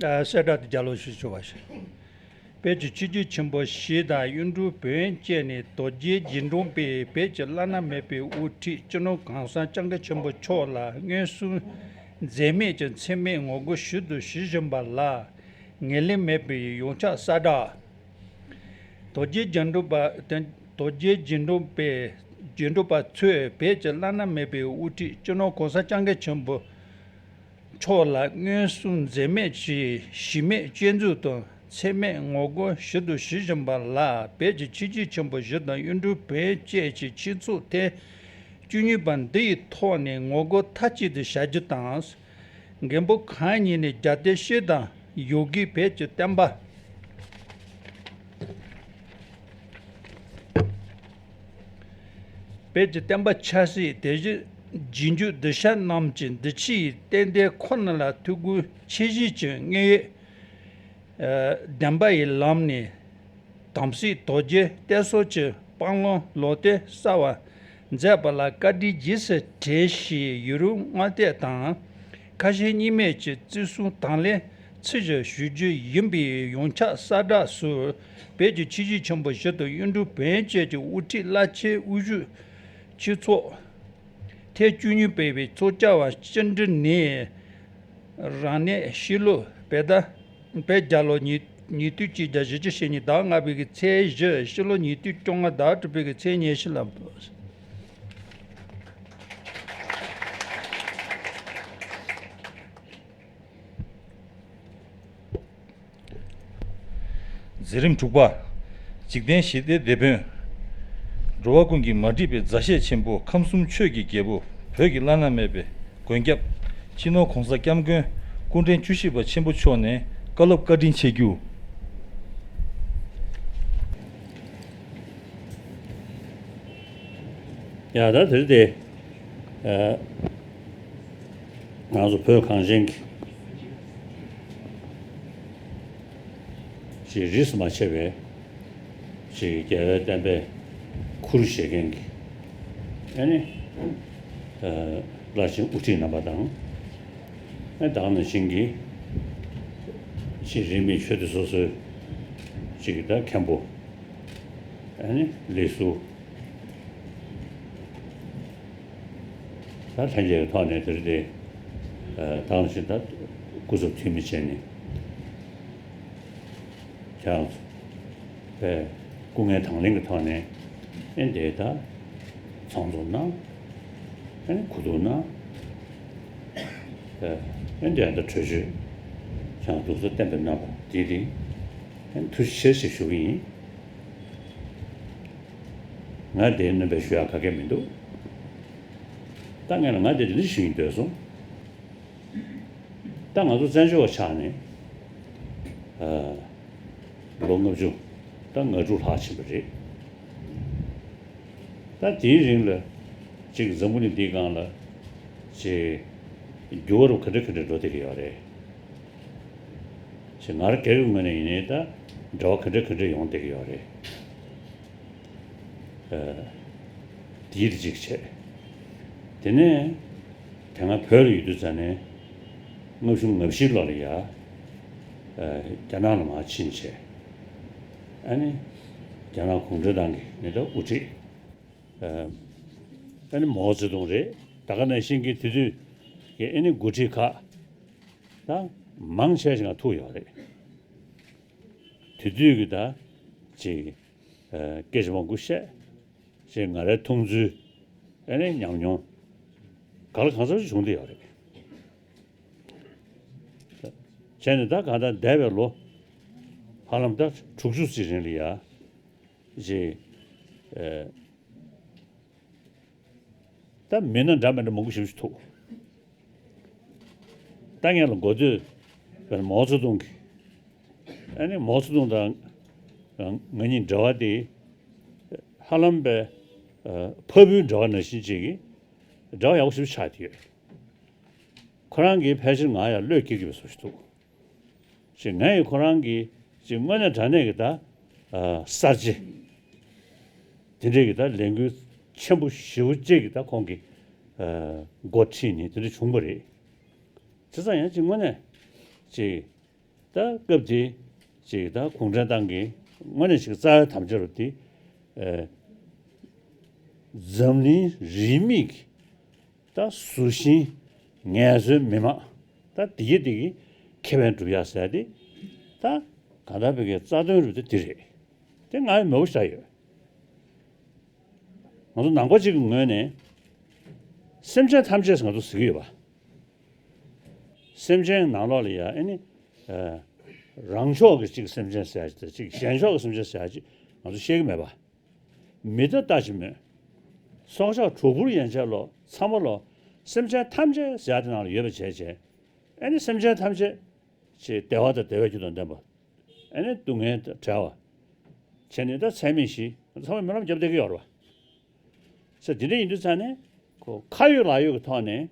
ཨ། གསལ་བསྒྲགས་དེ་རྒྱབ་ལོགས་ཤིག་ཞུ་བ་ཞིག་བོད་ཀྱི་ཆོས་བརྒྱུད་ཆེན་པོ་བཞི་དང་གཡུང་དྲུང་བོན་བཅས་ནས་དོལ་རྒྱལ་རྗེས་འབྲང་པས་བོད་ཀྱི་བླ་ན་མེད་པའི་དབུ་ཁྲིད་སྤྱི་ནོར་གོང་ས་སྐྱབས་མགོན་ཆེན་པོ་མཆོག་ལ་མངོན་སུམ་འཛེམ་མེད་ཀྱི་མཚན་སྨད་ངོ་རྒོལ་ཞུ་དང་ཞུ་བཞིན་པ་ལ་ངོས་ལེན་མེད་པའི་ཡོངས་ཁྱབ་གསལ་བསྒྲགས། དོལ་རྒྱལ་རྗེས་འབྲང་པ། དོལ་རྒྱལ་རྗེས་འབྲང་པས་རྗེས་འབྲང་པ་ཚོས་བོད་ཀྱི་བླ་ན་མེད་པའི་དབུ་ཁྲིད་སྤྱི་ནོར་གོང་ས་སྐྱབས་མགོན་ཆེན་པོ་མཆོག་ལ་མངོན་སུམ་འཛེམ་མེད་ཀྱིས་གཞི་མེད་སྐྱོན་འཛུགས་དང་མཚན་སྨད་ངོ་རྒོལ་ཞུ་དང་ཞུ་བཞིན་པ་ལ་བོད་ཀྱི་ཆོས་བརྒྱུད་ཆེན་པོ་བཞི་དང་གཡུང་དྲུང་བོན་བཅས་ཀྱི་ཆོས་ཚོགས་ཐེངས་བཅུ་གཉིས་པ་འདི་ཡི་ཐོག་ནས་ངོ་རྒོལ་མཐའ་གཅིག་ཏུ་བྱ་རྒྱུ་དང་། མགོན་པོ་གང་ཉིད་ནས་རྒྱལ་བསྟན་སྤྱི་དང་ཡོད་དགུའི་བོད་ཀྱི་བསྟན་པ། བོད་ཀྱི་བསྟན་པ་ཆབ་སྲིད་དེ་བཞིན་རྗེས་འཇུག་གདུལ་བྱ་རྣམས་ཀྱི་འདུ་བྱེད་ཡི་རྟེན་འབྲེལ་ཁོ་ན་ལ་ཐུགས་ཁུར་ཆེ་བཞེས་ཀྱི་དངོས་ཡོད་ཨ་བདེན་པ་ཡི་ལམ་ནས། དམ་སྲི་དོལ་རྒྱལ་བསྟེན་གསོལ་གྱི་སྤང་བླང་ལུང་བསྟན་གསར་བ་མཛད་པ་ལ་བཀའ་དྲིན་རྗེས་སུ་དྲན་ཞེས་ཡུན་རིང་བསྔགས་བསྟོད་དང་། ཁ་ཞེ་གཉིས་མེད་ཀྱི་བརྩི་སྲུང་དང་ལེན་ཚུལ་བཞིན་ཞུ་རྒྱུ་ཡིན་པའི་ཡོངས་ཁྱབ་གསལ་བསྒྲགས་སུ། བོད་ཀྱི་ཆོས་བརྒྱུད་ཆེན་པོ་བཞི་དང་གཡུང་དྲུང་བོན་བཅས་ཀྱི་དབུ་ཁྲིད་བླ་ཆེན་དབུ་བཞུགས་ཆོས་ཚོགས་ཐེངས་བཅུ་གཉིས་པའི་ཚོགས་བཅར་བ་བཅུ་དྲུག་ནས་རབ་གནས་ཤིང་ལུག་བོད་ཟླ་བོད་རྒྱལ་ལོ་ཉིས་ཉིས་སྟོང་གཅིག་བརྒྱ་བཞི་བཅུ་ཞེ་གཉིས་ཟླ་ལྔ་པའི་གི་ཚེས་བཞི། ཕྱི་ལོ་ཉིས་སྟོང་བཅོ་ལྔ་ཟླ་དྲུག་པའི་གི་ཚེས་ཉེར་བཞི་ལ། མཛད་རིམ་དྲུག་པ། འཇིག་རྟེན་ཞི་བདེའི་དེད་དཔོན། འགྲོ་བ་ཀུན་གྱི་མ་འདྲིས་པའི་མཛའ་བཤེས་ཆེན་པོ། ཁམས་གསུམ་ཆོས་ཀྱི་རྒྱལ་པོ། བོད་ཀྱི་བླ་ན་མེད་པའི་མགོན་སྐྱབས། སྤྱི་ནོར་༸གོང་ས་༸སྐྱབས་མགོན་སྐུ་ཕྲེང་བཅུ་བཞི་པ་ཆེན་པོ་མཆོག་ནས་བཀའ་སློབ་བཀའ་དྲིན་ཆེ་རྒྱུ། ཡ་ད་དེར་དེ། ཨ། ང་ཚོ་བོད་གངས་ཅན་གྱི་ཅིག་རིས་སུ་མ་ཆད་པའི་ཅིག་རྒྱལ་བའི་བསྟན་པའི་ཁུར་བཞེས་མཁན་གྱི་ཨ་ནི་ཨ་བླ་ཆེན་དབུ་ཁྲིད་རྣམ་པ་དང་། ཨ་ད་ག་ནང་བཞིན་གྱི་ཅིག་རིས་མེད་ཆོས་སྡེ་སོ་སོའི་ཅིག་ད་མཁན་པོ། ཨ་ནི་ལས་ཟུར། ད་ལྷན་རྒྱས་ཀྱི་ཐོག་ནས་དེ་རིང་དེ་ད་ག་ནང་བཞིན་ད་སྐུ་ཚབ་འཐུས་མི་བྱས་ནས་ཀྱང་པའི་སྐུ་ངལ་དང་ལེན་གྱི་ཐོག་ནས་ཨེ་འདི་ད་ཚོགས་འཛོམས་གནང་། ཨེ་གོ་བསྡུར་གནང་། ཨེ་འདི་ད་གྲོས་ཆོད་ཀྱང་འདུག་ཚོ་གཏན་འབེབས་གནང་བ་འདི་དེ་ཨེ་ཐུགས་རྗེ་ཆེ་ཞེས་ཞུ་གི་ཡིན། ང་དེ་སྣོན་པ་ཞུ་ཡག་ག་གེ་མི་འདུག་ད་ངས་ལ་ང་དེ་དེ་འདྲ་ཞུ་ཡིན་འདོད་སོང་། ད་ང་ཚོ་བཙན་བྱོལ་བ་ཆགས་ནས་ཨ་ལོ་ལྔ་བཅུ་ད་ང་དྲུག་ལྷག་ཕྱིན་པ་རེད། ད་དེའི་རིང་ལ་ཅིག་འཛམ་བུ་གླིང་འདིའི་སྒང་ལ་ཅིག་འགྱུར་བ་རུ་ག་འདྲ་ག་འདྲ་འགྲོ་བསྡད་ཀྱི་ཡོད་རེད། ཅིག་ང་རང་སྒེར་གྱི་ངོས་ནས་ཡིན་ནའི་ད་འབྲེལ་བ་ག་འདྲ་ག་འདྲ་ཡོང་བསྡད་ཀྱི་ཡོད་རེད། ཨ། དེའི་རིགས་གཅིག་བྱས། དེ་ནས་དེ་སྔ་བོད་ལ་ཡོད་དུས་ཙ་ནས་ལྔ་བཅུ་ང་བཞི་ལོ་ལ་ཡ། ཨ། རྒྱ་ནག་ལ་མར་ཕྱིན་བྱས། ཨ་ནི་རྒྱ་ནག་གུང་ཁྲན་ཏང་གི་ནི་ད་དབུ་ཁྲིད། ཨ། ཨ་ནི་མའོ་ཙེ་ཏུང་རེད། ད་ག་ནང་བཞིན་གྱི་དེ་དུས་ཀྱི་ཨ་ནི་འགོ་ཁྲིད་ཁག་ད་མང་ཆེ་ཞིག་ང་ཐུག་ཡོད་རེད། དེ་དུས་ཀྱི་ད་ཅིག་ཨ། སྐད་ཆ་མང་པོ་བཤད། ཅེས་ང་རའི་མཐོང་ཚུལ། ཨ་ནི་ཉམས་མྱོང་། གང་ལ་གང་འཚམ་ཞིག་བྱུང་བསྡད་ཡོད་རེད། བྱས་ནས་ད་གང་ལྟར་འདས་པའི་ལོ་ཧ་ལམ་ད་དྲུག་ཅུ་ཙམ་རིང་ལ་ཡ། ཅེས། ཨ། ད་མི་སྣ་འདྲ་མི་འདྲ་མང་པོ་ཞིག་ཐུག་ད་ངས་ལ་འགོ་སྟོད་པའི་མའོ་ཙེ་ཏུང་གི། ཨ་ནི་མའོ་ཙེ་ཏུང་དང་ང་གཉིས་འབྲེལ་བ་དེ་ཧ་ལམ་པའི་ཕ་བུའི་འབྲེལ་བ་ནང་བཞིན་ཅིག་གི་འབྲེལ་བ་ཡག་པོ་ཞིག་ཆགས་བསྡད་ཡོད། ཁོ་རང་གིས་ཕལ་ཆེར་ང་ཡར་བློས་འགེལ་གྱི་ཡོད་པའི་བཟོ་ཞིག་འདུག་ཅེས་ངས་ཡང་ཁོ་རང་གི་ཅིག་དངོས་གནས་དྲང་གནས་ཀྱི་ད་གསར་བརྗེ་དེ་འདྲས་ཀྱི་ད་ལས་འགུལ་ཆེན་པོ་ཞེ་པོ་ཅིག་གི་ད་ཁོང་གི་འགོ་ཁྲིད་ནས་དེ་འདྲ་བྱུང་བ་རེད། བྱས་ཙང་ཡང་ཅིག་དངོས་གནས་ཅིག་ད་སྐབས་དེ་ཅིག་ད་གུང་ཁྲན་ཏང་གི་དངོས་གནས་ཅིག་རྩ་བའི་དམ་བཅའ་རུ་དེ་འཛམ་གླིང་རིས་མེད་ཀྱི་ད་གཟུ་ཞིང་ངལ་རྩོལ་མི་མང་ད་དེ་གི་དེ་གི་ཁེ་ཕན་སྒྲུབ་ཡག་ཟེར་ཏེ་ད་གང་ལྟར་བོད་ཀྱི་རྩ་དོན་རུ་དེ་དེ་རེད། དེ་ང་ཡི་མོས་པོ་བཞག་ཡོད། ང་ཚོ་ནང་པ་གཅིག་གི་ངོས་ནས་སེམས་ཅན་ཐམས་ཅད་ང་ཚོ་ཟེར་གྱི་ཡོད་པ། སེམས་ཅན་ནང་ལོགས་ལ་ཡ་ཨ་ནི་རང་ཕྱོགས་ཀྱི་གཅིག་སེམས་ཅན་ཟེར་ཡ་གཅིག་དང་གཅིག་གཞན་ཕྱོགས་ཀྱི་སེམས་ཅན་ཟེར་ཡ་གཅིག་ང་ཚོ་ཤེས་ཀྱི་མེད་པ། མི་ད་ལྟ་ཅི་མོད། སྲོག་ཆགས་གྲོག་སྦུར་ཡན་ཆད་ལོ་ཚང་མ་ལོ་སེམས་ཅན་ཐམས་ཅད་ཟེར་ཡ་དེ་ནང་ལ་ཡོད་པ་བྱས་བྱས། ཨ་ནི་སེམས་ཅན་ཐམས་ཅད་ཅེས་བདེ་བ་དང་བདེ་བའི་རྒྱུ་དང་ལྡན་པ། ཨ་ནི་སྡུག་བསྔལ་དང་བྲལ་བ། བྱས་ནས་ད་ཚད་མེད་བཞི་ཚང་མས་སྨོན་ལམ་བརྒྱབ་བསྡད་ཀྱི་ཡོད་རེད་བ། ས་དེ་འདྲ་ཡིན་དུས་ཙང་ནས་ཁོ་ཁ་ཡོད་ལག་ཡོད་ཀྱི་ཐོག་ནས་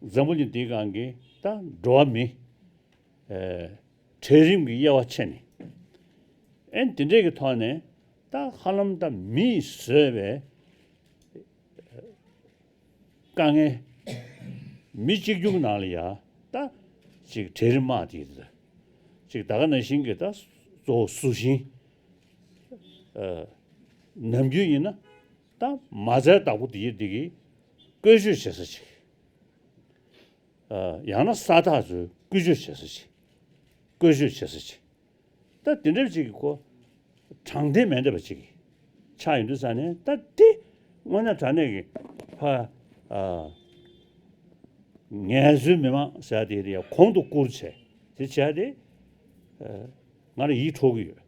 འཛམ་བུ་གླིང་འདིའི་སྒང་གི་ད་འགྲོ་བ་མི་ཨེ་གྲལ་རིམ་གྱི་དབྱེ་བ་ཕྱེ་ནས་ཨེ་འདི་འདྲས་ཀྱི་ཐོག་ནས་ད་ཧ་ལམ་ད་མིས་བཟོས་པའི་དཀའ་ངལ། མི་གཅིག་གྱུར་ནང་ལ་ཡ་ད་ཅིག་གྲལ་རིམ་དམག་དེ་ད་ཅིག་ད་ག་ནང་བཞིན་གྱི་ད་གཙོ་བོ་གཟུ་ཞིང་། ཨ། ནམ་རྒྱུན་ཡིན་ན་ད་མ་རྩའི་བདག་པོ་དེ་ཡི་དེ་གི་བཀོལ་སྤྱོད་བྱེད་ས་ཅིག་ཨ། ཡང་ན་ས་ཐག་ཚོའི་བཀོལ་སྤྱོད་བྱེད་ས་ཅིག་བཀོལ་སྤྱོད་བྱེད་ས་ཅིག་ད་དེ་འདྲ་ཅིག་གི་ཁོ་དྲང་བདེན་མེད་འདྲ་བ་ཅིག་ཆགས་ཡོང་དུས་ཙང་ནས་ད་དེ་དངོས་གནས་དྲང་གནས་ཀྱི་ཕ་ཨ་ངལ་རྩོལ་མི་མང་ཟེར་ཡ་དེ་ཡ་གོང་དུ་བཀུར་བྱས་དེ་བྱས་ཏེ་ཨ་ང་ལ་ཡིད་འཕྲོག་གི་ཡོད།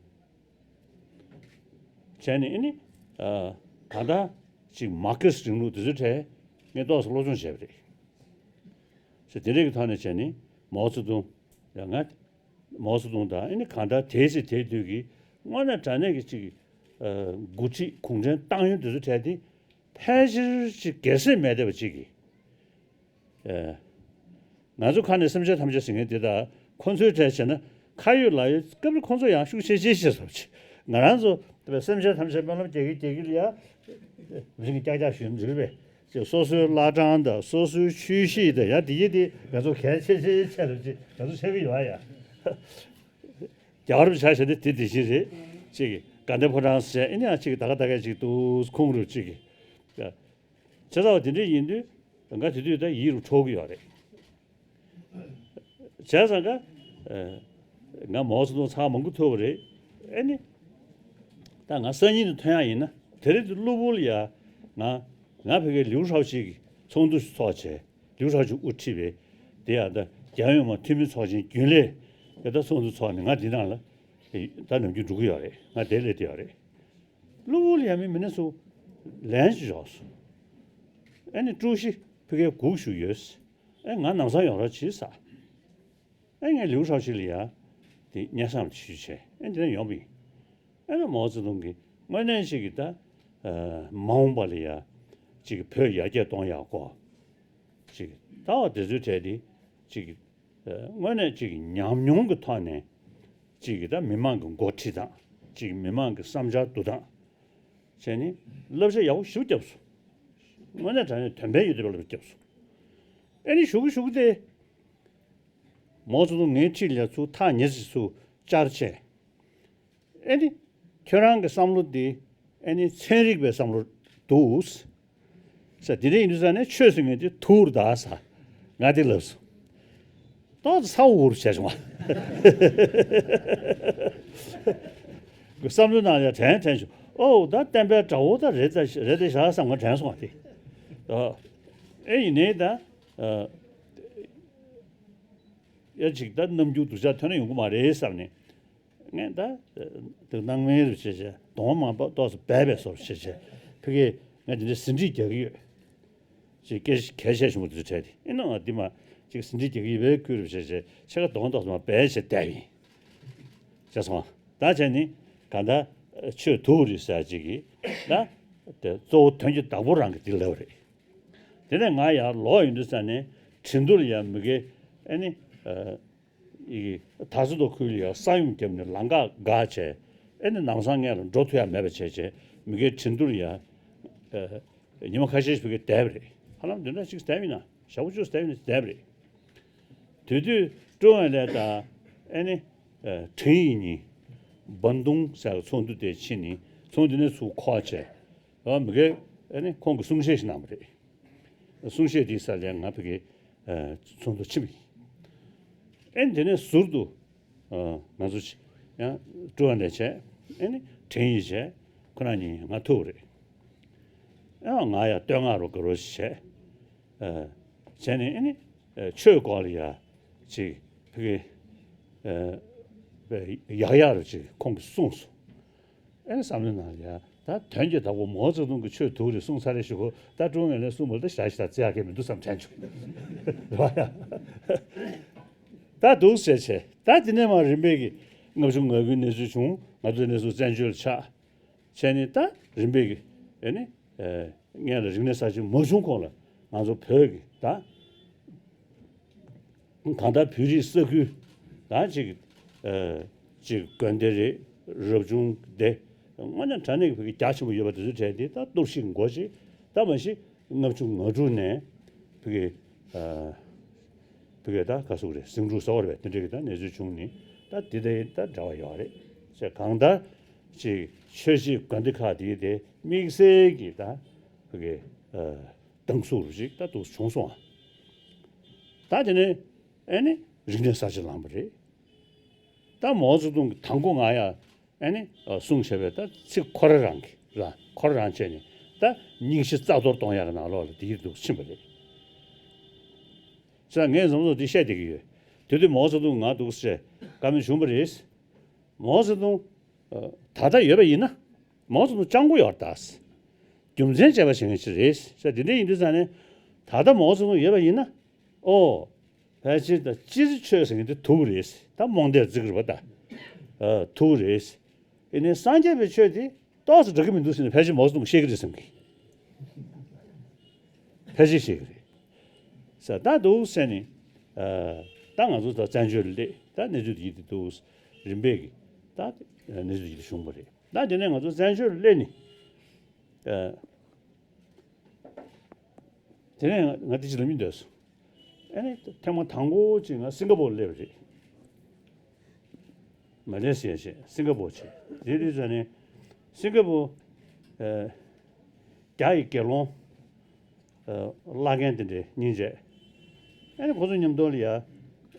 བྱས་ནས་ཨ་ནི་ཨ་གང་ལྟར་ཅིག་མར་ཁེ་སི་རིང་ལུགས་དེ་ཚོའི་གྲས་ངས་ཏོག་ཙམ་སློབ་སྦྱོང་བྱས་པ་རེད། ཟེར་དེ་འདྲའི་གི་ཐོག་ནས་བྱས་ནས་མའོ་ཙེ་ཏུང་ཡང་ང་མའོ་ཙེ་ཏུང་དང་ཨ་ནི་གང་ལྟར་དེའི་ཚེ་དེའི་དུས་ཀྱི་དངོས་གནས་དྲང་གནས་ཀྱི་ཅིག་ཨ་འགོ་ཁྲིད་གུང་ཁྲན་ཏང་ཡོན་དེ་ཚོའི་གྲས་དེ་ཕལ་ཆེར་ཅིག་སྒེར་སེམས་མེད་བསྡད་པ་ཅིག་གིས། ཨེ། ང་ཚོ་ཁ་ནས་སེམས་ཅན་ཐམས་ཅད་ཟེར་མཁན་དེ་དག་ཁོ་ཚོའི་གྲས་བྱས་ན་ཁ་ཡོད་ལག་ཡོད་སྐབས་རེ་ཁོ་ཚོ་ཡང་ཤུགས་ཆེ་ཆེ་བྱེད་ཐུབ་ཅིག་ང་རང་ཚོ་དཔེ་སེམས་ཅན་ཐམས་ཅད་སྨོན་ལམ་རྒྱག་གི་རྒྱག་གི་ལ་ཡ་མི་རིང་ཀྱག་ཀྱག་ཞུ་འདྲི་བས་ཅིག་སོ་སོའི་བླ་བྲང་དང་སོ་སོའི་ཆོས་གཞིས་དང་ཡ་དེ་ཡི་དེ་ང་ཚོ་གལ་ཆེ་ཆེ་ཆེ་ལ་ཅིག་ང་ཚོ་ཆེ་གི་ཡོད་ཨ་ཡ། རྒྱལ་བ་རིན་པོ་ཆེ་ཞེས་ནི་དེ་དེ་བཞིན་རེད། ཅིག་གི་དགའ་ལྡན་ཕོ་བྲང་ཟེར་ཨེ་ནི་ཡང་ཅིག་གི་ད་ག་ད་ག་ཅིག་ཏུ་ཁུངས་རུ་ཅིག་གི་བྱས་ཙང་བ་དེ་འདྲ་ཡིན་དུས་ང་དེ་དུས་ད་ཡིད་རུ་འཕྲོག་གི་ཡོད་རེད། བྱས་ཙང་ཀ་ང་མའོ་ཙེ་ཏུང་ཚར་མང་པོ་ཐུབ་པ་རེད། ཨེ་ནི་ད་ང་སང་ཉིན་དུ་ཐོན་ཡག་ཡིན་ན་དེ་རིང་དུ་གློ་བུར་ལ་ཡ་ང་ང་ཕ་གིའི་ལིའུ་ཧྲའོ་ཅི་གི་ཚོགས་འདུ་ཞིག་ཚོགས་བྱས། ལིའུ་ཧྲའོ་ཅི་དབུ་ཁྲིད་པའི་དེ་ཡང་ད་རྒྱལ་ཡོངས་མ་འཐུས་མི་ཚོགས་ཆེན་རྒྱུན་ལས་ཡ་ད་ཚོགས་འདུ་ཚོགས་ནས་ང་འདི་ནང་ལ་ད་ནམ་རྒྱུན་འགྲོ་གི་ཡོད་རེད། ང་དེ་སླེབས་བསྡད་ཡོད་རེད། གློ་བུར་ལ་ཡ་མི་མི་སྣ་ཚོ་ལན་ཅིག་འཇོག་སོང་། ཨ་ནི་ཀྲུའུ་ཞི་ཕ་གིར་སྒུག་བཞུགས་ཡོད། ཨ་ང་ལམ་སང་ཡོང་རོགས་གྱིས་ཟེར། ཨ་ངས་ལིའུ་ཧྲའོ་ཅི་ལ་ཡ་དེ་སྙན་སེང་ཞུས་བྱས་ཨ་འདི་ནས་ཡོང་པ་ཡིན། ཨ་ནི་མའོ་ཙེ་ཏུང་གིས་དངོས་གནས་ཅིག་གི་ད་མ་འོངས་པ་ལ་ཡ་ཅིག་གི་བོད་ཡར་རྒྱས་གཏོང་ཡག་སྐོར་ཅིག་ད་བ་དེ་ཚོའི་གྲས་དེ་ཅིག་གི་དངོས་གནས་ཅིག་གི་ཉམས་མྱོང་གི་ཐོག་ནས་ཅིག་གི་ད་མི་མང་གི་འགོ་ཁྲིད་སྟངས་ཅིག་གི་མི་མང་གི་བསམ་འཆར་བསྡུ་སྟངས་བྱས་ནས་བསླབ་བྱ་ཡག་པོ་ཞིག་བརྒྱབ་སོང་། དངོས་གནས་དྲང་གནས་དོན་ཕན་ཡོད་བསྡད་པ་ལ་བརྒྱབ་སོང་། ཨ་ནི་གཞུག་གུ་གཞུག་གུ་དེ། མའོ་ཙེ་ཏུང་ངའི་འཁྲིས་ལ་ཚུར་ཐག་ཉེ་ཙམ་ཚུར་བཅར་བྱས། ཨེ་ནི། ཁྱོད་རང་གི་བསམ་བློ་འདི་ཨེ་ནི་ཚན་རིག་པའི་བསམ་བློ་འདུག་ཟེར། དེ་འདྲ་ཡིན་དུས་ཙང་ནས་ཆོས་ཟེར་མཁན་དེ་དུག་རེད་ད་ཟེར། ང་དེ་ལབ་སོང་། ཏོག་ཙམ་ཚ་བོ་བོར་བྱས་བྱུང་བ། བསམ་བློའི་ནང་ལ་དྲན་དྲན་བྱུང་། ཨོ་ད་བསྟན་པའི་དགྲ་བོ་ད་རེད་ད་རེད་དེ་བཞག་བསམ་ང་དྲན་སོང་བ་དེ། ཨེ་ཡིན་ནའི་ད། ཡ་ཅིག་ད་རྣམ་འགྱུར་སྡུག་ཅག་ཐོན་ན་ཡོང་གི་མ་རེད་བསམ་ནས། ངས་ད་དུ་སྣང་མེད་རུ་བྱས་བྱས་གདོང་མ་པ་ཏོག་ཙམ་སྦས་པའི་བཟོ་རུ་བྱས་བྱས་ཕ་གིས་ང་དེ་འདྲའི་ཟིན་བྲིས་རྒྱག་གི་ཡོད། ཅིག་སྐད་གལ་ཆེ་ཆུང་བ་དུ་བྲལ་ཏེ་ཨེ་ན་ང་འདི་མ་ཅིག་ཟིན་བྲིས་རྒྱག་གི་ཡོད་པའི་ཁུལ་རུ་བྱས་བྱས་ཕྱེད་ཀ་གདོང་ཏོག་ཙམ་མ་སྦས་བྱས་བསྡད་ཡིན། བྱས་སོང་ད་བྱས་ནི་ག་ད་ཆོས་དུག་རེད་ཟེར་ཅིག་གིས་ད་དེ་གཙོ་བོ་དོན་གྱི་བདག་པོ་རང་གི་འདི་ལབ་རེད། དེ་ནས་ང་ཡར་ལོག་ཡོང་དུས་ཙ་ནས་ཁྲིན་ཏུར་ཡང་མི་དགེ་ཨེ་ནི། ཨ། ཡི་གེ་དར་ས་རྡོ་ཁུལ་ལ་ཡང་ས་ཡོམ་བརྒྱབ་ནས་ལམ་ཁ་འགག་བྱས། ཨེ་ནི་ནམ་སང་སྔོན་ལ་འགྲོ་ཐུབ་ཡ་མེད་པ་བྱས་བྱས་མི་དགེ་ཁྲིན་ཏུར་ཡང་། ཨ། ཉི་མ་ཁ་ཤས་ཤིག་བི་གེ་བསྡད་པ་རེད། ཧ་ལམ་བདུན་ཕྲག་གཅིག་བསྡད་པ་ཡིན་ན་ཞག་པོ་བཅུ་བསྡད་པ་ཡིན་ན་བསྡད་པ་རེད། དེ་དུས་ཀྲོའུ་ཨེན་ལེ་དང་ཨེ་ནི། ཨ། ཁྲིན་ཡི་གཉིས། སྦན་ཏུང་ཟེར་བའི་ཚོགས་འདུ་དེ་ཕྱིན་ནས་ཚོགས་འདུ་ནས་ཚུར་འཁོར་བྱས། ཨ། མི་དགེ་ཨེ་ནི་ཁོང་གིས་གསུང་བཤད་ཞིག་གནང་བ་རེད། གསུང་བཤད་དེའི་ས་ལས་ང་ཕ་གི་ཚོགས་འདུ་ཕྱིན་པ་ཡིན། ཨེ་ནི་དེ་ནས་ཟུར་དུ་ང་ཚོ་ཡང་ཀྲུའུ་ཨེན་ལེ་བྱས། ཨེ་ནི་ཁྲིན་ཡི་བྱས། ཁོ་རང་གཉིས་ང་ཐུག་པ་རེད། ཨེ་ང་ཡང་བསྟོད་བསྔགས་རོགས་དགའ་རོགས་ཞིག་བྱས། བྱས་ནས་ཨེ་ནི་ཆོས་སྐོར་ལ་ཡ་ཅིག་ཕ་གི་ཡག་ཡག་རུ་ཅིག་ཁོང་གིས་གསུངས་སོང་། ཨེ་བསམ་བློའི་ནང་ལ་ཡ་ད་དོན་གྱི་བདག་པོ་མའོ་ཙེ་ཏུང་གི་ཆོས་དུག་རེད་གསུངས་ཚར་རེ་ཞུ་གོ། ད་ཀྲུང་ངེ་ལེ་གསུངས་པ་ལ་ད་ཞག་ཞིག་ད་བརྩི་ཡག་གི་མི་འདུག་བསམ་དྲན་བྱུང་། རེད་བ་ཡ། ད་འདུག་ཟེར་བྱས་ད་དེ་ནས་མར་རིམ་པས་ཀྱི་ལྔ་བཅུ་ང་དགུའི་གནས་ཚུལ་བྱུང་། ང་ཚོའི་གནས་ཚུལ་བཙན་བྱོལ་ལ་ཆགས། བྱས་ནས་ད་རིམ་པས་ཀྱི་ཨེ་ནི། སྔོན་ལ་རིག་གནས་གསར་བརྗེ་མ་བྱུང་གོང་ལ་ང་ཚོ་བོད་ཀྱི་ད་གང་ལྟར་བོད་རིགས་ས་ཁུལ་ད་ཅིག་ཅིག་དགོན་སྡེ་རེད། རབ་བྱུང་སྡེ་དངོས་གནས་དྲང་གནས་ཀྱི་བོད་ཀྱི་རྒྱ་ཆེན་པོ་ཡོད་པ་དེ་ཚོའི་གྲས་དེ་ད་གཏོར་བཤིག་འགོ་ཅིག་ད་མ་གཞི་ལྔ་བཅུ་ང་དྲུག་ནས་བོད་ཀྱི་བོད་ཀྱི་ད་ག་ཟུག་རེད། ཟིང་འཁྲུག་ཟེར་བ་རེད་པས། དེ་འདྲ་གི་ད་གནས་ཚུལ་བྱུང་ནས་ད་དེ་དེ་ད་འབྲེལ་བ་ཡོད་རེད་ཅེས། གང་ལྟར་ཅིག་ཆོས་བྱེད་དགོན་སྡེ་ཁག་དེ་དེ་དམིགས་བསལ་གྱི་ད་བོད་ཀྱི་སྡང་ཟུག་རུ་ཅིག་ད་འདུག་བྱུང་སོང་ཨ། ད་དེ་ནས་ཨེ་ནི་རིག་གནས་གསར་བརྗེ་ལངས་པ་རེད། ད་མའོ་ཙེ་ཏུང་གི་དང་པོ་ང་ཡ་ཨེ་ནི་གསུང་བྱས་པའི་ད་ཚིག་ཁོ་ར་རང་གི་ར་ཁོ་ར་རང་བྱས་ནས་ད་སྙིང་རྗེ་རྩ་གཏོར་གཏོང་ཡག་གི་ནང་ལོགས་ལ་དེ་ཡིར་འདུག་ཕྱིན་པ་རེད། ས་ངས་བཟང་བཟང་འདི་བཤད་བསྡད་ཀྱི་ཡོད། དེ་དུས་མའོ་ཙེ་ཏུང་ང་འདུག་ཟེར་བཀའ་མོལ་བྱུང་བ་རེད། མའོ་ཙེ་ཏུང་ད་ལྟ་ཡོད་པ་ཡིན་ན། མའོ་ཙེ་ཏུང་སྤྱང་པོ་ཡོད་རེད་ད། རྒྱུ་མཚན་བྱས་པ་བྱེད་མཁན་ཅིག་རེད་ཟེར། དེ་འདྲ་ཡིན་དུས་ཙང་ནས་ད་ལྟ་མའོ་ཙེ་ཏུང་ཡོད་པ་ཡིན་ན། ཨོ། ཕལ་ཆེར་ད་སྤྱིར་ཆོས་ཟེར་མཁན་དེ་ཐུག་རེད། ད་རྨོངས་དད་བརྩི་གི་རེད་པ་ད། ཨ། ཐུག་རེད། ཡིན་ནའི་སངས་རྒྱས་པའི་ཆོས་དེ་ཏོག་ཙམ་འགྲིག་གི་མི་འདུག་ཟེར་ནས་ཕལ་ཆེར་མའོ་ཙེ་ཏུང་བཤད་ཀྱི་རེད་བསམ་གི། ཕལ་ཆེར་བཤད་ཀྱི་རེད་ཟེར། ད་འདུག་ཟེར་ནས། ཨ། ད་ང་ཚོ་ད་བཙན་བྱོལ་སླེབས། ད་གནས་ཚུལ་དེ་འདི་འདུག་རིམ་པས་ཀྱི་ད་གནས་ཚུལ་དེ་འདི་བྱུང་བ་རེད། ད་དེ་ནས་ང་ཚོ་བཙན་བྱོལ་སླེབས་ནས། ཨ། དེ་ནས་ང་ང་འདི་ཅིག་ལབ་མི་འདོད་སོང་། ཨ་ནི་ཐེངས་མ་དང་པོ་ཅིག་ང་སིང་ག་པོར་སླེབས་པ་རེད། མ་ལེ་ཤི་ཡ་བྱས་སིང་ག་པོར་བྱས། དེ་དུས་ཙ་ནས་སིང་ག་པོར། ཨ། རྒྱ་ཡི་དགེ་སློང་། ཨ། བླ་རྒན་དེ་འདྲས་གཉིས་བྱས། ཨ་ནི་ཁོ་ཚོ་མཉམ་དུ་ལ་ཡ།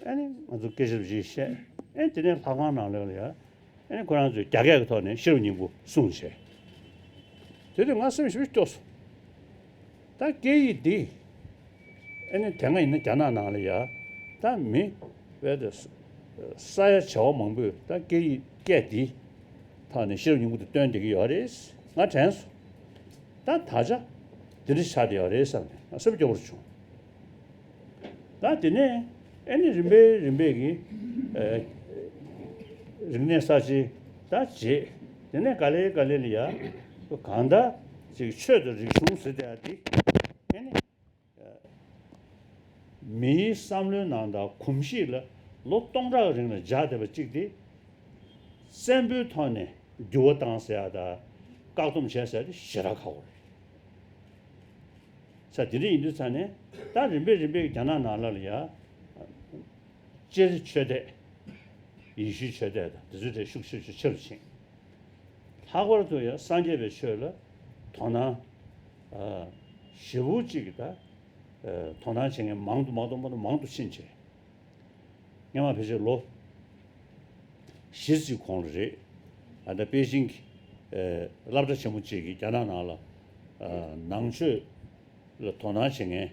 ཨ་ནི་ང་ཚོ་སྐད་ཆ་རེ་བཤད། ཨ་ནི་དེ་ནས་ལྷ་ཁང་ནང་ལོགས་ལ་ཡ། ཨ་ནི་ཁོ་རང་ཚོས་རྒྱ་སྐད་ཀྱི་ཐོག་ནས་ཤེས་རབ་སྙིང་པོ་གསུངས་བྱས། དེ་དུས་ང་སེམས་ཞེ་པོ་སྐྱོ་སོང་། ད་སྐད་ཡིག་འདི། ཨ་ནི་དེ་སྔ་ཡིན་ན་རྒྱ་ནག་ནང་ལ་ཡ། ད་མི་བས་ད་ས་ཡ་བྱེ་བ་མང་པོས་ད་སྐད་ཡིག་སྐད་འདི་ཐོག་ནས་ཤེས་རབ་སྙིང་པོ་འདི་སྟོན་བསྡད་ཀྱི་ཡོད་རེད། ང་དྲན་སོང་། ད་ད་ཆ་འདི་འདྲ་ཆགས་བསྡད་ཡོད་རེད་བསམ་ནས་ང་སེམས་སྐྱོ་པོ་བྱུང་། ད་དེ་ནས་ཨ་ནི་རིམ་པས་རིམ་པས་ཀྱི། ཨ། རིག་གནས་གསར་བརྗེ་ད་བྱེད། དེ་ནས་ག་ལེ་ག་ལེ་ལ་ཡ། གང་ལྟར་ཅིག་ཆོས་དང་རིག་གཞུང་ཟེར་དེ་ཡ་དེ། ཨ་ནི་མིའི་བསམ་བློའི་ནང་དང་གོམས་གཤིས་ལ་ལོ་སྟོང་ཕྲག་རིང་ལ་འཇགས་བསྡད་པ་གཅིག་དེ། བཙན་པོའི་ཐོག་ནས་འགྱུར་བ་བཏང་ཟེར་ཡ་དང་། བཀག་སྡོམ་བྱས་ཟེར་ཡ་དེ་ཞེ་དྲག་ཁག་པོ་རེད། ས་དེ་འདྲ་ཡིན་དུས་ཙང་ནས་ད་རིམ་པས་རིམ་པས་རྒྱ་ནག་ནང་ལ་ལ་ཡ། སྤྱིར་ཆོས་དད། ཡེ་ཤུའི་ཆོས་དད་དང་དེ་ཚོའི་གྲས་ཤུགས་ཆེ་ཆེ་ཆེ་རུ་ཕྱིན། ལྷག་པར་དུ་ཡང་སངས་རྒྱས་པའི་ཆོས་ལ་དོ་སྣང་། ཨ། ཞེ་པོ་ཅིག་གི་ད། ཨ། དོ་སྣང་བྱེད་མཁན་མང་དུ་མང་དུ་མང་དུ་མང་དུ་ཕྱིན་བྱས། སྔོན་མ་ཕལ་ཆེར་ལོ་བཞི་ཙམ་གོང་ལ་རེད། ཨ། ད་པེ་ཅིང་གི། ཨ། སློབ་གྲྭ་ཆེན་མོ་གཅིག་གིས་རྒྱ་ནག་ནང་ལ། ཨ། ནང་ཆོས་ལ་དོ་སྣང་བྱེད་མཁན་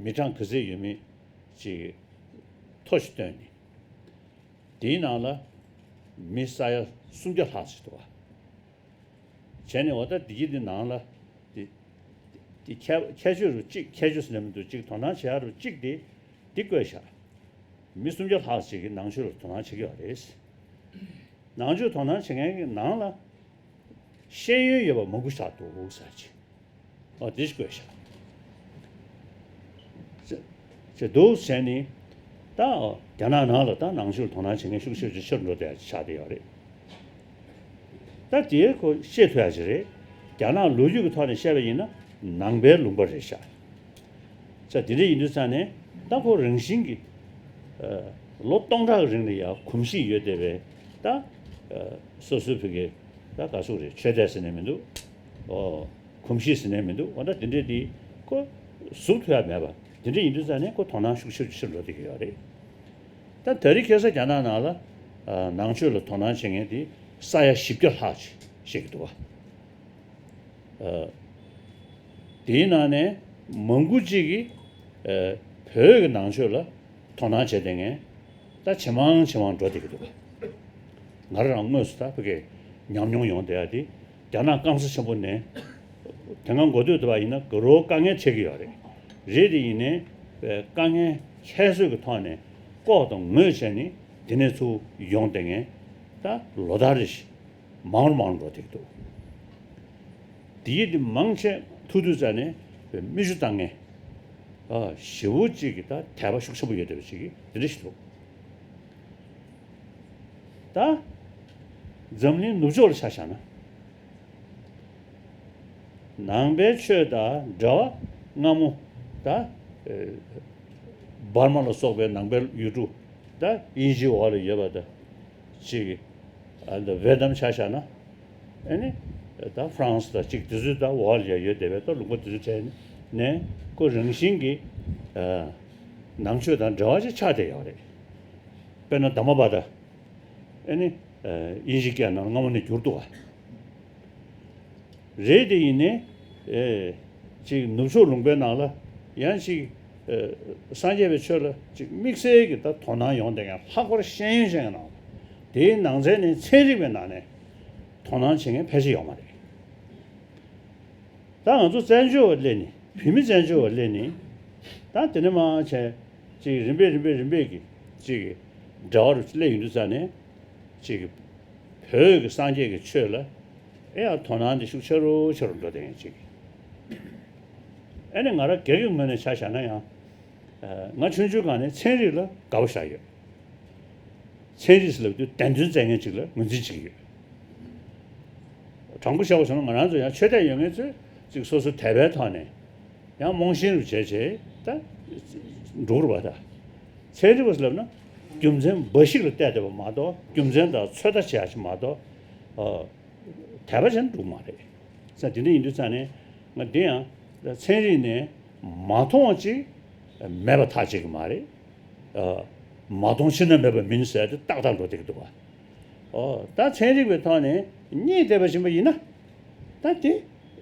མི་གྲངས་ག་ཚད་ཡོད་མེད་ཅིག་ཐོ་ཞིག་བཏོན་ནས། དེའི་ནང་ལ་མི་ས་ཡ་སུམ་བརྒྱ་ལྷག་ཅིག་འདུག་བ། བྱས་ནས་འོ་ད་འདི་གི་འདི་ནང་ལ་འདི་འདི་ཁྱད་ཁྱད་ཆོས་རུ་གཅིག་ཁྱད་ཆོས་ཟེར་ན་མི་འདུག་གཅིག་དོ་སྣང་བྱེད་ཡ་རུ་གཅིག་དེ་འདི་བཀོད་བཞག་མི་སུམ་བརྒྱ་ལྷག་ཅིག་གིས་ནང་ཆོས་ལ་དོ་སྣང་བྱེད་ཀྱི་ཡོད་རེད། ནང་ཆོས་དོ་སྣང་བྱེད་མཁན་གྱི་ནང་ལ་ཤེས་ཡོན་ཡོད་པ་མང་པོ་ཞིག་འདུག་ཟེར་ཅིག་ཨ། དེ་ཞིག་བཀོད་ཤག་ཅེས་ཅེས་འདུག་བྱས་ནས། ད་རྒྱ་ནག་ནང་ལ་ད་ནང་ཆོས་དོ་སྣང་བྱེད་མཁན་ཤུགས་ཆེ་ཆེ་ཆེར་འགྲོ་བསྡད་ཆགས་བསྡད་ཡོད་རེད། ད་དེའི་ཁོ་ཤེས་ཐུབ་ཡ་ཅིག་རེད། རྒྱ་ནག་ལོ་རྒྱུས་ཀྱི་ཐོག་ནས་བཤད་པ་ཡིན་ན་ནང་པའི་ལུང་པ་རེད་ཤག་ཅེས་དེ་འདྲ་ཡིན་དུས་ཙང་ནས་ད་ཁོ་རང་བཞིན་གྱིས། ཨ། ལོ་སྟོང་ཕྲག་རིང་ལ་ཡང་གོམས་གཤིས་ཡོད་བསྡད་པའི་ད། ཨ། སོ་སོའི་བོད་ཀྱི་ད་ག་ཟེར་དགོས་རེད། ཆོས་དད་ཟེར་ནས་མི་འདུག་ཨོ། གོམས་གཤིས་ཟེར་ནས་མི་འདུག་འོ་ན་དེ་འདྲས་དེ་ཁོ་གཟུགས་ཐུབ་ཡ་མེད་པ། དེ་འདྲས་ཡིན་དུས་ཙང་ནས་ཁོ་དོ་སྣང་ཤུགས་ཆེ་ཆེར་འགྲོ་བསྡད་ཀྱི་ཡོད་རེད། ད་ད་རེས་ཁ་སང་རྒྱ་ནག་ནང་ལ། ཨ། ནང་ཆོས་ལ་དོ་སྣང་བྱེད་མཁན་དེ་ས་ཡ་བཞི་བརྒྱ་ལྷག་ཅིག་བཤད་ཀྱི་འདུག་བ། ཨ། དེའི་ནང་ནས་མང་པོ་ཅིག་གིས། ཨ། བོད་ཀྱི་ནང་ཆོས་ལ་དོ་སྣང་བྱས་བསྡད་མཁན་ད་ཇེ་མང་ཇེ་མང་འགྲོ་བསྡད་ཀྱི་འདུག་ང་རང་དངོས་སུ་ད་ཕ་གིར་ཉམས་མྱོང་ཡོང་བསྡད་ཡ་དེ། རྒྱ་ནག་སྐམ་ས་ཆེན་པོ་ནས་དེ་སྔ་འགོ་སྟོད་དུ་བ་ཡིན་ན་དགའ་རབ་དཀའ་ངལ་འཕྲད་ཀྱི་ཡོད་རེད། རེད་དེ་ཡིན་ནའི་དཀའ་ངལ་ཁྱད་གསོད་ཀྱི་ཐོག་ནས་ལྐོག་དང་ངོས་བྱས་ནས་དེ་ནས་ཚུར་ཡོང་བསྡད་མཁན་ད་ལོ་ལྟར་རེ་བཞིན། མང་རུ་མང་རུ་འགྲོ་བསྡད་ཀྱི་འདུག་དེའི་དེ་མང་ཆེ་ཐུག་དུས་ཙ་ནས་མིག་ཆུ་བཏང་མཁན། ཨ། ཞེ་པོ་ཅིག་གི་ད་དད་པ་ཤུགས་ཆེན་པོ་ཡོད་བསྡད་པ་ཅིག་གི་དེ་འདྲ་ཞིག་འདུག་ད་འཛམ་གླིང་ནུབ་ཕྱོགས་ལ་ཆ་བཞག་ན། ནང་པའི་ཆོས་དང་འབྲེལ་བ་སྔ་མོ་ད། ཨེ། འབར་མ་ལ་སོགས་པའི་ནང་པའི་ཡུལ་གྲུ་ད་དབྱིན་ཇིའི་འོག་ལ་ཡོད་པ་དང་། ཅིག་ཨ། འདི་ཝེ་ཏི་ནམ་ཆ་བཞག་ན། ཨ་ནི་ད་ཧྥ་རན་སི་དང་ཅིག་དེ་ཚོའི་ད་འོག་ལ་ཡོད་བསྡད་པའི་ད་ལུང་པ་དེ་ཚོའི་གྲས་ནས་ཁོ་རང་བཞིན་གྱིས། ཨ། ནང་ཆོས་དང་འབྲེལ་བ་ཅིག་ཆགས་བསྡད་ཡོད་རེད། དཔེར་ན་དྷརྨ་པ་ད། ཨ་ནི། ཨ། དབྱིན་ཇི་སྐད་ནང་ལ་སྔ་མོ་ནས་བསྒྱུར་འདུག་བ། རེད་དེ་ཡིན་ནའི། ཨེ། ཅིག་ནུབ་ཕྱོགས་ལུང་པའི་ནང་ལ་ཡང་ཅིག་ཨེ། སངས་རྒྱས་པའི་ཆོས་ལ་ཅིག་དམིགས་བསལ་གྱི་ད་དོ་སྣང་ཡོང་བསྡད་མཁན། ལྷག་པར་ཤེས་ཡོན་ཅན་གྱི་ནང་ལ། དེའི་ནང་ཚན་ནས་ཚན་རིག་པའི་ནང་ནས་ དོ་སྣང་བྱེད་མཁན་ཕལ་ཆེར་ཡོད་མ་རེད། ད་ང་ཚོ་བཙན་བྱོལ་བ་སླེབས་ནས་བོད་མི་བཙན་བྱོལ་བ་སླེབས་ནས་ད་དེ་ནས་མར་བྱས་ཅིག་རིམ་པས་རིམ་པས་རིམ་པས་ཀྱི་ཅིག་འབྲེལ་བ་རུ་སླེབས་ཡོང་དུས་ཙ་ནས་ཅིག་བོད་ཀྱི་སངས་རྒྱས་ཀྱི་ཆོས་ལ་ཨེ་ཡང་དོ་སྣང་དེ་ཤུགས་ཆེ་རུ་ཆེ་རུ་འགྲོ་བསྡད་མཁན་ཅིག་ཨེ་ནས་ང་རང་སྒེར་གྱི་ངོས་ནས་ཆ་བཞག་ན་ཡང་ང་ཆུང་ཆུང་སྒང་ནས་ཚན་རིག་ལ་དགའ་པོ་བཞག་ཡོད། ཚན་རིག་ཟེར་ལབ་དུས་བདེན་དོན་བཙལ་མཁན་ཅིག་ལ་ངོས་འཛིན་བྱེད་ཀྱི་ཡོད། དྲང་པོ་བཤད་པ་སོང་ན་ང་རང་ཚོ་ཡང་ཆོས་དད་ཡོད་མཁན་ཚོས་ཅིག་སོ་སོ་དད་པའི་ཐོག་ནས་ཡང་རྨོངས་ཞེན་རུ་བྱས་བྱས་ད་འགྲོ་གི་རེད་པ། ད་ཚན་རིག་པ་ཟེར་ལབ་ན་རྒྱུ་མཚན་འབའ་ཞིག་ལ་བལྟས་བསྡད་པ་མ་གཏོགས་རྒྱུ་མཚན་དང་ཚོད་ལྟ་བྱེད་ཡ་ཞིག་མ་གཏོགས་དད་པ་བྱས་ན་འགྲོ་གི་མ་རེད། ས་དེ་འདྲ་ཡིན་དུས་ཙང་ནས་ང་འདི་ཡང་ཚན་རིག་ནས་མ་མཐོང་བ་ཅིག་མེད་པ་ཐག་བཅད་ཀྱི་མ་རེད། ཨ། མ་མཐོང་ཕྱིར་ན་མེད་པ་མིན་ཟེར་ཏེ་ཏག་ཏག་འགྲོ་བསྡད་ཀྱི་འདུག་ག་ཨོ། ད་ཚན་རིག་པའི་ཐོག་ནས་རྙེད་བསྡད་པ་ཡིན་པ་ཡིན་ན་ད་དེ་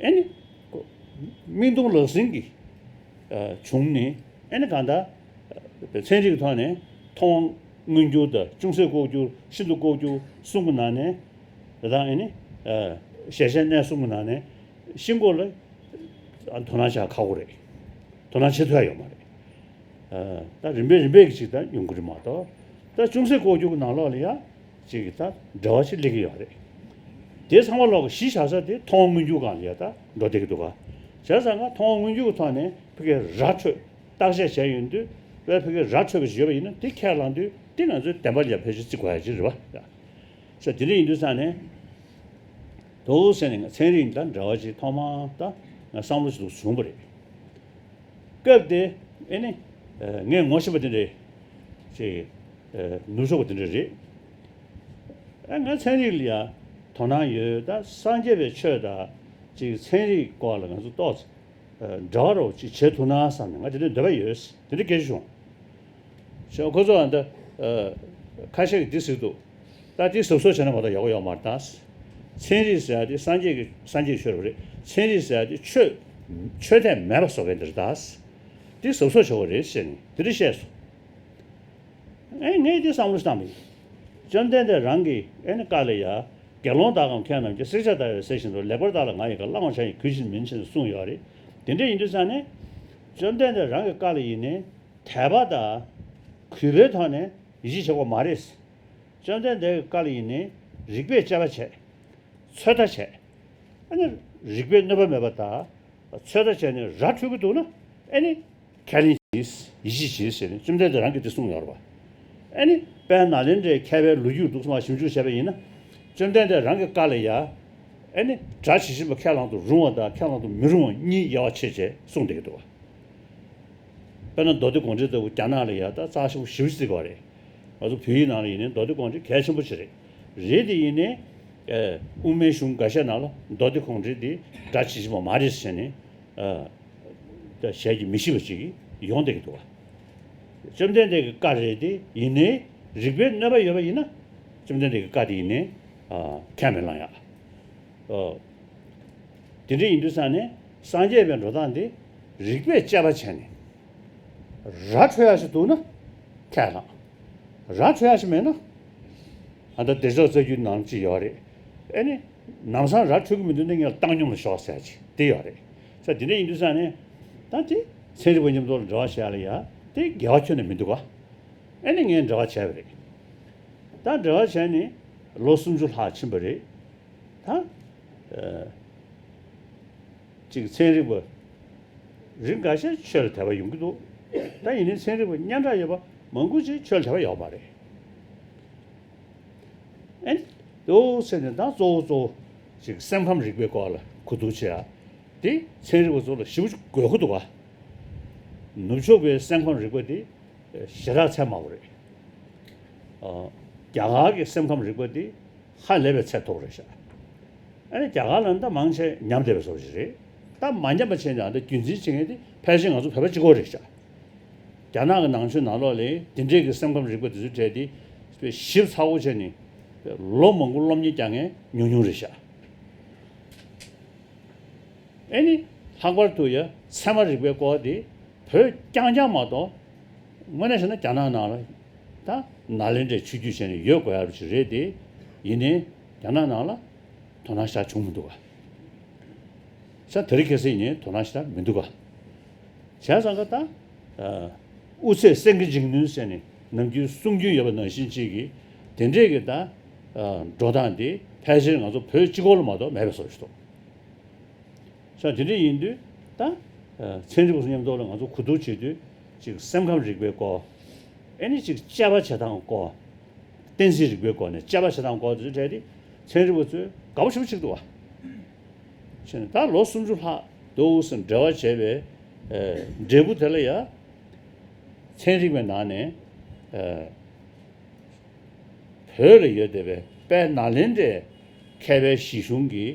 ཨེ་ནི་མིག་མཐོང་ལག་ཟིན་གྱི་ཨ་བྱུང་ནས་ཨེ་ནི་གང་ལྟར་ཚན་རིག་གི་ཐོག་ནས་མཐོང་དབང་མངོན་གྱུར་དང་ཅུང་ཟད་ལྐོག་གྱུར་ཤིན་ཏུ་ལྐོག་གྱུར་གསུམ་གྱི་ནང་ནས་ད་ལྟ་ཨེ་ནི་ཨ་ཞལ་བཞེས་གནས་གསུམ་གྱི་ནང་ནས་ཤིན་ལྐོག་ལ་ཨ་དོ་སྣང་བྱ་ཁག་པོ་རེད། དོ་སྣང་བྱེད་ཐུབ་ཡ་ཡོད་མ་རེད། ཨ་ད་རིམ་པས་རིམ་པས་ཀྱི་ཅིག་ད་ཡོང་གི་རེད་མ་གཏོགས་ད་ཅུང་ཟད་ལྐོག་གྱུར་གྱི་ནང་ལོགས་ལ་ཡ་ཅིག་གི་ད་འབྲེལ་བ་ཅིག་སླེབས་ཀྱི་ཡོད་རེད། དེ་ཚང་མ་ལོག་གི་གཞི་བཞག་ས་དེ་མཐོང་དབང་མངོན་གྱུར་སྒང་ལ་ཡ་ད་འགྲོ་བསྡད་ཀྱི་འདུག་ག་བྱས་ཙང་ང་མཐོང་དབང་མངོན་གྱུར་གྱི་ཐོག་ནས་ཕ་གིའི་ར་འཕྲོད་བརྟག་དཔྱད་བྱས་ཡོང་དུས་དཔེ་ཕ་གིའི་ར་འཕྲོད་པ་ཞིག་ཡོད་པ་ཡིན་ན་དེ་ཁས་བླངས་དུས་དེ་ང་ཚོའི་བདེན་པ་ལ་ཡ་ཕལ་ཆེར་བརྩི་དགོས་ཡ་ཅིག་རེད་པ། ས་དེ་འདྲ་ཡིན་དུས་ཙང་ནས་འདུག་ཟེར་ནས་ང་ཚན་རིག་དང་འབྲེལ་བ་ཅིག་ཐོག་མར་ད་ང་བསམ་བློ་ཞིག་འདུག་བྱུང་བ་རེད། སྐབས་དེ་ཨེ་ནི་ངས་ངོ་ཤེས་པ་དེ་འདྲ་ཅིག་ནུབ་ཕྱོགས་པ་དེ་འདྲ་རེད། ཨ་ང་ཚན་རིག་ལ་ཡ་དོ་སྣང་ཡོད། ད་སངས་རྒྱས་པའི་ཆོས་དང་ཅིག་ཚན་རིག་སྐོར་ལ་ང་ཚོ་ཏོག་ཙམ་འབྲེལ་བ་རོགས་ཅིག་བྱེད་ཐུབ་ན་བསམ་ནས་ང་དེ་འདྲའི་འདོད་པ་ཡོད། དེ་འདྲ་སྐད་ཆ་བྱུང་། ཞེས་ཁོ་ཚོ་ཨ་འདི་ཁ་ཤས་ཀྱིས་འདི་ཟེར་འདུག་ད་འདི་གཟབ་གཟབ་བྱས་ན་མ་གཏོགས་ཡག་པོ་ཡོད་མ་རེད་ད། ཚན་རིག་ཟེར་ཡ་དེ་སངས་རྒྱས་ཀྱི་སངས་རྒྱས་ཆོས་རེད། ཚན་རིག་ཟེར་ཡ་དེ་ཆོས་ཆོས་དད་མེད་པ་བཟོ་མཁན་དེ་རེད་ད། འདི་གཟབ་གཟབ་བྱེད་དགོས་རེད་ཟེར་ནས་དེ་འདྲ་བཤད་སོང་། ཨེ་ངས་འདི་བསམ་བློ་བཏང་མི་འདུག་བཅོམ་ལྡན་འདས་རང་གི་ཨེ་ནི་བཀའ་ལ་ཡ་དགེ་སློང་དག་གམ་མཁས་རྣམས་ཀྱིས། བསྲེག་བཅད་ལྟ་བའི་ཟས་བཞིན་དུ། ལེགས་པར་བརྟགས་ལ་ང་ཡི་བཀའ། བླང་བར་བྱ་ཡི་གུས་ཕྱིར་མིན་ཕྱིར་གསུངས་ཡོད་རེད། དེ་འདྲ་ཡིན་དུས་ཙང་ནས་བཅོམ་ལྡན་འདས་རང་གི་བཀའ་ལ་ཡིན་ནའི་དད་པ་དང་གུས་པའི་ཐོག་ནས་ཡིད་ཆེས་བྱེད་དགོས་མ་རེད། བཅོམ་ལྡན་འདས་ཀྱི་བཀའ་ལ་ཡིན་ནའི་རིགས་པས་དཔྱད་པ་བྱས། ཚོད་ལྟ་བྱས། ཨ་ནི་རིགས་པས་གནོད་པ་མེད་པ་དང་ཚོད་ལྟ་བྱས་ནས་ར་འཕྲོད་ཀྱི་འདུག་ན་ཨ་ནི་ཁས་ལེན་གྱིས་ཡིད་ཆེས་གྱིས་ཟེར་ནས་བཅོམ་ལྡན་འདས་རང་གིས་དེ་གསུངས་ཡོད་རེད་པ། ཨ་ནི་དཔལ་ནཱ་ལེནྡྲའི་མཁས་པའི་ལོ་རྒྱུས་འདུག་སེ་མར་ཞིབ་འཇུག་བྱས་པ་ཡིན་ན་བཅོམ་ལྡན་འདས་རང་གི་བཀའ་ལ་ཡ་ཨ་ནི་སྒྲ་ཇི་བཞིན་པ་ཁས་བླངས་དུ་རུང་བ་དང་ཁས་བླངས་དུ་མི་རུང་བ་གཉིས་དབྱེ་བ་ཕྱེ་བྱས་གསུངས་བསྡད་ཀྱི་འདུག་པ། དཔེར་ན་མདོ་སྡེ་དགོངས་འགྲེལ་ལྟ་བུ་རྒྱ་ནག་ལ་ཡ་ད་རྩ་ཆེན་པོ་ཞེ་པོ་ཅིག་བརྩི་གི་ཡོད་རེད། ང་ཚོ་བོད་ཡིག་ནང་ལ་ཡིན་ནའི་མདོ་སྡེ་དགོངས་འགྲེལ་གལ་ཆེན་པོ་ཅིག་རེད། རེད་དེ་ཡིན་ནའི་ཨ་དབུ་མའི་གཞུང་འགའ་ཤས་ནང་ལ་མདོ་སྡེ་དགོངས་འགྲེལ་འདི་སྒྲ་ཇི་བཞིན་པ་མ་རེད་ཟེར་ནས་ཨ་ད་ཞལ་གྱིས་མི་ཤེས་པ་ཅིག་ཡོང་བསྡད་ཀྱི་འདུག་པ། བཅོམ་ལྡན་འདས་ཀྱི་བཀའ་རེད་དེ་ཡིན་ནའི་རིགས་པས་གནོད་པ་ཡོད་པ་ཡིན་ན་བཅོམ་ལྡན་འདས་ཀྱི་བཀའ་དེ་ཡིན་ནའི་ཨ་ཁས་མི་བླང་ཡ། ཨོ། དེ་འདྲ་ཡིན་དུས་ཙང་ནས་སངས་རྒྱས་པའི་འགྲོ་སྟངས་འདི་རིགས་པས་དཔྱད་པ་བྱས་ནས་ར་འཕྲོད་ཡ་ཞིག་འདུག་ན་ཁས་བླངས། ར་འཕྲོད་ཡ་ཞིག་མེད་ན་ཨ་ད་བདེ་མཆོག་རྩ་རྒྱུད་ནང་གཅིག་ཡོད་རེད། ཨེ་ནི་ནམ་སང་ར་འཕྲོད་ཀྱི་མི་འདུག་ན་ངས་བཏང་སྙོམས་ལ་ཞོག་ཟེར་ཡ་ཅིག་དེ་ཡོད་རེད། ས་དེ་འདྲ་ཡིན་དུས་ཙང་ནས་ད་དེ་ཚན་རིག་པ་མཉམ་དུ་ལ་འབྲེལ་བ་བྱེད་ཡ་ལ་ཡ་དེ་འགལ་བ་ཁྱོན་ནས་མི་འདུག་ག་ཨེ་ནི་ངས་འབྲེལ་བ་བྱས་པ་རེད། ད་འབྲེལ་བ་བྱས་ནས་ལོ་སུམ་ཅུ་ལྷག་ཕྱིན་པ་རེད། ད། ཨ། ཅིག་ཚན་རིག་པ་རིགས་འགའ་ཤས་ཆོས་ལ་དད་པ་ཡོང་གི་འདུག་ད་ཡིན་ནའི་ཚན་རིག་པ་སྙན་གྲགས་ཡོད་པ་མང་པོ་ཅིག་ཆོས་ལ་དད་པ་ཡོད་མ་རེད། ཨེ། འདུག་ཟེར་ནས་ད་གཙོ་བོ་གཙོ་བོ་ཅིག་སེམས་ཁམས་རིག་པའི་སྐོར་ལ་གོ་བསྡུར་བྱེད་ཡ། དེ་ཚན་རིག་པ་ཚོ་ལ་ཞེ་པོ་ཅིག་དགོས་མཁོ་འདུག་ག་ནུབ་ཕྱོགས་པའི་སེམས་ཁམས་རིག་པ་དེ་ཞེ་དྲག་ཚད་དམའ་པོ་རེད། ཨ། རྒྱ་གར་གྱི་སེམས་ཁམས་རིག་པ་དེ་ཧ་ལས་པའི་ཚད་མཐོ་པོ་རེད་ཤག་ཨ་ནི་རྒྱ་གར་ལ་ད་མང་ཆེ་ཉམས་བསྡད་པའི་བཟོ་ཞིག་རེད། ད་མ་ཉམས་པ་བྱས་ནས་ཨ་ད་རྒྱུན་འཛིན་བྱེད་མཁན་དེ་ཕལ་ཆེར་ང་ཚོ་བོད་པ་གཅིག་པོ་རེད་ཤག་རྒྱ་ནག་གི་ནང་ཆོས་ནང་ལོགས་ལ་དེ་འདྲའི་གི་སེམས་ཁམས་རིག་པ་དེ་ཚོའི་གྲས་དེ་ཞིབ་ཚགས་པོ་བྱས་ནས་ལོ་མང་པོ་སློབ་གཉེར་རྒྱག་མཁན་ཉུང་ཉུང་རེད་ཤག་ཨེ་ནི། ལྷག་པར་དུ་ཡ་ཚད་མ་རིག་པའི་སྐོར་དེ་བོད་རྐྱང་རྐྱང་མ་གཏོགས་དངོས་གནས་བྱས་ན་རྒྱ་ནག་ནང་ལ་ད་ནཱ་ལེནྡྲའི་ཆོས་བརྒྱུད་བྱས་ནས་ཡོད་དགོས་ཡ་ཅིག་རེད་དེ། ཡིན་ནའི་རྒྱ་ནག་ནང་ལ་ དོ་སྣང་ཞེ་དྲག་བྱུང་མི་འདུག་ག་ས་དེ་རིང་ཁ་སང་ཡིན་ནའི་དོ་སྣང་ཞེ་དྲག་མི་འདུག་ག་བྱས་ཙང་ཀ་ད། ཨ། དབུ་ཚད་སེང་གེ་འཇིགས་ནུས་ཟེར་ནས་ནམ་རྒྱུན་གསུང་རྒྱུན་ཡོད་པ་ནང་བཞིན་ཅིག་གིས་དེ་འདྲས་ཀྱི་ད། ཨ། འགྲོ་སྟངས་དེ་ཕལ་ཆེར་ང་ཚོ་བོད་སྤྱི་ཁོག་ལ་མ་གཏོགས་མེད་པའི་བཟོ་ཞིག་འདུག་ས་དེ་འདྲས་ཡིན་དུས་ད། ཨ། ཚན་རིག་པ་ཚོ་མཉམ་དུ་ལ་ང་ཚོ་གོ་བསྡུར་བྱེད་དུས་ཅིག་སེམས་ཁམས་རིག་པའི་སྐོར། ཨེ་ནི་ཅིག་དཔྱད་པ་བྱེད་སྟངས་སྐོར། བསྟན་སྲིད་རིག་པའི་སྐོར་ནས་དཔྱད་པ་བྱེད་སྟངས་སྐོར་དེ་ཚོའི་གྲས་དེ་ཚན་རིག་པ་ཚོས་དགའ་པོ་ཞེ་པོ་བྱེད་ཀྱི་འདུག་བ། བྱས་ནས་ད་ལོ་སུམ་ཅུ་ལྷག་འདུག་ཟེར་འབྲེལ་བ་བྱས་པའི། ཨ། འབྲས་བུ་དེ་ལ་ཡ། ཚན་རིག་པའི་ནང་ནས། ཨ། བོད་ལ་ཡོད་བསྡད་པའི་དཔལ་ནཱ་ལེནྡྲའི་མཁས་པའི་གཞི་གཞུང་གི་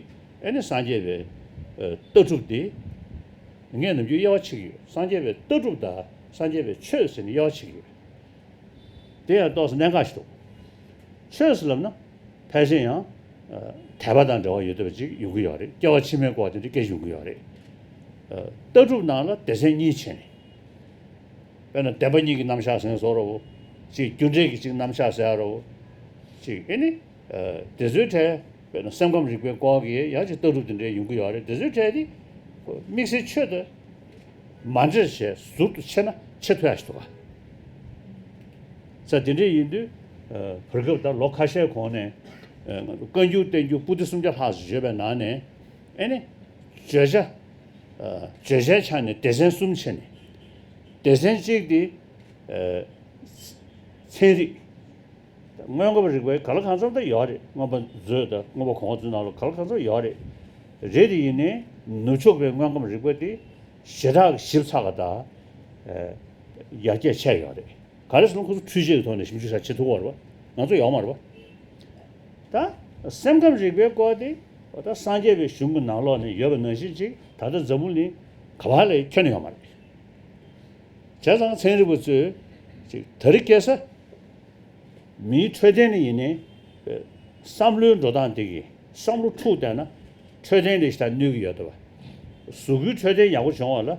ཨེ་ནི་སངས་རྒྱས་པའི། ཨ། ལྟ་གྲུབ་དེ་ངས་ནམ་རྒྱུན་དབྱེ་བ་ཕྱེ་གི་ཡོད། སངས་རྒྱས་པའི་ལྟ་གྲུབ་དང་སངས་རྒྱས་པའི་ཆོས་ཟེར་ནས་དབྱེ་བ་ཕྱེ་གི་ཡོད། དེ་ཡང་ཏོག་ཙམ་གནད་འགག་ཞིག་འདུག་ཆོས་ཟེར་ལབ་ན་ཕལ་ཆེར་ཡང་། ཨ། དད་པ་དང་འབྲེལ་བ་ཡོད་བསྡད་པ་ཅིག་ཡོང་གི་ཡོད་རེད། སྐྱེ་བ་ཕྱི་མའི་སྐོར་དེ་འདྲ་སྐད་ཆ་ཡོང་གི་ཡོད་རེད། ཨ། ལྟ་གྲུབ་ནང་ལ་སྡེ་ཚན་གཉིས་ཕྱེ་ནས། དཔེར་ན་བདེན་པ་གཉིས་ཀྱི་རྣམ་གཞག་ཟེར་ན་བཟོ་འདྲ་བོ། ཅིག་རྒྱུ་འབྲས་ཀྱི་ཅིག་རྣམ་གཞག་ཟེར་ཡ་འདྲ་བོ། ཅིག་ཨེ་ནི། ཨ། དེ་ཚོའི་གྲས་དཔེར་ན་སེམས་ཁམས་རིག་པའི་སྐོར་གྱི་ཡང་ཅིག་ལྟ་གྲུབ་དེ་འདྲའི་ཡོང་གི་ཡོད་རེད། དེ་ཚོའི་གྲས་དེ་དམིགས་བསལ་ཆོས་དང་མ་འདྲེས་བྱས་ཟུར་དུ་ཕྱེ་ན་ཕྱེ་ཐུབ་ཡ་ཞིག་འདུག་ག་ས་དེ་འདྲ་ཡིན་དུས། ཨ། བར་སྐབས་ད་ལོ་ཁ་ཤས་གོང་ནས། ཨ། ང་ཚོ་བཀའ་འགྱུར་བསྟན་འགྱུར་པོ་ཏི་སུམ་བརྒྱ་ལྷག་ཙམ་བརྗོད་པའི་ནང་ནས་ཨེ་ནི། བརྗོད་བྱ། ཨ། བརྗོད་བྱའི་ཆ་ནས་སྡེ་ཚན་གསུམ་ཕྱེ་ནས། སྡེ་ཚན་གཅིག་དེ། ཨ། ཚན་རིག་སྔོན་ཁམས་རིག་པའི་ག་ལ་གང་འཚམ་ད་ཡོད་རེད། མངོན་པ་མཛོད་དང་མངོན་པ་གོང་འོག་ཚོའི་ནང་ལ་ག་ལ་གང་འཚམ་ཡོད་རེད། རེད་དེ་ཡིན་ནའི་ནུབ་ཕྱོགས་པའི་མངོན་ཁམས་རིག་པ་དེ་ཞེ་དྲག་གི་ཞིབ་ཚགས་པ་དང་། ཨ། ཡར་རྒྱས་ཆེ་ཡོད་རེད། ག་རེ་ཟེར་ན་ཁོ་ཚོ་འཕྲུལ་ཆས་ཀྱི་ཐོག་ནས་ཞིབ་འཇུག་བྱ་བྱེད་ཐུབ་ཀྱི་ཡོད་རེད་པ། ང་ཚོ་ཡོད་མ་རེད་པ། ད་སེམས་ཁམས་རིག་པའི་སྐོར་དེ་ད་སངས་རྒྱས་པའི་གཞུང་གི་ནང་ལོགས་ནས་ཡོད་པ་ནང་བཞིན་ཅིག་ད་ལྟ་འཛམ་བུ་གླིང་ག་པ་ལ་ཁྱོན་ནས་ཡོད་མ་རེད། བྱས་ཙང་ཚན་རིག་པ་ཚོས་ཅིག་དེ་རིང་ཁ་སང་མིའི་འཕྲོད་བསྟེན་ལ་ཡིན་ནའི་བསམ་བློའི་འགྲོ་སྟངས་དེ་གིས་བསམ་བློ་འཁྲུག་བསྡད་ན་འཕྲོད་བསྟེན་ལ་ཞེ་དྲག་གནོད་ཀྱི་ཡོད་འདུག་པ། གཟུགས་པོའི་འཕྲོད་བསྟེན་ཡག་པོ་བྱུང་བ་ལ་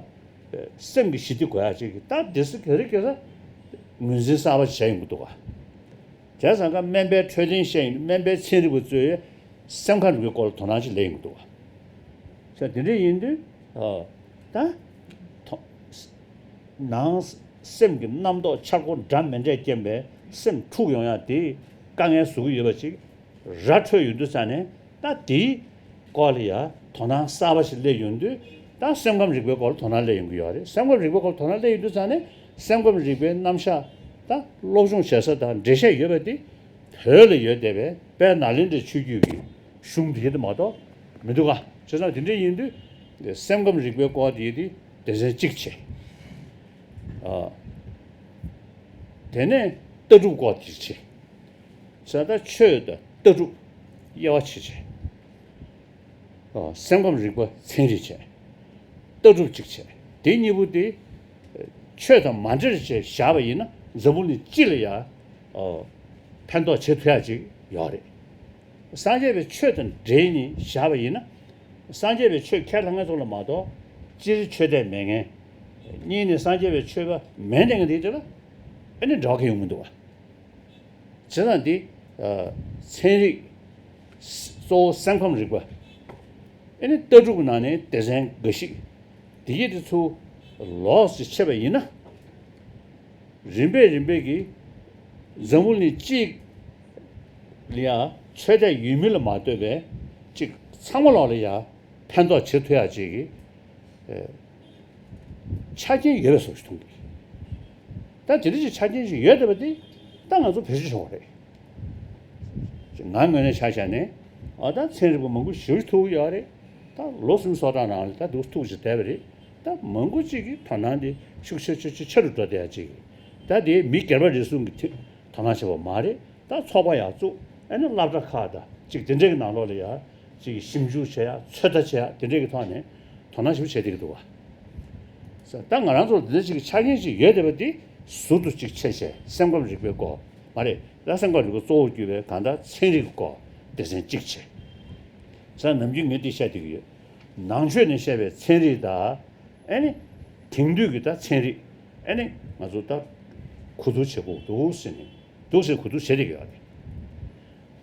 སེམས་ཀྱི་ཞི་བདེ་དགོས་ཡག་ཅིག་གིས་ད་དེ་ཚོ་དེ་རིང་ཁ་སང་ངོས་འཛིན་གསར་པ་བྱས་ཡོང་གི་འདུག་པ། བྱས་ཙང་ཀ་སྨན་པའི་འཕྲོད་བསྟེན་བཤད་ཡིན། སྨན་པའི་ཚན་རིག་པ་ཚོས་སེམས་ཁམས་རིག་པའི་སྐོར་ལ་དོ་སྣང་ཅིག་སླེབས་ཡོང་གི་འདུག་པ། ས་དེ་འདྲ་ཡིན་དུས། ཨ། ད་ཐོ་ནང་སེམས་ཀྱི་རྣམ་རྟོག་འཆར་སྒོ་འདྲ་མི་འདྲས་རྐྱེན་པས་སེམས་འཁྲུག་ཡོང་ཡག་དེ་དཀའ་ངལ་བཟོ་གི་ཡོད་པ་ཅིག་ར་འཕྲོད་ཡོང་དུས་ཙང་ནས་ད་དེའི་སྐོར་ལ་ཡ་དོ་སྣང་གསར་པ་ཞིག་སླེབས་ཡོང་དུས་ད་སེམས་ཁམས་རིག་པའི་སྐོར་ལ་དོ་སྣང་སླེབས་ཡོང་གི་ཡོད་རེད། སེམས་ཁམས་རིག་པའི་སྐོར་ལ་དོ་སྣང་སླེབས་ཡོང་དུས་ཙང་ནས་སེམས་ཁམས་རིག་པའི་རྣམ་གཞག་ད་སློབ་སྦྱོང་བྱེད་ས་དང་འགྲེལ་བཤད་ཡོད་པ་དེ་བོད་ལ་ཡོད་བསྡད་པའི་དཔལ་ནཱ་ལེནྡྲའི་ཆོས་བརྒྱུད་ཀྱི་གཞུང་དེ་དེ་མ་གཏོགས་མི་འདུག་ག་བྱས་ཙང་དེ་འདྲ་ཡིན་དུས་སེམས་ཁམས་རིག་པའི་སྐོར་དེ་དེ་སྡེ་ཚན་གཅིག་བྱས། ཨ། དེ་ནས་ལྟ་གྲུབ་སྐོར་དེ་བྱས། ས་ད་ཆོས་དང་ལྟ་གྲུབ་དབྱེ་བ་ཕྱེ་བྱས། ཨ། སེམས་ཁམས་རིག་པ་ཚན་རིག་བྱས། ལྟ་གྲུབ་གཅིག་བྱས། དེ་གཉིས་པོ་དེ་ཆོས་དང་མ་འདྲེས་བྱས་བཞག་པ་ཡིན་ན་འཛམ་བུ་གླིང་སྤྱི་ལ་ཡང་ཕན་ཐོགས་བྱེད་ཐུབ་ཡག་ཅིག་ཡོད་རེད། སངས་རྒྱས་པའི་ཆོས་དང་འབྲེལ་ནས་བཞག་པ་ཡིན་ན། སངས་རྒྱས་པའི་ཆོས་ཁས་བླངས་མཁན་ཚོ་ལ་མ་གཏོགས་སྤྱིར་ཆོས་དད་མེད་མཁན། གཉིས་ནས་སངས་རྒྱས་པའི་ཆོས་པ་མིན་ནས་ངས་དེ་དེ་ལ་ཨ་ནི་འབྲེལ་བ་གང་ཡང་ཡོང་མི་འདུག་བ། བྱས་ཙང་འདི་ཚན་རིག་གཙོ་བོ་སེམས་ཁམས་རིག་པ། ཨ་ནི་ལྟ་གྲུབ་ཀྱི་ནང་ནས་སྡེ་ཚན་འགའ་ཞིག་འདི་གྱད་དེ་ཚུར་ལོགས་སུ་ཕྱེ་བ་ཡིན་ན། རིམ་པས་རིམ་པས་ཀྱིས་འཛམ་བུ་གླིང་སྤྱི་ལ་ཡང་ཆོས་དད་ཡོད་མེད་ལ་མ་ལྟོས་པའི་ཅིག་ཚང་མ་ལོག་ལ་ཡང་ཕན་ཐོགས་བྱེད་ཐུབ་ཡག་ཅིག་གི་ཆ་རྐྱེན་ཡོད་པའི་བཟོ་ཞིག་མཐོང་གི། ད་དེ་འདྲ་ཅིག་ཆ་རྐྱེན་ཞིག་ཡོད་བསྡད་པ་དེ་ད་ང་ཚོ་བེད་སྤྱོད་ཆོག་པ་རེད། ང་ངོས་ནས་ཆ་བཞག་ནས་ཨ་ད་ཚན་རིག་པ་མང་པོ་ཞེ་པོ་ཐུག་ཡོད་རེད། ད་ལོ་གསུམ་སོ་གྲངས་ནང་ལ་ད་འདུག་ཐུག་ཅིག་བསྡད་པ་རེད། ད་མང་པོ་ཅིག་གིས་དོ་སྣང་དེ་ཤུགས་ཆེ་ཆེ་ཆེ་ཆེ་རུ་འགྲོ་བསྡད་ཡ་ཅིག་ད་དེ་མི་སྒེར་པ་རེ་ཟུང་གིས་དོ་སྣང་བྱེད་པ་མ་རེད། ད་ཚོགས་པ་ཡག་བཙུགས། ཨ་ནི་སློབ་གྲྭ་ཁག་དང་ཅིག་དེ་འདྲའི་གི་ནང་ལོགས་ལ་ཡ་ཅིག་ཞིབ་འཇུག་བྱེད་ཡ་ཚོད་ལྟ་བྱེད་ཡ་དེ་འདྲའི་གི་ཐོག་ནས་དོ་སྣང་ཞིབ་བྱེད་བསྡད་ཀྱི་འདུག་བ། ད་ང་རང་ཚོར་དེ་འདྲ་ཅིག་གི་ཆ་རྐྱེན་ཅིག་ཡོད་བསྡད་པ་དེ་ཟུར་དུ་ཅིག་ཕྱེ་བྱས་སེམས་ཁམས་རིག་པའི་སྐོར་མ་རེད། ད་སེམས་ཁམས་རིག་པ་གཙོ་བོ་གྱུར་པའི་གང་ལྟར་ཚན་རིག་གི་སྐོར་སྡེ་ཚན་གཅིག་བྱས། ས་ནམ་རྒྱུན་ངས་འདི་བཤད་བསྡད་ཀྱི་ཡོད། ནང་ཆོས་ནས་བཤད་པའི་ཚན་རིག་དང་། ཨ་ནི་དེང་དུས་ཀྱི་ད་ཚན་རིག་ཨ་ནི་ང་ཚོ་ད་གོ་བསྡུར་བྱེད་དགོས་འདུག་ཟེར་ནས་འདུག་ཟེར་གོ་བསྡུར་བྱེད་བསྡད་ཀྱི་ཡོད་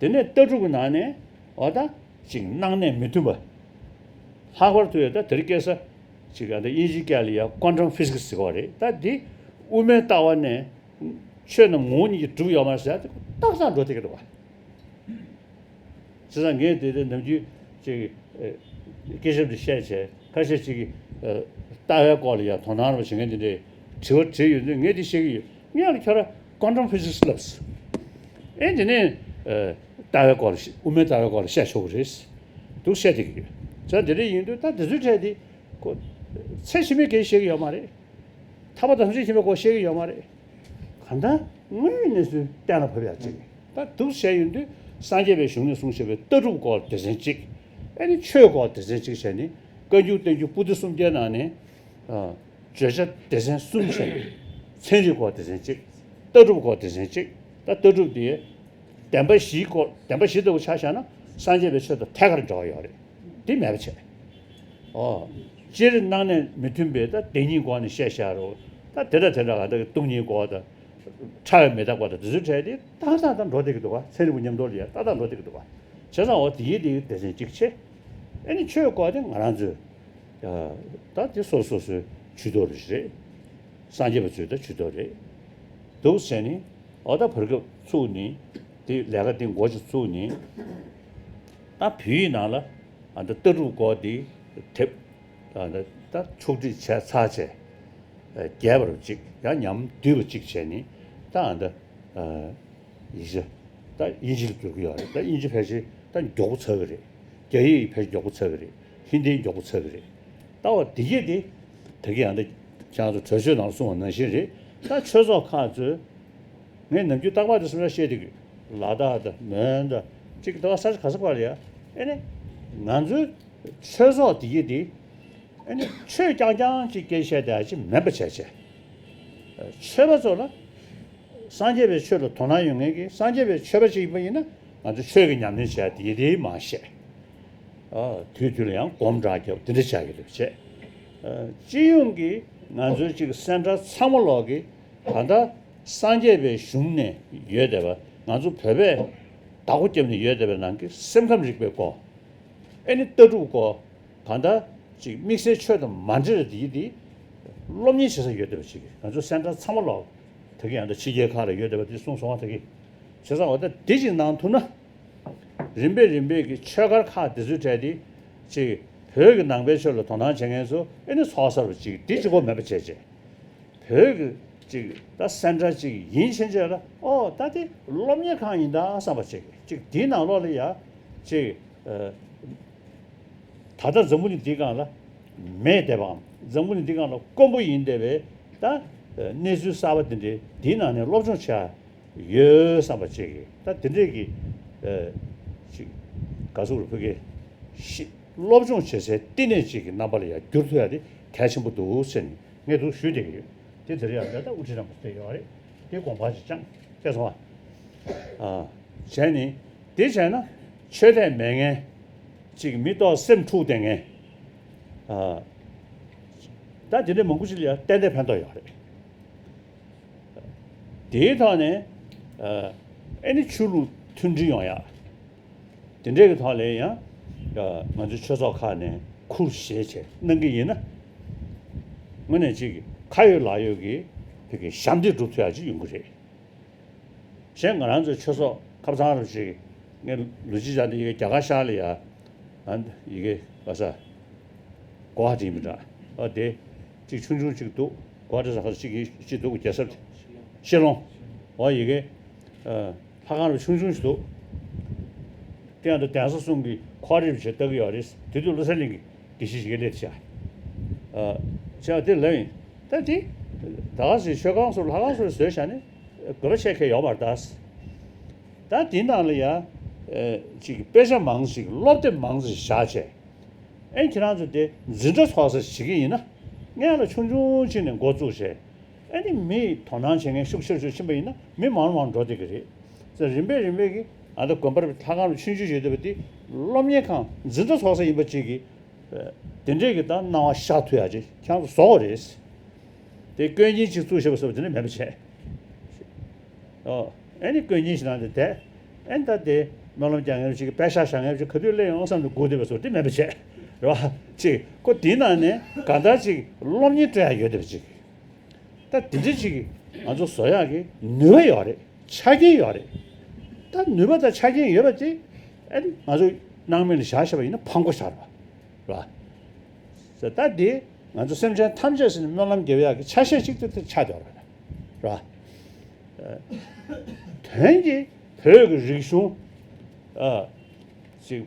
རེད། དེ་ནས་ལྟ་གྲུབ་ཀྱི་ནང་ནས་འོ་ད་ ཅིག་སྣང་གནས་མི་མཐུན་པ། ལྷག་པར་དུ་ཡང་ད་དེ་རིང་ཁ་སང་ཅིག་ཨ་ད་དབྱིན་ཇིའི་སྐད་ལ་ཡང་ཀོན་ཊམ་ཕི་ཟི་ཀི་སི་ཟེར་བ་རེད། ད་འདི་དབུ་མའི་ལྟ་བ་ནས་ཆོས་རྣམས་ངོ་བོ་ཉིད་ཀྱིས་གྲུབ་ཡོད་མ་རེད་ཟེར་ཡ་དེ་ཏག་ཏག་འགྲོ་བསྡད་ཀྱི་འདུག་བ། བྱས་ཙང་ངས་དེ་དེ་ནམ་རྒྱུན་ཅིག་ཨ་སྐད་ཆ་འདི་བཤད་བྱས་ཁ་ཤས་ཅིག་གིས་ཨ་ལྟ་བའི་སྐོར་ལ་ཡང་དོ་སྣང་རེ་བྱེད་མཁན་དེ་འདྲས་དྲི་བ་དྲིས་ཡོང་དུས་ངས་འདི་བཤད་ཀྱི་ཡོད། ངས་ལ་ཁྱོད་རང་ཀོན་ཊམ་ཕི་ཟི་ཀི་སི་ལབ། ཨེ་དེ་ནས་ཨ་ལྟ་བའི་སྐོར་ལ་བཤད། དབུ་མའི་ལྟ་བའི་སྐོར་ལ་བཤད་ཆོག་གི་རེད་འདུག་བཤད་བསྡད་ཀྱི་ཡོད། བྱས་ཙང་དེ་འདྲ་ཡིན་དུས་ད་དེ་ཚོའི་གྲས་དེ་ཁོ་ཚད་ཕྱི་མའི་སྐད་བཤད་ཀྱི་ཡོད་མ་རེད། ཐར་པ་དང་ཐམས་ཅད་མཁྱེན་པའི་སྐོར་བཤད་ཀྱི་ཡོད་མ་རེད། གང་ལྟར་དངོས་ཡོད་གནས་ཚུལ་གཏན་ལ་ཕབ་ཡག་ཅིག་ད་འདུག་བྱས་ཡོང་དུས་སངས་རྒྱས་པའི་གཞུང་ནས་གསུངས་བཞག་པའི་ལྟ་གྲུབ་སྐོར་སྡེ་ཚན་གཅིག་ཨ་ནི་ཆོས་སྐོར་སྡེ་ཚན་གཅིག་བྱས་ནས་བཀའ་འགྱུར་བསྟན་འགྱུར་པོ་ཏི་སུམ་བརྒྱའི་ནང་ནས་ཨ་བརྗོད་བྱ་སྡེ་ཚན་གསུམ་བྱས་ནས་ཚན་རིག་སྐོར་སྡེ་ཚན་གཅིག་ལྟ་གྲུབ་སྐོར་སྡེ་ཚན་གཅིག་ད་ལྟ་གྲུབ་དེ་བདེན་པ་བཞིའི་སྐོར། བདེན་པ་བཞི་ལྟ་བུ་ཆ་བཞག་ན་སངས་རྒྱས་པའི་ཆོས་དང་ཐད་ཀར་འབྲེལ་བ་ཡོད་རེད། འདི་མེད་པ་བྱས། ཨོ། སྤྱིར་སྣང་གནས་མི་མཐུན་པའི་ད་བདེན་གཉིས་སྒོ་ནས་བཤད་བཞག་རོགས། ད་དེ་འདྲ་དེ་འདྲ་ག་ད་སྟོང་ཉིད་སྐོར་དང་། ཕྲ་བའི་མི་རྟག་པ་དང་དེ་ཚོའི་གྲས་དེ་ཏག་ཏག་ཏག་འགྲོ་བསྡད་ཀྱི་འདུག་བ། ཚན་རིག་པ་མཉམ་དུ་ལ་ཡ་ཏག་ཏག་འགྲོ་བསྡད་ཀྱི་འདུག་བ། བྱས་ཙང་འོ་དེ་ཡི་དེ་ཡི་སྡེ་ཚན་གཅིག་བྱས། ཨ་ནི་ཆོས་སྐོར་དེ་ང་རང་ཚོས། ད་དེ་སོ་སོ་སོའི་ཇུས་གཏོགས་རེད། སངས་རྒྱས་པ་ཚོའི་ད་ཇུས་གཏོགས་རེད། འདུག་བྱས་ནས་འོ་ད་བར་སྐབས་ཚུགས་ནས་དེ་ལས་ཀ་དེ་འགོ་ཅིག་ཚུགས་ནས་ད་བོད་ཡིག་ནང་ལ་ཨ་ད་ལྟ་གྲུབ་སྐོར་དེ་དེབ་ཨ་ད་ད་ཕྱོགས་སྒྲིག་བྱས་ཚར་བྱས་རྒྱས་པ་རུ་ཅིག་ཡང་ཉམས་བསྡུས་པ་ཅིག་བྱས་ནས་ད་ཨ་ད། ཡིག་ཆ་ད་དབྱིན་ཇི་ལ་བསྒྱུར་གྱི་ཡོད་རེད། ད་དབྱིན་ཇི་ཕལ་ཆེར་ད་མགྱོགས་པོ་ཚར་གི་རེད། རྒྱ་ཡིག་ཕལ་ཆེར་མགྱོགས་པོ་ཚར་གི་རེད། ཧིན་དིའི་མགྱོགས་པོ་ཚར་གི་རེད། ད་འོ་དེ་གས་དེ་ད་གིན་ཡང་ད་ཁྱེད་རང་ཚོ་གྲོས་ཆོད་ནང་ལ་གསུངས་པ་ནང་བཞིན་རེད། ད་ཆོས་ཚོགས་ཁག་ཚོས་ངས་ནམ་རྒྱུན་རྟག་པར་དུ་སེམས་ཁྲལ་བཤད་བསྡད་ཀྱི་ཡོད། ལ་དྭགས་དང་མོན་དང་ཅིག་ད་ས་ཆ་ག་ས་ག་ལ་ཡ་ཨེ་ནི་ང་ཚོའི་ཆོས་ཚོགས་དེ་གས་དེ། ཨ་ནི་ཆོས་རྐྱང་རྐྱང་ཅིག་སྐད་བཤད་བསྡད་ཡ་ཅིག་མེད་པ་བྱས་བྱས། ཆོས་པ་ཚོ་ལ་སངས་རྒྱས་པའི་ཆོས་ལ་དོ་སྣང་ཡོད་མཁན་གྱི་སངས་རྒྱས་པའི་ཆོས་པ་ཅིག་ཡིན་པ་ཡིན་ན་ང་ཚོ་ཆོས་ཀྱི་ཉམས་ལེན་བྱས་དེ་དེ་མ་བཤད། ཨ་དུས་དུས་ལ་ཡང་སྒོམ་འདྲ་རྒྱབ་དེ་འདྲ་བྱ་གི་རེད་བྱས། ཨ་སྤྱི་ཡོངས་ཀྱི་ང་ཚོའི་ཅིག་སེམས་ཁྲལ་ཚང་མ་ལོག་གི་ད་ལྟ་སངས་རྒྱས་པའི་གཞུང་ནས་ཡོད་བསྡད་པ་ང་ཚོ་བོད་པས་བདག་པོ་བརྒྱབ་ནས་ཡོད་བསྡད་པའི་ནང་གི་སེམས་ཁམས་རིག་པའི་སྐོར། ཨེ་ནི་ལྟ་གྲུབ་སྐོར། གང་ལྟར་ཅིག་དམིགས་བསལ་ཆོས་དང་མ་འབྲེལ་བའི་དེ་དེ་སློབ་གཉེར་བྱེད་ས་ཡོད་བསྡད་པ་ཅིག་ང་ཚོ་སེམས་ཁྲལ་ཚང་མ་ལོག་ད་གིན་ཡང་ད་ཕྱི་རྒྱལ་ཁག་ལ་ཡོད་བསྡད་པ་དེ་གསུངས་སོང་བ། ད་གིན་བྱས་ཙང་འོ་ད་དེ་ཅིག་གནང་ཐུབ་ན། རིམ་པས་རིམ་པས་ཀྱི་ཆོས་སྒར་ཁག་དེ་ཚོའི་གྲས་དེ་ཅིག་བོད་ཀྱི་ནང་པའི་ཆོས་ལ་དོ་སྣང་བྱེད་མཁན་ཚོ་ཨེ་ནི་ཚོགས་བསགས་པ་ཅིག་དེ་གཅིག་པོ་མེད་པ་བྱས་བྱས། བོད་ཀྱི་ཅིག་ད་སེམས་ཁྲལ་ཅིག་ཡིན་ཕྱིན་ཆད་ལ་ཨོ་ད་དེ་སློབ་གཉེར་ཁང་ཡིན་ད་བསམ་པ་ཅིག་ཅིག་དེའི་ནང་ལོགས་ལ་ཡ་ཅིག་ཨ། ད་ལྟ་འཛམ་བུ་གླིང་འདིའི་སྒང་ལ་མེད་བསྡད་པའམ་འཛམ་བུ་གླིང་འདིའི་སྒང་ལ་དཀོན་པོ་ཡིན་བསྡད་པའི་ད་གནས་ཚུལ་གསར་པ་འདི་འདྲའི་འདིའི་ནང་ནས་སློབ་སྦྱོང་བྱ་ཡོད་བསམ་པ་ཅིག་གིས་ད་འདི་འདྲས་ཀྱི་ཅིག་ག་ཟུག་རུ་ཕུག་གི་ཤི་སློབ་སྦྱོང་བྱེད་སའི་བསྟི་གནས་ཅིག་གི་རྣམ་པ་ལ་ཡང་འགྱུར་ཐུབ་ཡ་དེ་གལ་ཆེན་པོ་འདུག་ཟེར་ནས་ངས་འདུག་ཞུས་བསྡད་ཀྱི་ཡོད། དེ་དེ་རེད་ཡ། ད་ལྟ་དབུ་ཁྲིད་རིན་པོ་ཆེ་ཡོད་རེད། དེ་དགོངས་པ་ཅིག་བཅངས་ཤེས་སོང་ཨ། བྱས་ནས་དེ་བྱས་ན་ཆོས་དད་མེད་མཁན་ཅིག་མི་ལྟོགས་སེམས་འཁྲུགས་བསྡད་མཁན་ཨ། ད་དེ་འདྲ་མང་པོ་ཅིག་ལ་ཡང་ཏན་ཏན་ཕན་ཐོགས་ཡོད་རེད། དེའི་ཐོག་ནས་ཨ་ཨེ་ནི་ཆོས་ལུགས་མཐུན་སྒྲིལ་ཡོང་ཡ། དེ་འདྲའི་གི་ཐོག་ལ་ཡང་ང་ཚོའི་ཆོས་ཚོགས་ཁག་ནས་ཁུར་བཞེས་བྱས་གནང་གི་ཡིན་ན། དངོས་གནས་ཅིག་ཁ་ཡོད་ལག་ཡོད་ཀྱི་བོད་ཀྱི་ཞབས་འདེགས་སྒྲུབ་ཐུབ་ཡག་ཅིག་ཡོང་གི་རེད། གཞན་ང་རང་ཚོའི་ཆོས་ཚོགས་ཁབ་ཚང་རུ་ཅིག་ངས་ལོ་གཅིག་སྦྱངས་ཏེ་ཡི་གེ་རྒྱ་གར་ཤར་ལ་ཡ། ཨ་ཡི་གེ་ག་ས། གོ་ཧ་ཊི་ཡིན་པ་འདྲ། ཨ་དེ་ཅིག་ཆུང་ཆུང་ཅིག་འདུག་གོ་ཧ་ཊི་ས་ཁ་ཅིག་གི་ཅིག་འདུག་རྒྱལ་ས་ཤི་ལོང་། འོ་ཡི་གེ་ཨ། ལྷ་ཁང་རུ་ཆུང་ཆུང་ཞིག་འདུག་དེ་ཡང་ད་གདན་ས་གསུམ་གྱི་ཁོག་རིལ་བྱས་ལྟ་གི་ཡོད་རེད། དེ་དུས་བློ་གསལ་གླིང་གི་དགེ་བཤེས་ཞིག་གིས་སླེབས་བྱས། ཨ། བྱས་དེ་ལབ་ཡིན། ད་དེ་ད་ག་ཟེ་ཆོས་ཁང་སོགས་ལྷ་ཁང་སོགས་བཟོས་བཞག་ནས་དགོས་པ་ཆེ་ཁེ་ཡོད་མ་རེད་ད། ད་དེ་ནང་ལ་ཡ་ཨ་ཅིག་དཔེ་ཆ་མང་ཞིག་སློབ་དེབ་མང་ཞིག་བཞག་བྱས། ཨེ་ཁྱེད་རང་ཚོ་དེ་འཛིན་གྲྭ་ཚོགས་ས་བྱེད་ཀྱི་ཡིན་ན་སྔོན་ལ་ཆུང་ཆུང་ཅིག་ནས་འགོ་བཙུགས་བྱས། ཨ་ནི་མི་དོ་སྣང་བྱེད་མཁན་ཤུགས་ཆེར་ཆེར་ཕྱིན་པ་ཡིན་ན་མི་མང་རུ་མང་རུ་འགྲོ་བསྡད་ཀྱི་རེད། ཙང་རིམ་པས་རིམ་པས་ཀྱིས་ཨ་ད་དགོན་པར་ལྷ་ཁང་རུ་ཆུང་ཆུང་བྱེད་བསྡད་པ་དེ་སློབ་གཉེར་ཁང་འཛིན་གྲྭ་ཚོགས་ས་ཡིན་པ་ཅིག་གིས་དེ་འདྲས་ཀྱི་ད་སྣང་བ་ཤར་ཐུབ་ཡག་ཅིག་ཁྱེད་རང་ཚོ་བཟོ་དགོས་རེད། དེ་སྐྱོན་ཅན་ཅིག་བཙུགས་བཞག་པ་སོགས་དེ་འདྲ་མེད་པ་བྱས། ཨོ། ཨ་ནི་སྐྱོན་ཅན་ཞིག་ནང་དུ་བསྡད། ཨ་ནི་ད་དེ་ སྨོན་ལམ་རྒྱག་མཁན་ཅིག་གིས་པད་ཤག་བཞག་མཁན་ཅིག་ག་དུས་སླེབས་ཡོང་བསམ་དུ་སྒུག་བསྡད་པ་སོགས་དེ་མེད་པ་བྱས། རེད་བ། ཅིག་ཁོ་དེའི་ནང་ནས་གང་ལྟར་ཅིག་སློབ་གཉེར་སྤྲད་ཡ་ཡོད་བསྡད་པ་ཅིག་ད་དེ་འདྲ་ཅིག་ང་ཚོ་བཟོ་ཡག་གི་ནུས་པ་ཡོད་རེད། ཆ་རྐྱེན་ཡོད་རེད། ད་ནུས་པ་དང་ཆ་རྐྱེན་ཡོད་པ་དེ་ཨ་ནི་ང་ཚོ་སྣང་མེད་ལ་བཞག་བཞག་པ་ཡིན་ན་ཕངས་པོ་ཆགས་རེད་བ། རེད་བ། ད་དེ་ང་ཚོ་སེམས་ཅན་ཐམས་ཅད་ཟེར་ནས་སྨོན་ལམ་རྒྱབ་ཡག་གི་ཆ་ཤས་ཤིག་ཏུ་དེ་ཆགས་བསྡད་ཡོད་རེད། རེད་བ། དོན་གྱིས་བོད་ཀྱི་རིག་གཞུང་ཨ་ཅིག་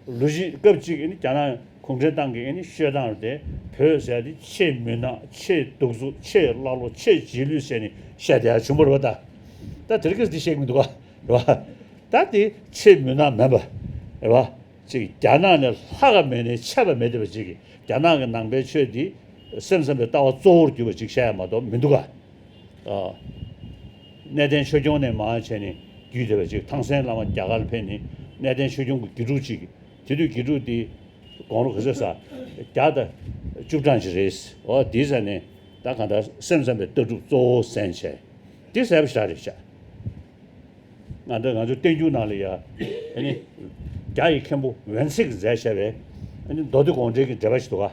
ལོ་གཅིག་སྐབས་གཅིག་ཨ་ནི་རྒྱ་ནག་གུང་ཁྲན་ཏང་གིས་ཨ་ནི་ཤོད་སྟངས་དེ་བོད་ཟེར་དེ་ཆེས་མུན་ནག་ཆེས་གདུག་རྩུབ་ཆེས་ཀླ་ཀློ་ཆེས་རྗེས་ལུས་ཟེར་ནས་བཤད་བསྡད་ཡ་བྱུང་བ་རེད་བ། ད་ད་དེ་རིང་ཁ་སང་དེ་བཤད་ཀྱི་མི་འདུག་ག་རེད་བ། ད་དེ་ཆེས་མུན་ནག་མིན་པ་རེད་བ། ཅིག་རྒྱ་ནག་ནས་ལྷག་ག་མེད་ནས་ཆད་པ་མེད་བསྡད་པ་ཅིག་གིས་རྒྱ་ནག་གི་ནང་པའི་ཆོས་འདི་སེམས་ཙམ་པའི་ལྟ་བ་གཙོ་བོར་གྱུར་པ་ཅིག་བཤད་ཡ་མ་གཏོགས་མི་འདུག་ག་ཨ། གནས་བརྟན་ཆོས་སྐྱོང་ནས་མར་བྱས་ནས་བརྒྱུད་བསྡད་པ་ཅིག་ཐང་སན་བླ་མ་རྒྱ་གར་ཕེབས་ནས་གནས་བརྟན་ཆོས་སྐྱོང་གི་དགེ་ཕྲུག་ཅིག་དེ་དུས་དགེ་ཕྲུག་དེ་དགུང་ལོ་ག་ཚོད་ས་བརྒྱ་དང་བཅུ་གྲངས་ཅིག་རེད། འོ་དེའི་ས་ནས་ད་གང་ལྟར་སེམས་ཙམ་པའི་ལྟ་གྲུབ་གཙོ་བོ་གསན་བྱས་དེ་གསལ་པོ་ཞེ་དྲག་རེད་ཤག་ང་འདི་ང་ཚོ་བསྟན་འགྱུར་ནང་ལ་ཡ་ཨ་ནི་རྒྱ་ཡི་མཁན་པོ་ཝན་ཚིག་མཛད་བྱས་པའི་ཨ་ནི་མདོ་སྡེ་དགོངས་འགྲེལ་གྱི་འགྲེལ་པ་ཞིག་འདུག་ག་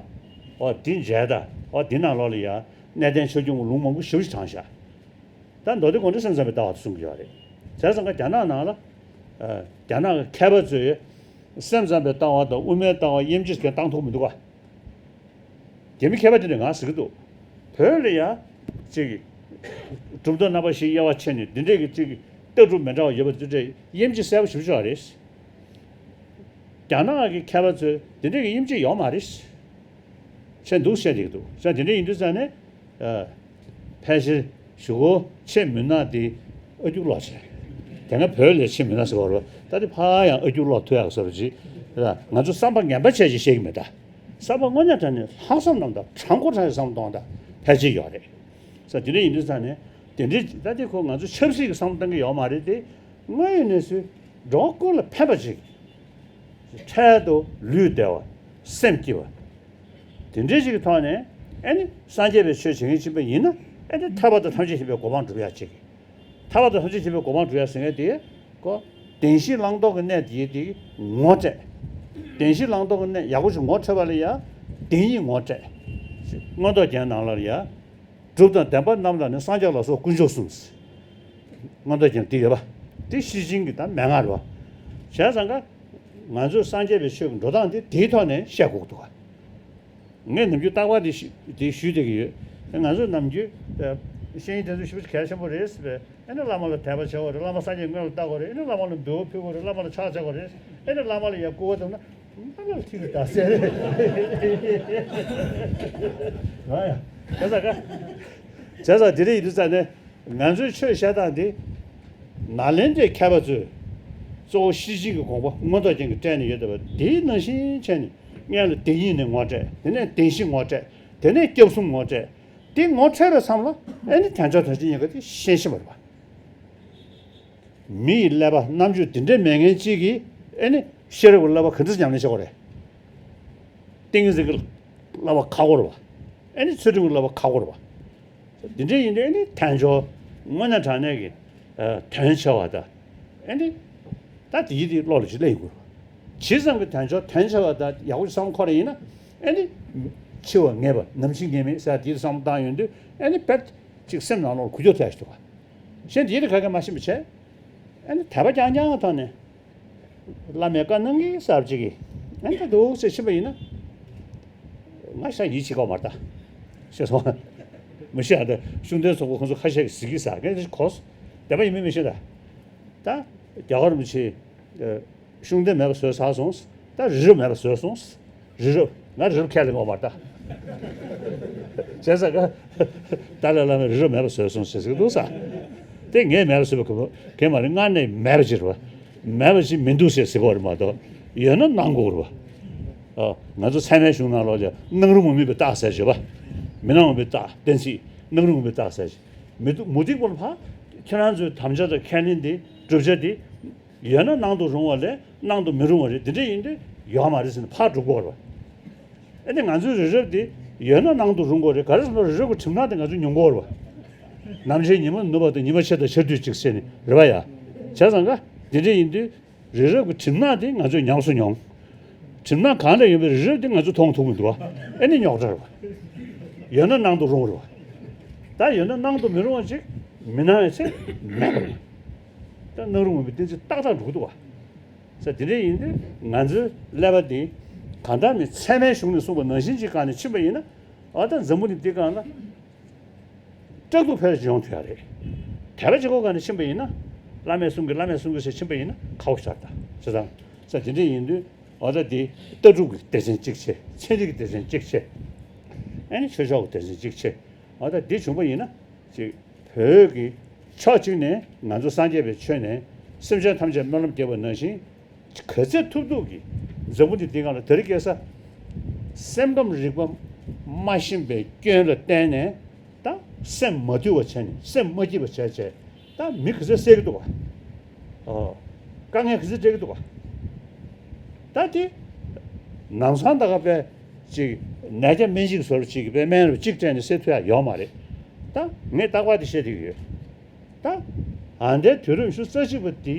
འོ་འདི་མཇལ་ད། འོ་འདི་ནང་ལོགས་ལ་ཡ་གནས་བརྟན་ཆོས་སྐྱོང་གི་ལུང་མང་པོ་ཞེ་པོ་ཞིག་དྲངས་ཤག་ད་མདོ་སྡེ་དགོངས་འགྲེལ་སེམས་ཙམ་པའི་ལྟ་བ་དེ་གསུང་གི་ཡོད་རེད། བྱས་ཙང་ཀ་རྒྱ་ནག་ནང་ལ་ཨ་རྒྱ་ནག་གི་མཁས་པ་ཚོས་སེམས་ཙམ་པའི་ལྟ་བ་དང་དབུ་མའི་ལྟ་བ་དབྱེ་འབྱེད་གང་བཏང་ཐུབ་མི་འདུག་ག་རྒྱ་མི་མཁས་པ་དེ་འདྲས་ང་ཟེར་གྱི་འདུག་བོད་ལ་ཡ་ཅིག་གྲུབ་མཐའ་རྣམ་པ་བཞིའི་དབྱེ་བ་ཕྱེ་ནས་འདི་འདྲས་ཀྱི་ཅིག་ལྟ་གྲུབ་མི་འདྲ་བ་ཡོད་པ་འདི་འདྲས་དབྱེ་འབྱེད་གསལ་པོ་ཞེ་པོ་ཅིག་ཡོད་རེད། རྒྱ་ནག་གི་མཁས་པ་ཚོས་འདི་འདྲས་ཀྱི་དབྱེ་འབྱེད་ཡོད་མ་རེད། བཤད་འདུག་བཤད་བསྡད་ཀྱི་འདུག་བྱས་ཙང་དེ་འདྲ་ཡིན་དུས་ཙང་ནས། ཨ། ཕལ་ཆེར་གཞུག་གུ་ཆེས་མུན་ནག་དེ་ཨ་རྒྱུག་ལོག་བྱས། དེ་སྔ་བོད་ལ་ཆེས་མུན་ནག་ཟེར་བ་རེད་པ། ད་དེ་ཕར་ཡང་ཨ་རྒྱུག་ལོག་ཐུབ་ཡག་བཟོ་འདྲ་ཅིག་ང་ཚོ་བསམ་པ་ངན་པ་བྱས་ཅིག་བཤད་ཀྱི་མེད་ད། བསམ་པ་དངོས་གནས་དྲང་གནས་ལྷག་བསམ་རྣམ་དག་དྲང་པོ་དྲང་བའི་བསམ་བློ་གཏོང་དང་ཕལ་ཆེར་ཡོད་རེད། ས་དེ་འདྲ་ཡིན་དུས་ཙང་ནས་དེ་འདྲའི་ད་དེ་ཁོ་ང་ཚོ་ཆབ་སྲིད་ཀྱི་བསམ་བློ་གཏོང་གི་ཡོད་མ་རེད་དེ། དངོས་ཡོད་གནས་ཚུལ་འགྲོ་བ་ཀུན་ལ་ཕན་པ་ཅིག་འཕྲལ་དུ་ལུས་བདེ་བ། སེམས་སྐྱིད་པ། དེ་འདྲའི་ཞིག་གི་ཐོག་ནས་ཨེ་ནི་སངས་རྒྱས་པའི་ཆོས་བྱེད་མཁན་ཅིག་ཡིན་པ་ཡིན་ན་ཨེ་ནི་ཐར་པ་དང་ཐམས་ཅད་མཁྱེན་པའི་གོ་འཕང་སྒྲུབ་ཡག་ཅིག་ཐར་པ་དང་ཐམས་ཅད་མཁྱེན་པའི་གོ་འཕང་སྒྲུབ་ཡག་ཟེར་མཁན་དེ་ཁོ་བདེན་བཞི་བླང་དོར་གྱི་གནས་དེ་དེ་ངོ་སྤྲད། བདེན་བཞི་བླང་དོར་གྱི་གནས་ཡག་པོ་ཞིག་ངོ་འཕྲོད་པ་ལ་ཡ་བདེན་གཉིས་ངོ་སྤྲད། མངོན་རྟོགས་རྒྱན་ནང་ལ་ཡ། གྲུབ་དང་བདེན་པ་རྣམས་ལ་ནི་སངས་རྒྱས་ལ་སོགས་དཀོན་མཆོག་གསུམ། མངོན་རྟོགས་རྒྱན་དེ་ཡོད་པ། དེ་ཤེར་ཕྱིན་གྱི་ད་མན་ངག་རེད་པ། བྱས་ཙང་ཀ་ང་ཚོས་སངས་རྒྱས་པའི་ཆོས་ཀྱི་འགྲོ་སྟངས་དེ་དེའི་ཐོག་ནས་བཤད་དགོས་ཀྱི་འདུག་ག་ངས་ནམ་རྒྱུན་རྟག་པར་དེ་ཞུ་དེ་ཞུ་བསྡད་ཀྱི་ཡོད། ང་ཚོས་ནམ་རྒྱུན་ཤེས་ཡོན་དེ་ཚོ་ཞེ་པོ་གལ་ཆེན་པོ་རེད་ཟེར་བས། ཨེ་ནི་བླ་མ་ལ་དད་པ་བྱེད་དགོས་རེད། བླ་མ་སངས་རྒྱས་སྔོན་ལ་བལྟ་དགོས་རེད། ཨེ་ནི་བླ་མ་ལ་འབུལ་བ་ཕུལ་དགོས་རེད། བླ་མ་ལ་ཕྱག་བྱ་དགོས་རེད། ཨེ་ནི་བླ་མ་ལ་ཡ་སྐུར་བ་བཏབ་ན་བླ་མ་ལ་ཐིག་གི་ད་ཟེར་རེད། ང་ཡ་བྱས་ཙང་ཀ་བྱས་ཙང་དེ་འདྲ་ཡིན་དུས་ཙང་ནས་ང་ཚོའི་ཆོས་བཤད་སྟངས་འདི་ནཱ་ལེནྡྲའི་མཁས་པ་ཚོས་གཙོ་བོ་ཤེར་ཕྱིན་གྱི་དགོངས་པ་མངོན་རྟོགས་རྒྱན་གྱིས་སྤྲད་ནས་ཡོད་བསྡད་པ་དེའི་ནང་བཞིན་བྱས་ནས་སྔོན་ལ་བདེན་གཉིས་ནས་ངོ་སྤྲད། དེ་ནས་བདེན་བཞི་ངོ་སྤྲད། དེ་ནས་སྐྱབས་གསུམ་ངོ་སྤྲད། དེ་ངོ་འཕྲོད་པའི་མཚམས་ལ་ཨེ་ནི་དལ་འབྱོར་དོན་བྱེད་གཉིས་ཀ་དེ་ཤེས་ཤེས་པ་རེད་པ། མི་ཡི་ཀླད་པ་རྣམ་དཔྱོད་དེ་འདྲའི་མེད་མཁན་གཅིག་གིས་ཨེ་ནི་ཤེས་རབ་ཀྱི་བསླབ་པ་ག་འདྲ་ཉམས་ལེན་བྱེད་དགོས་རེད། ཏིང་ངེ་འཛིན་གྱི་བསླབ་པ་ཁག་པོ་རེད་པ། ཨེ་ནི་ཚུལ་ཁྲིམས་ཀྱི་བསླབ་པ་ཁག་པོ་རེད་པ། དེ་འདྲ་ཡིན་དུས་ཨེ་ནི་དལ་འབྱོར་དངོས་གནས་དྲང་གནས་ཀྱི་ཨ་དོན་ཆེ་བ་དང་། ཨེ་ནི་ད་དེ་ཡིད་དེ་བློ་ལ་ཅིག་སླེབས་ཡོང་གི་རེད། ཇི་ཙམ་གྱི་དལ་འབྱོར་དོན་ཆེ་བ་དང་ཡག་པོ་ཞིག་བསམ་བློ་འཁོར་བ་ཡིན་ན་ཨེ་ནི་འཆི་བ་ངེས་པ་ནམ་འཆི་ངེས་མེད་ཟེར་དེ་བསམ་བློ་བཏང་ཡོང་དུས་ཨེ་ནི་དཔེ་ཅིག་སེམས་ནང་ལོགས་ལ་འགུལ་སྐྱོད་ཐེབས་ཤིག་འདུག་ག་གཞན་དེ་ཡིད་དེ་ག་གེ་མ་ཤེས་པ་བྱས། ཨེ་ནི་དད་པ་རྐྱང་རྐྱང་གི་ཐོག་ནས། བླ་མས་བཀའ་གནང་གི་གསར་བ་ཅིག་གིས་ཨེ་འདྲ་འདུག་ཟེར་ཕྱིན་པ་ཡིན་ན། ང་ཤ་ཡིད་ཆེས་ཀྱི་ཡོད་མ་རེད་ད། ཤེས་སོང་། མི་ཤེས་ཨ། ད་ཤུགས་ལྡན་ཚོགས་པ་ཁོང་ཚོ་ཁ་ཤས་ཀྱིས་ཟེར་གི་ཟེར་གི་གོ། བདེན་པ་ཡིན་མིན་མི་ཤེས་ད། ད་རྒྱ་གར་རིན་པོ་ཆེ་ཤུགས་ལྡན་མེད་པ་བཟོས་ཚར་སོང་། ད་རི་རབ་མེད་པ་བཟོས་སོང་། རི་རབ། ང་རི་རབ་ཁས་ལེན་གྱི་ཡོད་མ་རེད་ད། བྱས་ཙང་ཀ་ཏཱ་ལའི་བླ་མས་རི་རབ་མེད་པ་བཟོས་སོང་ཟེར་གྱི་འདུག་ས། དེ་ངས་མེད་པ་བཟོས་པ་གང་མ་རེད། སྔར་ནས་མེད་པ་ཅིག་རེད་པ། མེད་པ་ཅིག་མི་འདུག་ཟེར་ཟེར་གྱི་ཡོད་རེད་མ་གཏོགས། ཡོད་ན་གནང་དགོས་རེད་པ། ཨ། ང་ཚོ་ཚད་མའི་གཞུང་ནང་ལོགས་ལ་གནང་རུང་མི་དམིགས་པའི་རྟགས་ཟེར་བྱས་པ། མི་སྣང་བའི་རྟགས་གཏན་ཚིགས་གནང་རུང་མི་དམིགས་པའི་རྟགས་ཟེར་བྱས། མི་འདུག་མུ་སྟེགས་པ་ལ་ཕར་ཁྱེད་རང་ཚོའི་དམ་བཅའ་དང་ཁས་ལེན་དེ་བསྒྲུབ་བྱ་དེ། ཡོད་ན་གནང་དུ་རུང་བ་ལས་གནང་དུ་མི་རུང་བ་རེད། དེ་འདྲ་ཡིན་དུས་ཡོད་མ་རེད་ཟེར་ནས་ཕར་སྒྲུབ་དགོས་རེད་པ། ཨ་ནི་ང་ཚོའི་རི་རབ་དེ་ཡོད་ན་གནང་དུ་རུང་དགོས་རེད། ག་རེ་ཟེར་ན་རི་རབ་ཀྱི་གྲིབ་ནག་དེ་ང་ཚོས་མྱོང་གི་ཡོད་རེད་པ། ནམ་ཕྱེད་ཉི་མ་ནུབ་པ་དང་ཉི་མ་ཕྱེད་དང་ཕྱེད་དུས་གཅིག་ཟེར་ནས་རེད་པ་ཡ། བྱས་ཙང་ཀ་དེ་འདྲ་ཡིན་དུས་ རི་རབ་ཀྱི་གྲིབ་ནག་དེ་ང་ཚོས་ཉམས་སུ་མྱོང་། གྲིབ་ནག་གང་ལ་ཡོད་པའི་རི་རབ་དེ་ང་ཚོས་མཐོང་ཐུབ་ཀྱི་འདུག་བ། ཨེ་ནི་རྙོག་དྲ་རེད་བ། ཡོད་ན་སྣང་དུ་རུང་རེད་བ། ད་ཡོད་ན་སྣང་དུ་མི་རུང་བ་ཅིག་མི་སྣང་བའི་ཚེ་མེད་པ་རེད། ད་སྣང་རུང་མེད་པའི་གཏན་ཚིགས་ཏག་ཏག་འགྲོ་གི་འདུག་བ། ས་དེ་འདྲ་ཡིན་དུས་ང་ཚོའི་ཀླད་པ་འདི་གང་ལྟར་མི་ཚད་མའི་གཞུང་ནས་གསུངས་པ་ནང་བཞིན་གྱི་སྒང་ནས་ཕྱིན་པ་ཡིན་ན། ཨ་ད་འཛམ་བུ་གླིང་འདི་སྒང་ལ་སྐྲག་སྡུག་ཕལ་ཆེར་ཡོང་ཐུབ་ཡ་རེད། དད་པ་བྱེད་སྒོ་སྒང་ནས་ཕྱིན་པ་ཡིན་ན། བླ་མས་གསུང་གི་བླ་མས་གསུང་གི་ཟེར་ཕྱིན་པ་ཡིན་ན་ཁག་པོ་ཞིག་རེད་ད། བྱས་ཙང་ས་དེ་འདྲ་ཡིན་དུས་ཨ་ད་འདི་ལྟ་གྲུབ་ཀྱི་སྡེ་ཚན་གཅིག་བྱས། ཚན་རིག་གི་སྡེ་ཚན་གཅིག་བྱས། ཨ་ནི་ཆོས་ཕྱོགས་ཀྱི་སྡེ་ཚན་གཅིག་བྱས། ཨ་ད་འདི་བྱུང་པ་ཡིན་ན་ཅིག་བོད་ཀྱི་ཕྱོགས་གཅིག་ནས་ང་ཚོ་སངས་རྒྱས་པའི་ཆོས་ནས་སེམས་ཅན་ཐམས་ཅད་སྨོན་ལམ་བརྒྱབ་པ་ནང་བཞིན། ག་ཚད་ཐུབ་ཐུབ་ཀྱིས་འཛམ་བུ་གླིང་འདི་སྒང་ལ་དེ་རིང་ཁ་སང་སེམས་ཁམས་རིག་པ་མ་ཤེས་པའི་སྐྱོན་ལ་བརྟེན་ནས་ད་སེམས་མ་དུལ་བ་བྱས་ནས་སེམས་མ་སྐྱིད་པ་བྱས་བྱས་ད་མི་ག་ཚད་བསད་ཀྱི་འདུག་བ། ཨོ། དཀའ་ངལ་ག་ཚད་སྤྲད་ཀྱི་འདུག་བ། ད་དེ་ནམ་སང་ད་ག་པའི་ཅིག་ནད་བརྒྱ་སྨན་གཅིག་ཟེར་བ་ཅིག་གི་པའི་སྨན་རབ་གཅིག་སྤྲད་ནས་སེལ་ཐུབ་ཡ་ཡོད་མ་རེད། ད་ངས་རྟག་པར་དེ་བཤད་བསྡད་ཀྱི་ཡོད། ད་ཨ་འདའི་དུས་རབས་ཉི་ཤུ་རྩ་གཅིག་པ་དེ་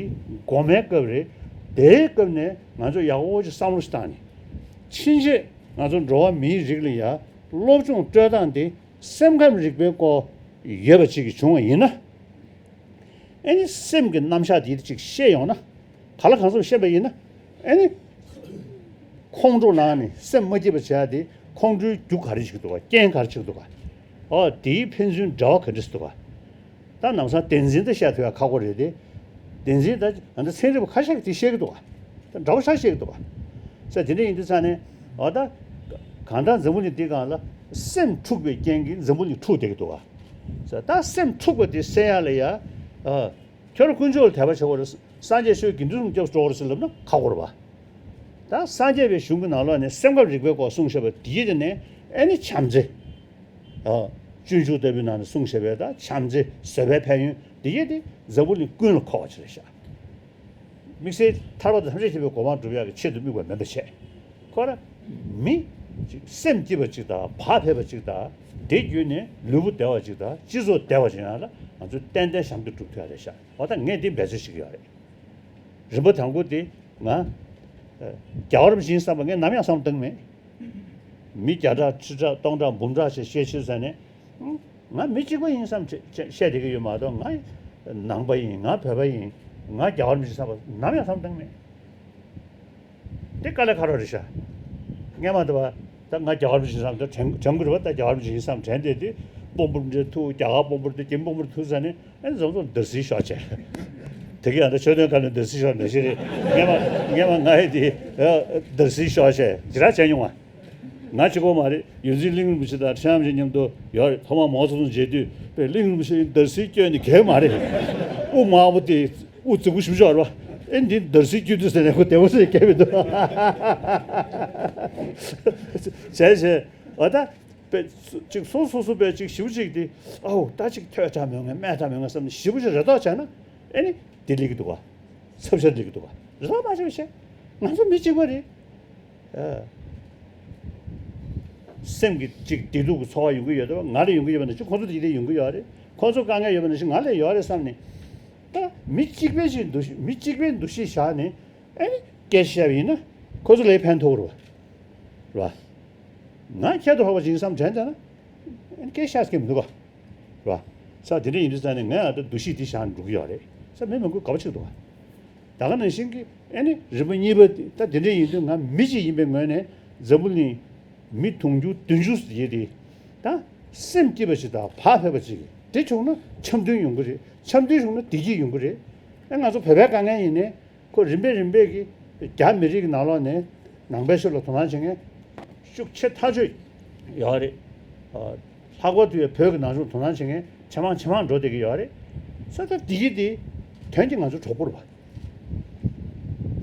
འགོ་མའི་སྐབས་རེད། དེའི་སྐབས་ནས་ང་ཚོ་ཡག་པོ་ཅིག་བསམ་བློ་ཞིག་བཏང་ནས། ཕྱིན་ཆད་ང་ཚོ་འགྲོ་བ་མིའི་རིགས་ལ་ཡ་སློབ་སྦྱོང་སྤྲོད་སྟངས་དེ་སེམས་ཁམས་རིག་པའི་སྐོར་ཡོད་པ་ཅིག་གིས་བྱུང་བ་ཡིན་ན། ཨེ་ནི་སེམས་ཀྱི་རྣམ་གཞག་དེ་ཅིག་ཤེས་ཡོང་ན། ག་ལ་གང་འཚམ་ཤེས་པ་ཡིན་ན། ཨེ་ནི། ཁོང་ཁྲོ་ལངས་ནས་སེམས་མ་སྐྱིད་པ་བྱས་ཏེ་ཁོང་ཁྲོའི་རྒྱུ་ག་རེ་ཞིག་འདུག་ག་རྐྱེན་ག་རེ་ཞིག་འདུག་ག་ཨོ་དེའི་ཕན་ཚུན་འབྲེལ་བ་ག་འདྲ་ཞིག་འདུག་ག་ད་ནམ་སང་བདེན་འཛིན་དེ་བཤད་ཐུབ་ཡ་ཁག་པོ་རེད་དེ། བདེན་འཛིན་ད་ང་ཚོ་ཚན་རིག་པ་ཁ་ཤས་ཀྱིས་དེ་བཤད་ཀྱི་འདུག་ག་ད་འདྲ་བོ་ཆགས་བཤད་ཀྱི་འདུག་ག་ས་དེ་འདྲ་ཡིན་དུས་ཙང་ནས་ཨོ་ད། གང་ལྟར་འཛམ་བུ་གླིང་འདི་སྒང་ལ་སེམས་འཁྲུགས་པའི་རྐྱེན་གྱིས་འཛམ་བུ་གླིང་འཁྲུགས་བསྡད་ཀྱི་འདུག་ག་ད་སེམས་འཁྲུགས་པ་དེ་སེལ་ཡ་ལ་ཡ། ཨ། ཁྱོད་རང་དཀོན་མཆོག་ལ་དད་པ་བྱེད་དགོས་རེད། སངས་རྒྱས་ཆོས་དགེ་འདུན་གསུམ་སྐྱབས་སུ་འགྲོ་དགོས་རེད་ཟེར་ལབ་ན་ཁག་པོ་རེད་པ། ད་སངས་རྒྱས་པའི་གཞུང་གི་ནང་ལོགས་ནས་སེམས་ཁམས་རིག་པའི་སྐོར་གསུངས་བཞག་པ་དེའི་དེ་ནས་ཨེ་ནི་བྱམས་བརྩེ། ཨ། སྤྱོད་འཇུག་ལྟ་བུའི་ནང་ནས་གསུངས་བཞག་པའི་ད་བྱམས་བརྩེ་བཟོད་པའི་ཕན་ཡོན་དེ་ཡིས་དེ་འཛམ་བུ་གླིང་ཀུན་ལ་མཁོ་བ་ཅིག་རེད་ཤག་དམིགས་བསལ་ཐར་པ་དང་ཐམས་ཅད་མཁྱེན་པའི་གོ་འཕང་སྒྲུབ་ཡག་གི་ཆེད་དུ་དམིགས་པ་མིན་པ་བྱས། ཁོ་ར་མི་ཅིག་སེམས་སྐྱིད་པ་ཅིག་དང་བག་ཕེབས་པ་ཅིག་དང་དེ་བརྒྱུད་ནས་ལུས་པོ་བདེ་བ་ཅིག་དང་སྤྱི་ཚོགས་བདེ་བ་ཅིག་ཡོང་ཡ་ལ་ང་ཚོས་ཏན་ཏན་ཞབས་འདེགས་སྒྲུབ་ཐུབ་ཡ་རེད་ཤག་འོ་ད་ངས་འདི་འབད་རྩོལ་བྱེད་ཀྱི་ཡོད་རེད། རིམ་པ་དང་པོ་དེ་ང་རྒྱལ་བ་རིན་པོ་ཆེ་ཡིན་བསམ་པ་ངས་ནམ་ཡང་བསམ་བློ་བཏང་མེད། མི་བརྒྱ་ཕྲག་ཁྲི་ཕྲག་སྟོང་ཕྲག་འབུམ་ཕྲག་ཞིག་བཤད་ཕྱིར་ཟེར་ནས། ང་མི་གཅིག་པ་ཡིན་བསམ་བཤད་བསྡད་ཀྱི་ཡོད་མ་གཏོགས། ང་ནང་པ་ཡིན། ང་བོད་པ་ཡིན། ང་རྒྱལ་བ་རིན་པོ་ཆེ་བསམ་པ་ནམ་ཡང་བསམ་བློ་བཏང་མེད། དེ་དཀའ་ལས་ཁག་པོ་རེད་ཤག་སྔོན་མ་དེ་བ་ད་ང་རྒྱལ་བ་རིན་པོ་ཆེ་བསམ་དེ་དྲན་དྲན་གྱི་རེད་པ། ད་རྒྱལ་བ་རིན་པོ་ཆེ་ཡིན་བསམ་དྲན་བསྡད་དུས་དཔོན་པོར་འདྲེ་ཐུག་རྒྱ་གར་དཔོན་པོར་དེ་གྱིམ་དཔོན་པོར་ཐུག་ཟེར་ནས། ཨེ་འཛོམས་འཛོམས་འདར་སིལ་ཤོག་བྱས། དེ་གི་ཡང་ད་ཆོས་དོན་ཁ་ནས་འདར་སིལ་ཤོག་ནང་བཞིན་རེད། ངས་མ་ངས་མ་ང་ཡི་དེ་འདར་སིལ་ཤོག་བྱས་ཇི་ར་བྱས་མྱོང་བ། ང་གཅིག་པོ་མ་རེད། ཡོངས་འཛིན་གླིང་རིན་པོ་ཆེ་དང་ཁྲི་བྱང་རིན་པོ་ཆེ་མཉམ་དུ་ཡོད་རེད། ཐོག་མར་མའོ་ཙེ་ཏུང་མཇལ་དུས་པས་གླིང་རིན་པོ་ཆེ་འདར་སིལ་བསྐྱོན་ནས་གས་མ་རེད། དབུ་དམར་པོ་དེ་དབུ་རྫིག་པོ་ཞིག་ཡོད་རེད་པ། ཨེ་འདི་འདར་སིལ་བསྐྱོན་དུས་ཟེར་ནས་ཁོ་བདེ་པོ་ཟེར་སྐད་མི་འདུག་བྱས་བྱས་འོ་ད། པས་ཅིག་སོ་སོ་སོ་པས་ཅིག་ཞེ་པོ་ཅིག་དེ་ཨའོ་ད་ཅིག་ཐོས་དྲགས་མོད་ངས་སྨད་དྲགས་མོད་ངས་བསམ་ནས་ཞེ་པོ་ཅིག་རེ་དོགས་བྱས་ན། ཨེ་ནི་དེ་སླེབས་ཀྱི་འདུག་ག་ཚབ་ཤ་སླེབས་ཀྱི་འདུག་ག་རེ་དོགས་མ་བྱེད་པ་བྱས། ང་ཚོ་མི་གཅིག་པ་རེད། ཨ། སེམས་ཀྱི་ཅིག་བདེ་སྡུག་གི་ཚོར་བ་ཡོང་གི་ཡོད་དེ་ང་ལ་ཡོང་གི་ཡོད་པ་ནང་བཞིན་ཁོང་ཚོ་དེ་ལ་ཡོང་གི་ཡོད་རེད། ཁོང་ཚོ་དཀའ་ངལ་ཡོད་པ་ནང་བཞིན་ང་ལ་ཡོད་རེད་བསམ་ནས། ད་མི་གཅིག་པའི་ཅིག་འདུ་ཤེས་མི་གཅིག་པའི་འདུ་ཤེས་བཞག་ནས། ཨེ་ནི་སྐད་ཆ་བཤད་པ་ཡིན་ན་ཁོ་ཚོ་ལ་ཕན་ཐོགས་རེད་པ། རེད་པ། ང་ཁྱད་དུ་འཕགས་པ་ཅིག་ཡིན་བསམ་དྲན་བསྡད་ན། ཨེ་ནི་སྐད་ཆ་བཤད་ས་མི་འདུག་ག་རེད་པ། ས་དེ་འདྲ་ཡིན་དུས་ཙང་ནས་ངས་ཨ་ད་འདུ་ཤེས་དེ་བཞག་འགྲོ་གི་ཡོད་རེད། ས་མི་མང་པོས་དགའ་པོ་བྱེད་ཀྱི་འདུག་ག་ད་ག་ནང་བཞིན་གྱི་ཨེ་ནི་རིམ་པ་གཉིས་པ་དེ་ད་དེ་འདྲ་ཡིན་དུས་ང་མི་གཅིག་ཡིན་པའི་ངོས་ནས་འཛམ་བུ་གླིང་མི་དུང་ཕྱུར་བདུན་ཅུ་ཡོད་དེ། ད་སེམས་སྐྱིད་པ་ཞིག་དང་བག་ཕེབས་པ་ཅིག་དེ་བྱུང་ན་འཆམ་མཐུན་ཡོང་གི་རེད། འཆམ་མཐུན་བྱུང་ན་བདེ་སྐྱིད་ཡོང་གི་རེད། ཨེ་ང་ཚོ་བོད་པའི་དཀའ་ངལ་ཡིན་ནའི་ཁོ་རིམ་པས་རིམ་པས་ཀྱི་རྒྱ་མི་རིགས་ཀྱི་ནང་ལོགས་ནས་ནང་པའི་ཆོས་ལ་དོ་སྣང་བྱེད་མཁན་ཤུགས་ཆེ་ཐག་ཆོད་ཡོད་རེད། ཨ། ལྷག་པར་དུ་ཡང་བོད་ཀྱི་ནང་ཆོས་དོ་སྣང་བྱེད་མཁན་ཇེ་མང་ཇེ་མང་འགྲོ་བསྡད་ཀྱི་ཡོད་རེད། ས་ད་བདེ་སྐྱིད་དེ་དོན་གྱིས་ང་ཚོ་གྲོགས་པོ་རེད་པ།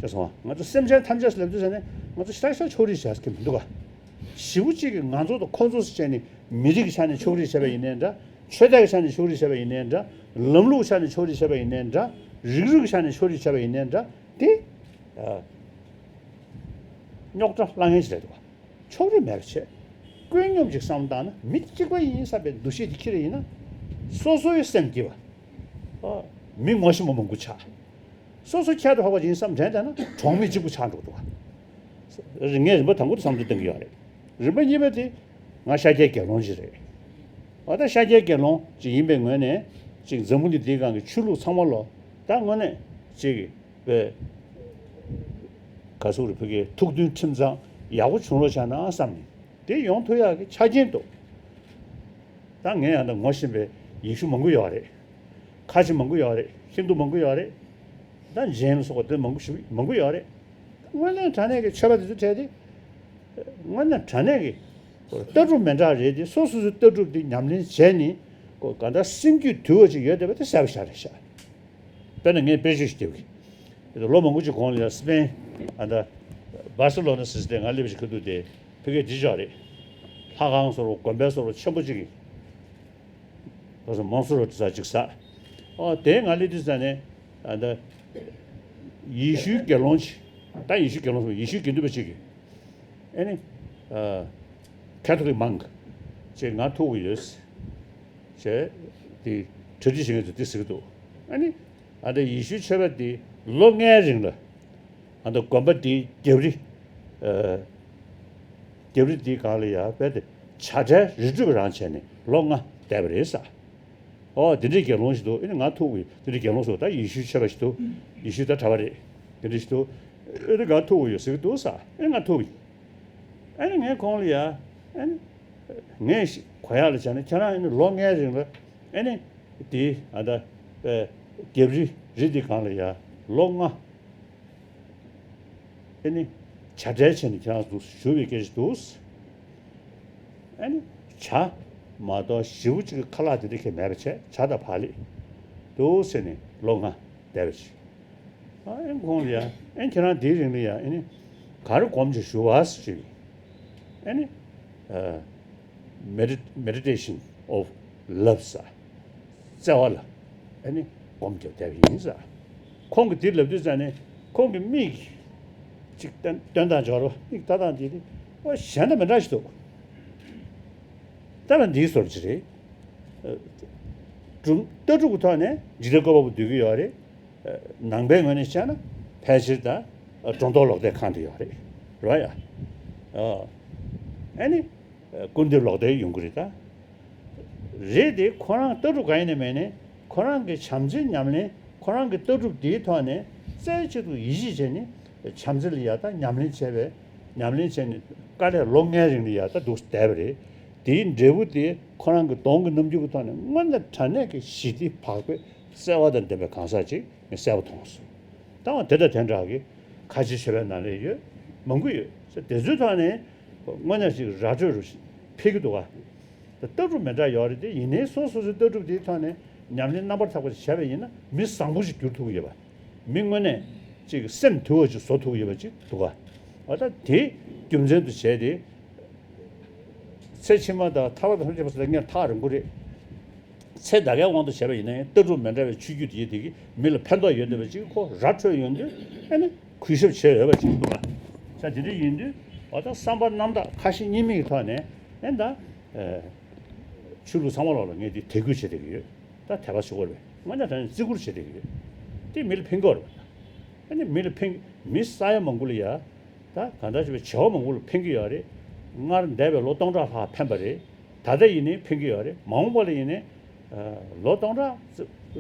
ཅེས་སོང་བ། ང་ཚོ་སེམས་ཅན་ཐམས་ཅད་ལབ་དུས་ཟེར་ནས་ང་ཚོ་ཤ་ཤ་ཕྱོགས་རིས་བྱ་ས་གི་མི་འདུག་ག་ཞེ་པོ་ཅིག་གིས་ང་ཚོ་དང་ཁོ་ཚོ་ཟེར་བྱས་ནས་མི་རིགས་ཀྱི་ཆ་ནས་ཕྱོགས་རིས་བྱས་པ་ཡིན་ནའི་འདྲ། ཆོས་དད་ཀྱི་ཆ་ནས་ཕྱོགས་རིས་བྱས་པ་ཡིན་ནའི་འདྲ། ལམ་ལུགས་ཀྱི་ཆ་ནས་ཕྱོགས་རིས་བྱས་པ་ཡིན་ནའི་འདྲ། རིགས་རུས་ཀྱི་ཆ་ནས་ཕྱོགས་རིས་བྱས་པ་ཡིན་ནའི་འདྲ། དེ། ཨ། རྙོག་དྲ་སླ་ངན་ཞིག་རེད་འདུག་ག་ཕྱོགས་རིས་མེད་པ་བྱས། ཀུན་སྙོམས་ཅིག་བསམ་བློ་བཏང་ན་མི་གཅིག་པ་ཡིན་བསམ་པའི་འདུ་ཤེས་དེ་ཁྱེར་ཡིན་ན། སོ་སོའི་སེམས་སྐྱིད་པ། ཨ། མི་ངོ་ཤེས་པ་མང་པོ་ཆགས། སོ་སོ་ཁྱད་དུ་འཕགས་པ་ཅིག་ཡིན་བསམ་དྲན་བསྡད་ན་གྲོགས་མེད་གཅིག་པུ་ཆགས་འགྲོ་འདུག་ག་ངས་རིམ་པ་དང་པོ་དེ་བསམ་བློ་གཏོང་གི་ཡོད་རེད། རིམ་པ་གཉིས་པ་དེ་ང་ཤཱཀྱའི་དགེ་སློང་ཅིག་རེད། འོ་ད་ཤཱཀྱའི་དགེ་སློང་ཅིག་ཡིན་པའི་ངོས་ནས་ཅིག་འཛམ་བུ་གླིང་འདིའི་སྒང་གི་ཆོས་ལུགས་ཚང་མ་ལོ་ད་དངོས་གནས་ཅིག་པའི་ག་ཟེར་རེད། བོད་སྐད་ཐུགས་མཐུན་ཁྲིམས་གཙང་ཡག་པོ་བྱུང་རོགས་བྱས་ན་བསམ་ནས་དེ་ཡོང་ཐུབ་ཡག་གི་ཆ་རྐྱེན་འདུག་ད་ངས་ཡང་ད་ངོ་ཤེས་པའི་ཡེ་ཤུ་མང་པོ་ཡོད་རེད། ཁ་ཆེ་མང་པོ་ཡོད་རེད། ཧིན་དུ་མང་པོ་ཡོད་རེད། ད་ཇེན་ལ་སོགས་པ་དེ་མང་པོ་ཞིག་མང་པོ་ཡོད་རེད། དངོས་གནས་དྲང་གནས་ཀྱི་ཆོས་པ་དེ་ཚོ་གྲས་དེ་དངོས་གནས་དྲང་གནས་ཀྱི་ལྟ་གྲུབ་མི་འདྲ་རེད་དེ། སོ་སོ་སོའི་ལྟ་གྲུབ་དེ་ཉམས་ལེན་བྱས་ནས་གང་ལྟར་སེམས་རྒྱུད་དུལ་བ་ཅིག་ཡོད་བསྡད་པ་དེ་གསལ་པོ་ཤར་རེད་ཤག་དཔེར་ན་ངས་དཔེ་ཆ་ཞིག་རྒྱབ་གི། ལོ་མང་པོ་ཅིག་གོང་ལ་ཡང་སི་པེན་ཨ་ད་སྦར་སེ་ལོ་ན་ཟེར་ས་དེ་ང་སླེབས་ཤིག་ཁ་ཐུག་དེ་ཕ་གིར་འདི་ཅོག་རེད། ལྷ་ཁང་བཟོ་རོགས་དགོན་པའི་བཟོ་རོགས་ཆེན་པོ་ཅིག་གི་ལྷ་ས་མོན་སོ་རོ་ཏི་ས་ཅིག་ཟ། ཨོ་དེ་ང་སླེབས་དུས་ས་ནས་ཨ་ད་ཡེ་ཤུའི་དགེ་སློང་ཅིག་ད་ཡེ་ཤུའི་དགེ་སློང་ཟེར་ཡེ་ཤུའི་དགེ་འདུན་པ་ཅིག་གིས་ཨ་ནི་ཨ་ཁ་ཐོ་ལིག་མང་ཅིག་ང་ཐུག་གི་ཡོད་ཅེས་དེ་གྲ་སྒྲིག་བྱེད་མཁན་ཚོ་དེ་ཟེར་གི་འདུག་ཨ་ནི་ཨ་ད་ཡེ་ཤུའི་ཆོས་པ་དེ་ལོ་ལྔའི་རིང་ལ་ཨ་ད་དགོན་པ་དེའི་རྒྱབ་རི་ཨ་རྒྱབ་རི་དེའི་སྒང་ལ་ཡ་རྦད་དེ་བྱ་བྲལ་རི་ཁྲོད་རང་བྱས་ནས་ལོ་ལྔ་བསྡད་པ་རེད་ས། ཨོ་དེ་འདྲའི་དགེ་སློང་ཞིག་འདུག་ཨ་ནི་ང་ཐུག་གི་དེ་འདྲའི་དགེ་སློང་ཟེར་བ་ད་ཡེ་ཤུའི་ཆོས་པ་ཞིག་འདུག་ཡེ་ཤུའི་ད་གྲྭ་པ་རེད། དེ་འདྲ་ཞིག་འདུག་ཨ་ནི་ང་ཐུག་གི་ཡོད་ཟེར་གི་འདུག་ས། ཨ་ནི་ང་ཐུག་གི་ཨ་ནི་ངས་ཁོང་ལ་ཡ། ཨ་ནི་ངས་ཤི་གོ་ཡག་ལ་བྱས་ན་ཁྱེད་རང་ཨ་ནི་ལོ་ལྔའི་རིང་ལ་ཨ་ནི་དེ་ཨ་ད་ཨེ་རྒྱབ་རི་རི་དེ་སྒང་ལ་ཡ་ལོ་ལྔ་ཨ་ནི་བྱ་བྲལ་བྱས་ནས་ཁྱེད་རང་ཚོ་བཞུགས་པའི་སྐད་ཆ་འདུག་ཨ་ནི་བྱ་མ་གཏོགས་ཞེ་པོ་ཅིག་གི་ཁ་ལག་དེ་འདྲ་གང་ཡང་མེད་པ་བྱས་བྱ་དང་བག་ལེབ་འདུག་ཟེར་ནས་ལོ་ལྔ་བསྡད་པ་ཅིག་ཨ་ཨེ་ཁོང་ལ་ཡ་ཨེ་ཁྱེད་རང་དེའི་རིང་ལ་ཡ་ཨེ་ནི་ག་རེ་སྒོམ་བྱས་བཞུགས་པ་ཟེར་ཞུས། ཨེ་ནི་ཨ་Medi- Meditation of Love ཟེར་བརྩེ་བ་ལ་ཨེ་ནི་སྒོམ་རྒྱབ་བསྡད་པ་ཡིན་ཟེར། ཁོང་གིས་དེ་ལབ་དུས་ཙ་ནས་ཁོང་གི་མིག་ཅིག་སྟོན་སྟོན་སྟངས་སྦྱོར་བ་མིག་ལྟ་སྟངས་དེ་དེ་ཨོ་གཞན་དང་མི་འདྲ་ཞིག་འདུག་ལྟ་བ་འདིའི་བཟོ་འདྲ་ཅིག་རེད། ཨ་སྒྲུང་ལྟ་གྲུབ་ཀྱི་ཐོག་ནས་འཇིག་རྟེན་བཀོད་པ་པོ་འདོད་ཀྱི་ཡོད་རེད། ནང་པའི་ངོས་ནས་བཤད་ན་ཕལ་ཆེར་ད་སྒྲོ་འདོགས་ལོག་ལྟའི་ཁང་དུ་ཡོད་རེད། རེད་བ་ཡ། ཨ་ནི་སྐུར་འདེབས་ལོག་ལྟའི་ཡོང་གི་རེད་ད། རེད་དེ་ཁོ་རང་ལྟ་གྲུབ་གང་ཡིན་ནས་མེད་ནས་ཁོ་རང་གི་བྱམས་བརྩེའི་ཉམས་ལེན་ཁོ་རང་གི་ལྟ་གྲུབ་དེའི་ཐོག་ནས་རྩེ་གཅིག་ཏུ་ཡིད་ཆེས་བྱས་ནས་བྱམས་བརྩེ་ལ་ཡ་ད་ཉམས་ལེན་བྱས་པའི་ཉམས་ལེན་བྱས་ནས་དཀའ་ལས་ལོ་ལྔའི་རིང་ལ་ཡ་ད་འདུག་བསྡད་པ་རེད། དེའི་འབྲས་བུ་དེ་ཁོ་རང་གི་གདོང་གི་རྣམ་འགྱུར་གྱི་ཐོག་ནས་དངོས་གནས་དྲང་གནས་ཀྱི་ཞི་བདེ་བག་ཕེབས་བརྩེ་བ་དང་ལྡན་པའི་གང་ཟག་ཅིག་ངས་གསལ་པོ་མཐོང་སོང་། ད་འོ་དེ་དང་དེ་འདྲ་གི་ཁ་ཆེ་ཆེ་བའི་ནང་ལས་ཡོད་མང་པོ་ཡོད་ཟེར། དེ་ཚོའི་ཐོག་ནས་དངོས་གནས་ཅིག་ར་སྤྲོད་རུ་ཕེབས་ཀྱི་འདུག་ག་ད་ལྟ་གྲུབ་མི་འདྲ་ཡོད་རེད་དེ། ཡིན་ནའི་སོ་སོ་སོའི་ལྟ་གྲུབ་དེའི་ཐོག་ནས་ཉམས་ལེན་རྣམ་པར་དག་པ་ཞིག་བྱས་པ་ཡིན་ན་མི་བཟང་པོ་ཞིག་འགྱུར་ཐུབ་ཀྱི་ཡོད་པ། མི་དངོས་གནས་ཅིག་སེམས་དུལ་བ་ཅིག་བཟོ་ཐུབ་ཀྱི་ཡོད་པ་ཅིག་འདུག་ག་འོ་ད་དེ་རྒྱུ་མཚན་དུ་བྱས་ཏེ། ཚེ་ཕྱི་མ་དང་ཐར་པ་དང་ཐམས་ཅད་པ་ཟེར་ལ་ངས་ཐག་རིང་པོ་རེད། ཚེ་ད་གའི་དབང་དུ་བྱས་པ་ཡིན་ན་ཡང་ལྟ་གྲུབ་མི་འདྲ་བའི་ཆོས་བརྒྱུད་དེ་དེ་གིས་མི་ལ་ཕན་ཐོགས་ཡོད་བསྡད་པ་ཅིག་ཁོ་ར་འཕྲོད་ཡོང་དུས་ཨ་ནི་གུས་ཞབས་བྱས་ཡོད་པ་ཅིག་འདུག་ག་ས་དེ་འདྲ་ཡིན་དུས་འོ་ད་བསམ་པ་རྣམ་དག་ཁ་ཞེ་གཉིས་མེད་ཀྱི་ཐོག་ནས་ཨེ་ད་ཆོས་ལུགས་ཚང་མ་ལོག་ལ་ངས་འདི་དད་གུས་བྱེད་བསྡད་ཀྱི་ཡོད། ད་དད་པ་བྱེད་དགོས་རེད། དངོས་གནས་དྲང་གནས་བརྩི་བཀུར་བྱེད་བསྡད་ཀྱི་ཡོད། དེ་མི་ལ་ཕན་གྱི་ཡོད་རེད་པ། ཨ་ནི་མི་ལ་ཕན་མི་ས་ཡ་མང་པོ་ལ་ཡ། ད་གང་ལྟར་བྱས་པའི་བྱ་བ་མང་པོ་ལ་ཕན་གྱི་ཡོད་རེད། སྔར་འདས་པའི་ལོ་སྟོང་ཕྲག་ལྷག་ཕན་པ་རེད། ད་ལྟ་ཡིན་ནའི་ཕན་གྱི་ཡོད་རེད། མ་འོངས་པ་ལ་ཡིན་ནའི་ལོ་སྟོང་ཕྲག་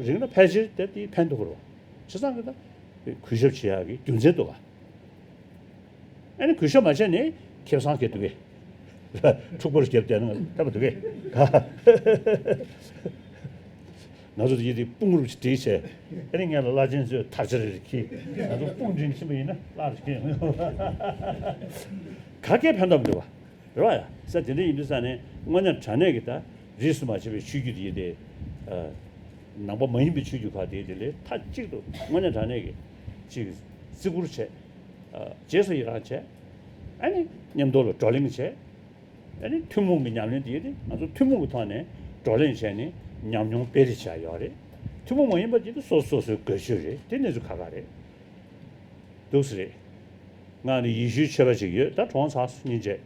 རིང་ལ་ཕལ་ཆེར་དེ་དེ་ཕན་ཐོགས་ཀྱི་རེད། བྱས་ཙང་གི་ད་གུས་ཞབས་བྱེད་ཡག་གི་རྒྱུ་མཚན་འདུག་ག་ཨ་ནི་གུས་ཞབས་མ་བྱས་ནས་ཁེ་བཟང་སྐྱེ་འདུག་གས། འཁྲུག་པར་བརྒྱབ་བསྡད་ན་ལྟ་བུ་འདུག་གས། ང་ཚོ་དེ་དེ་དཔུང་རུབ་ཅིག་བསྒྲིགས་བྱས། ཨ་ནི་ངས་ལ་བླ་ཆེན་ཚོས་དར་ཆ་རེ་རེ་འཁྱེར། ང་ཚོ་དཔུང་འགྲན་ཕྱིན་པ་ཡིན་ན་བླ་རེ་འཁྱེར་ཡོང་། ག་གེ་ཕན་ཐོགས་མི་འདུག་བ། རེད་བ་ཡ། ས་དེ་འདྲ་ཡིན་དུས་ས་ནས་དངོས་གནས་དྲང་གནས་ཀྱི་ད་རིས་སུ་མ་ཆད་པའི་ཆོས་བརྒྱུད་དེ་དེ། ནང་པ་མ་ཡིན་པའི་ཆོས་བརྒྱུད་ཁག་དེ་དེ་ལས་མཐའ་གཅིག་ཏུ་དངོས་གནས་དྲང་གནས་ཀྱི་ཅིག་བརྩི་བཀུར་བྱས། རྗེས་སུ་ཡི་རང་བྱས། ཨ་ནི་མཉམ་དུ་ལ་བགྲོ་གླེང་བྱས། ཨ་ནི་ཐུན་མོང་གི་ཉམས་ལེན་དེ་ཡིན་ཏེ་ང་ཚོ་ཐུན་མོང་གི་ཐོག་ནས་བགྲོ་གླེང་བྱས་ནས་ཉམས་མྱོང་སྤེལ་རེས་བྱས་ཡོད་རེད། ཐུན་མོང་མ་ཡིན་པ་དེ་ནི་སོ་སོ་སོ་སོའི་དགོས་ཆོས་རེད། དེ་གནས་ཚུལ་ཁག་ཁག་རེད། འདུག་སེ་རེད། ང་ནི་ཡེ་ཤུའི་ཆོས་པ་ཅིག་ཡོད། ད་གྲོངས་ཚར་སོང་། སྙིང་རྗེ།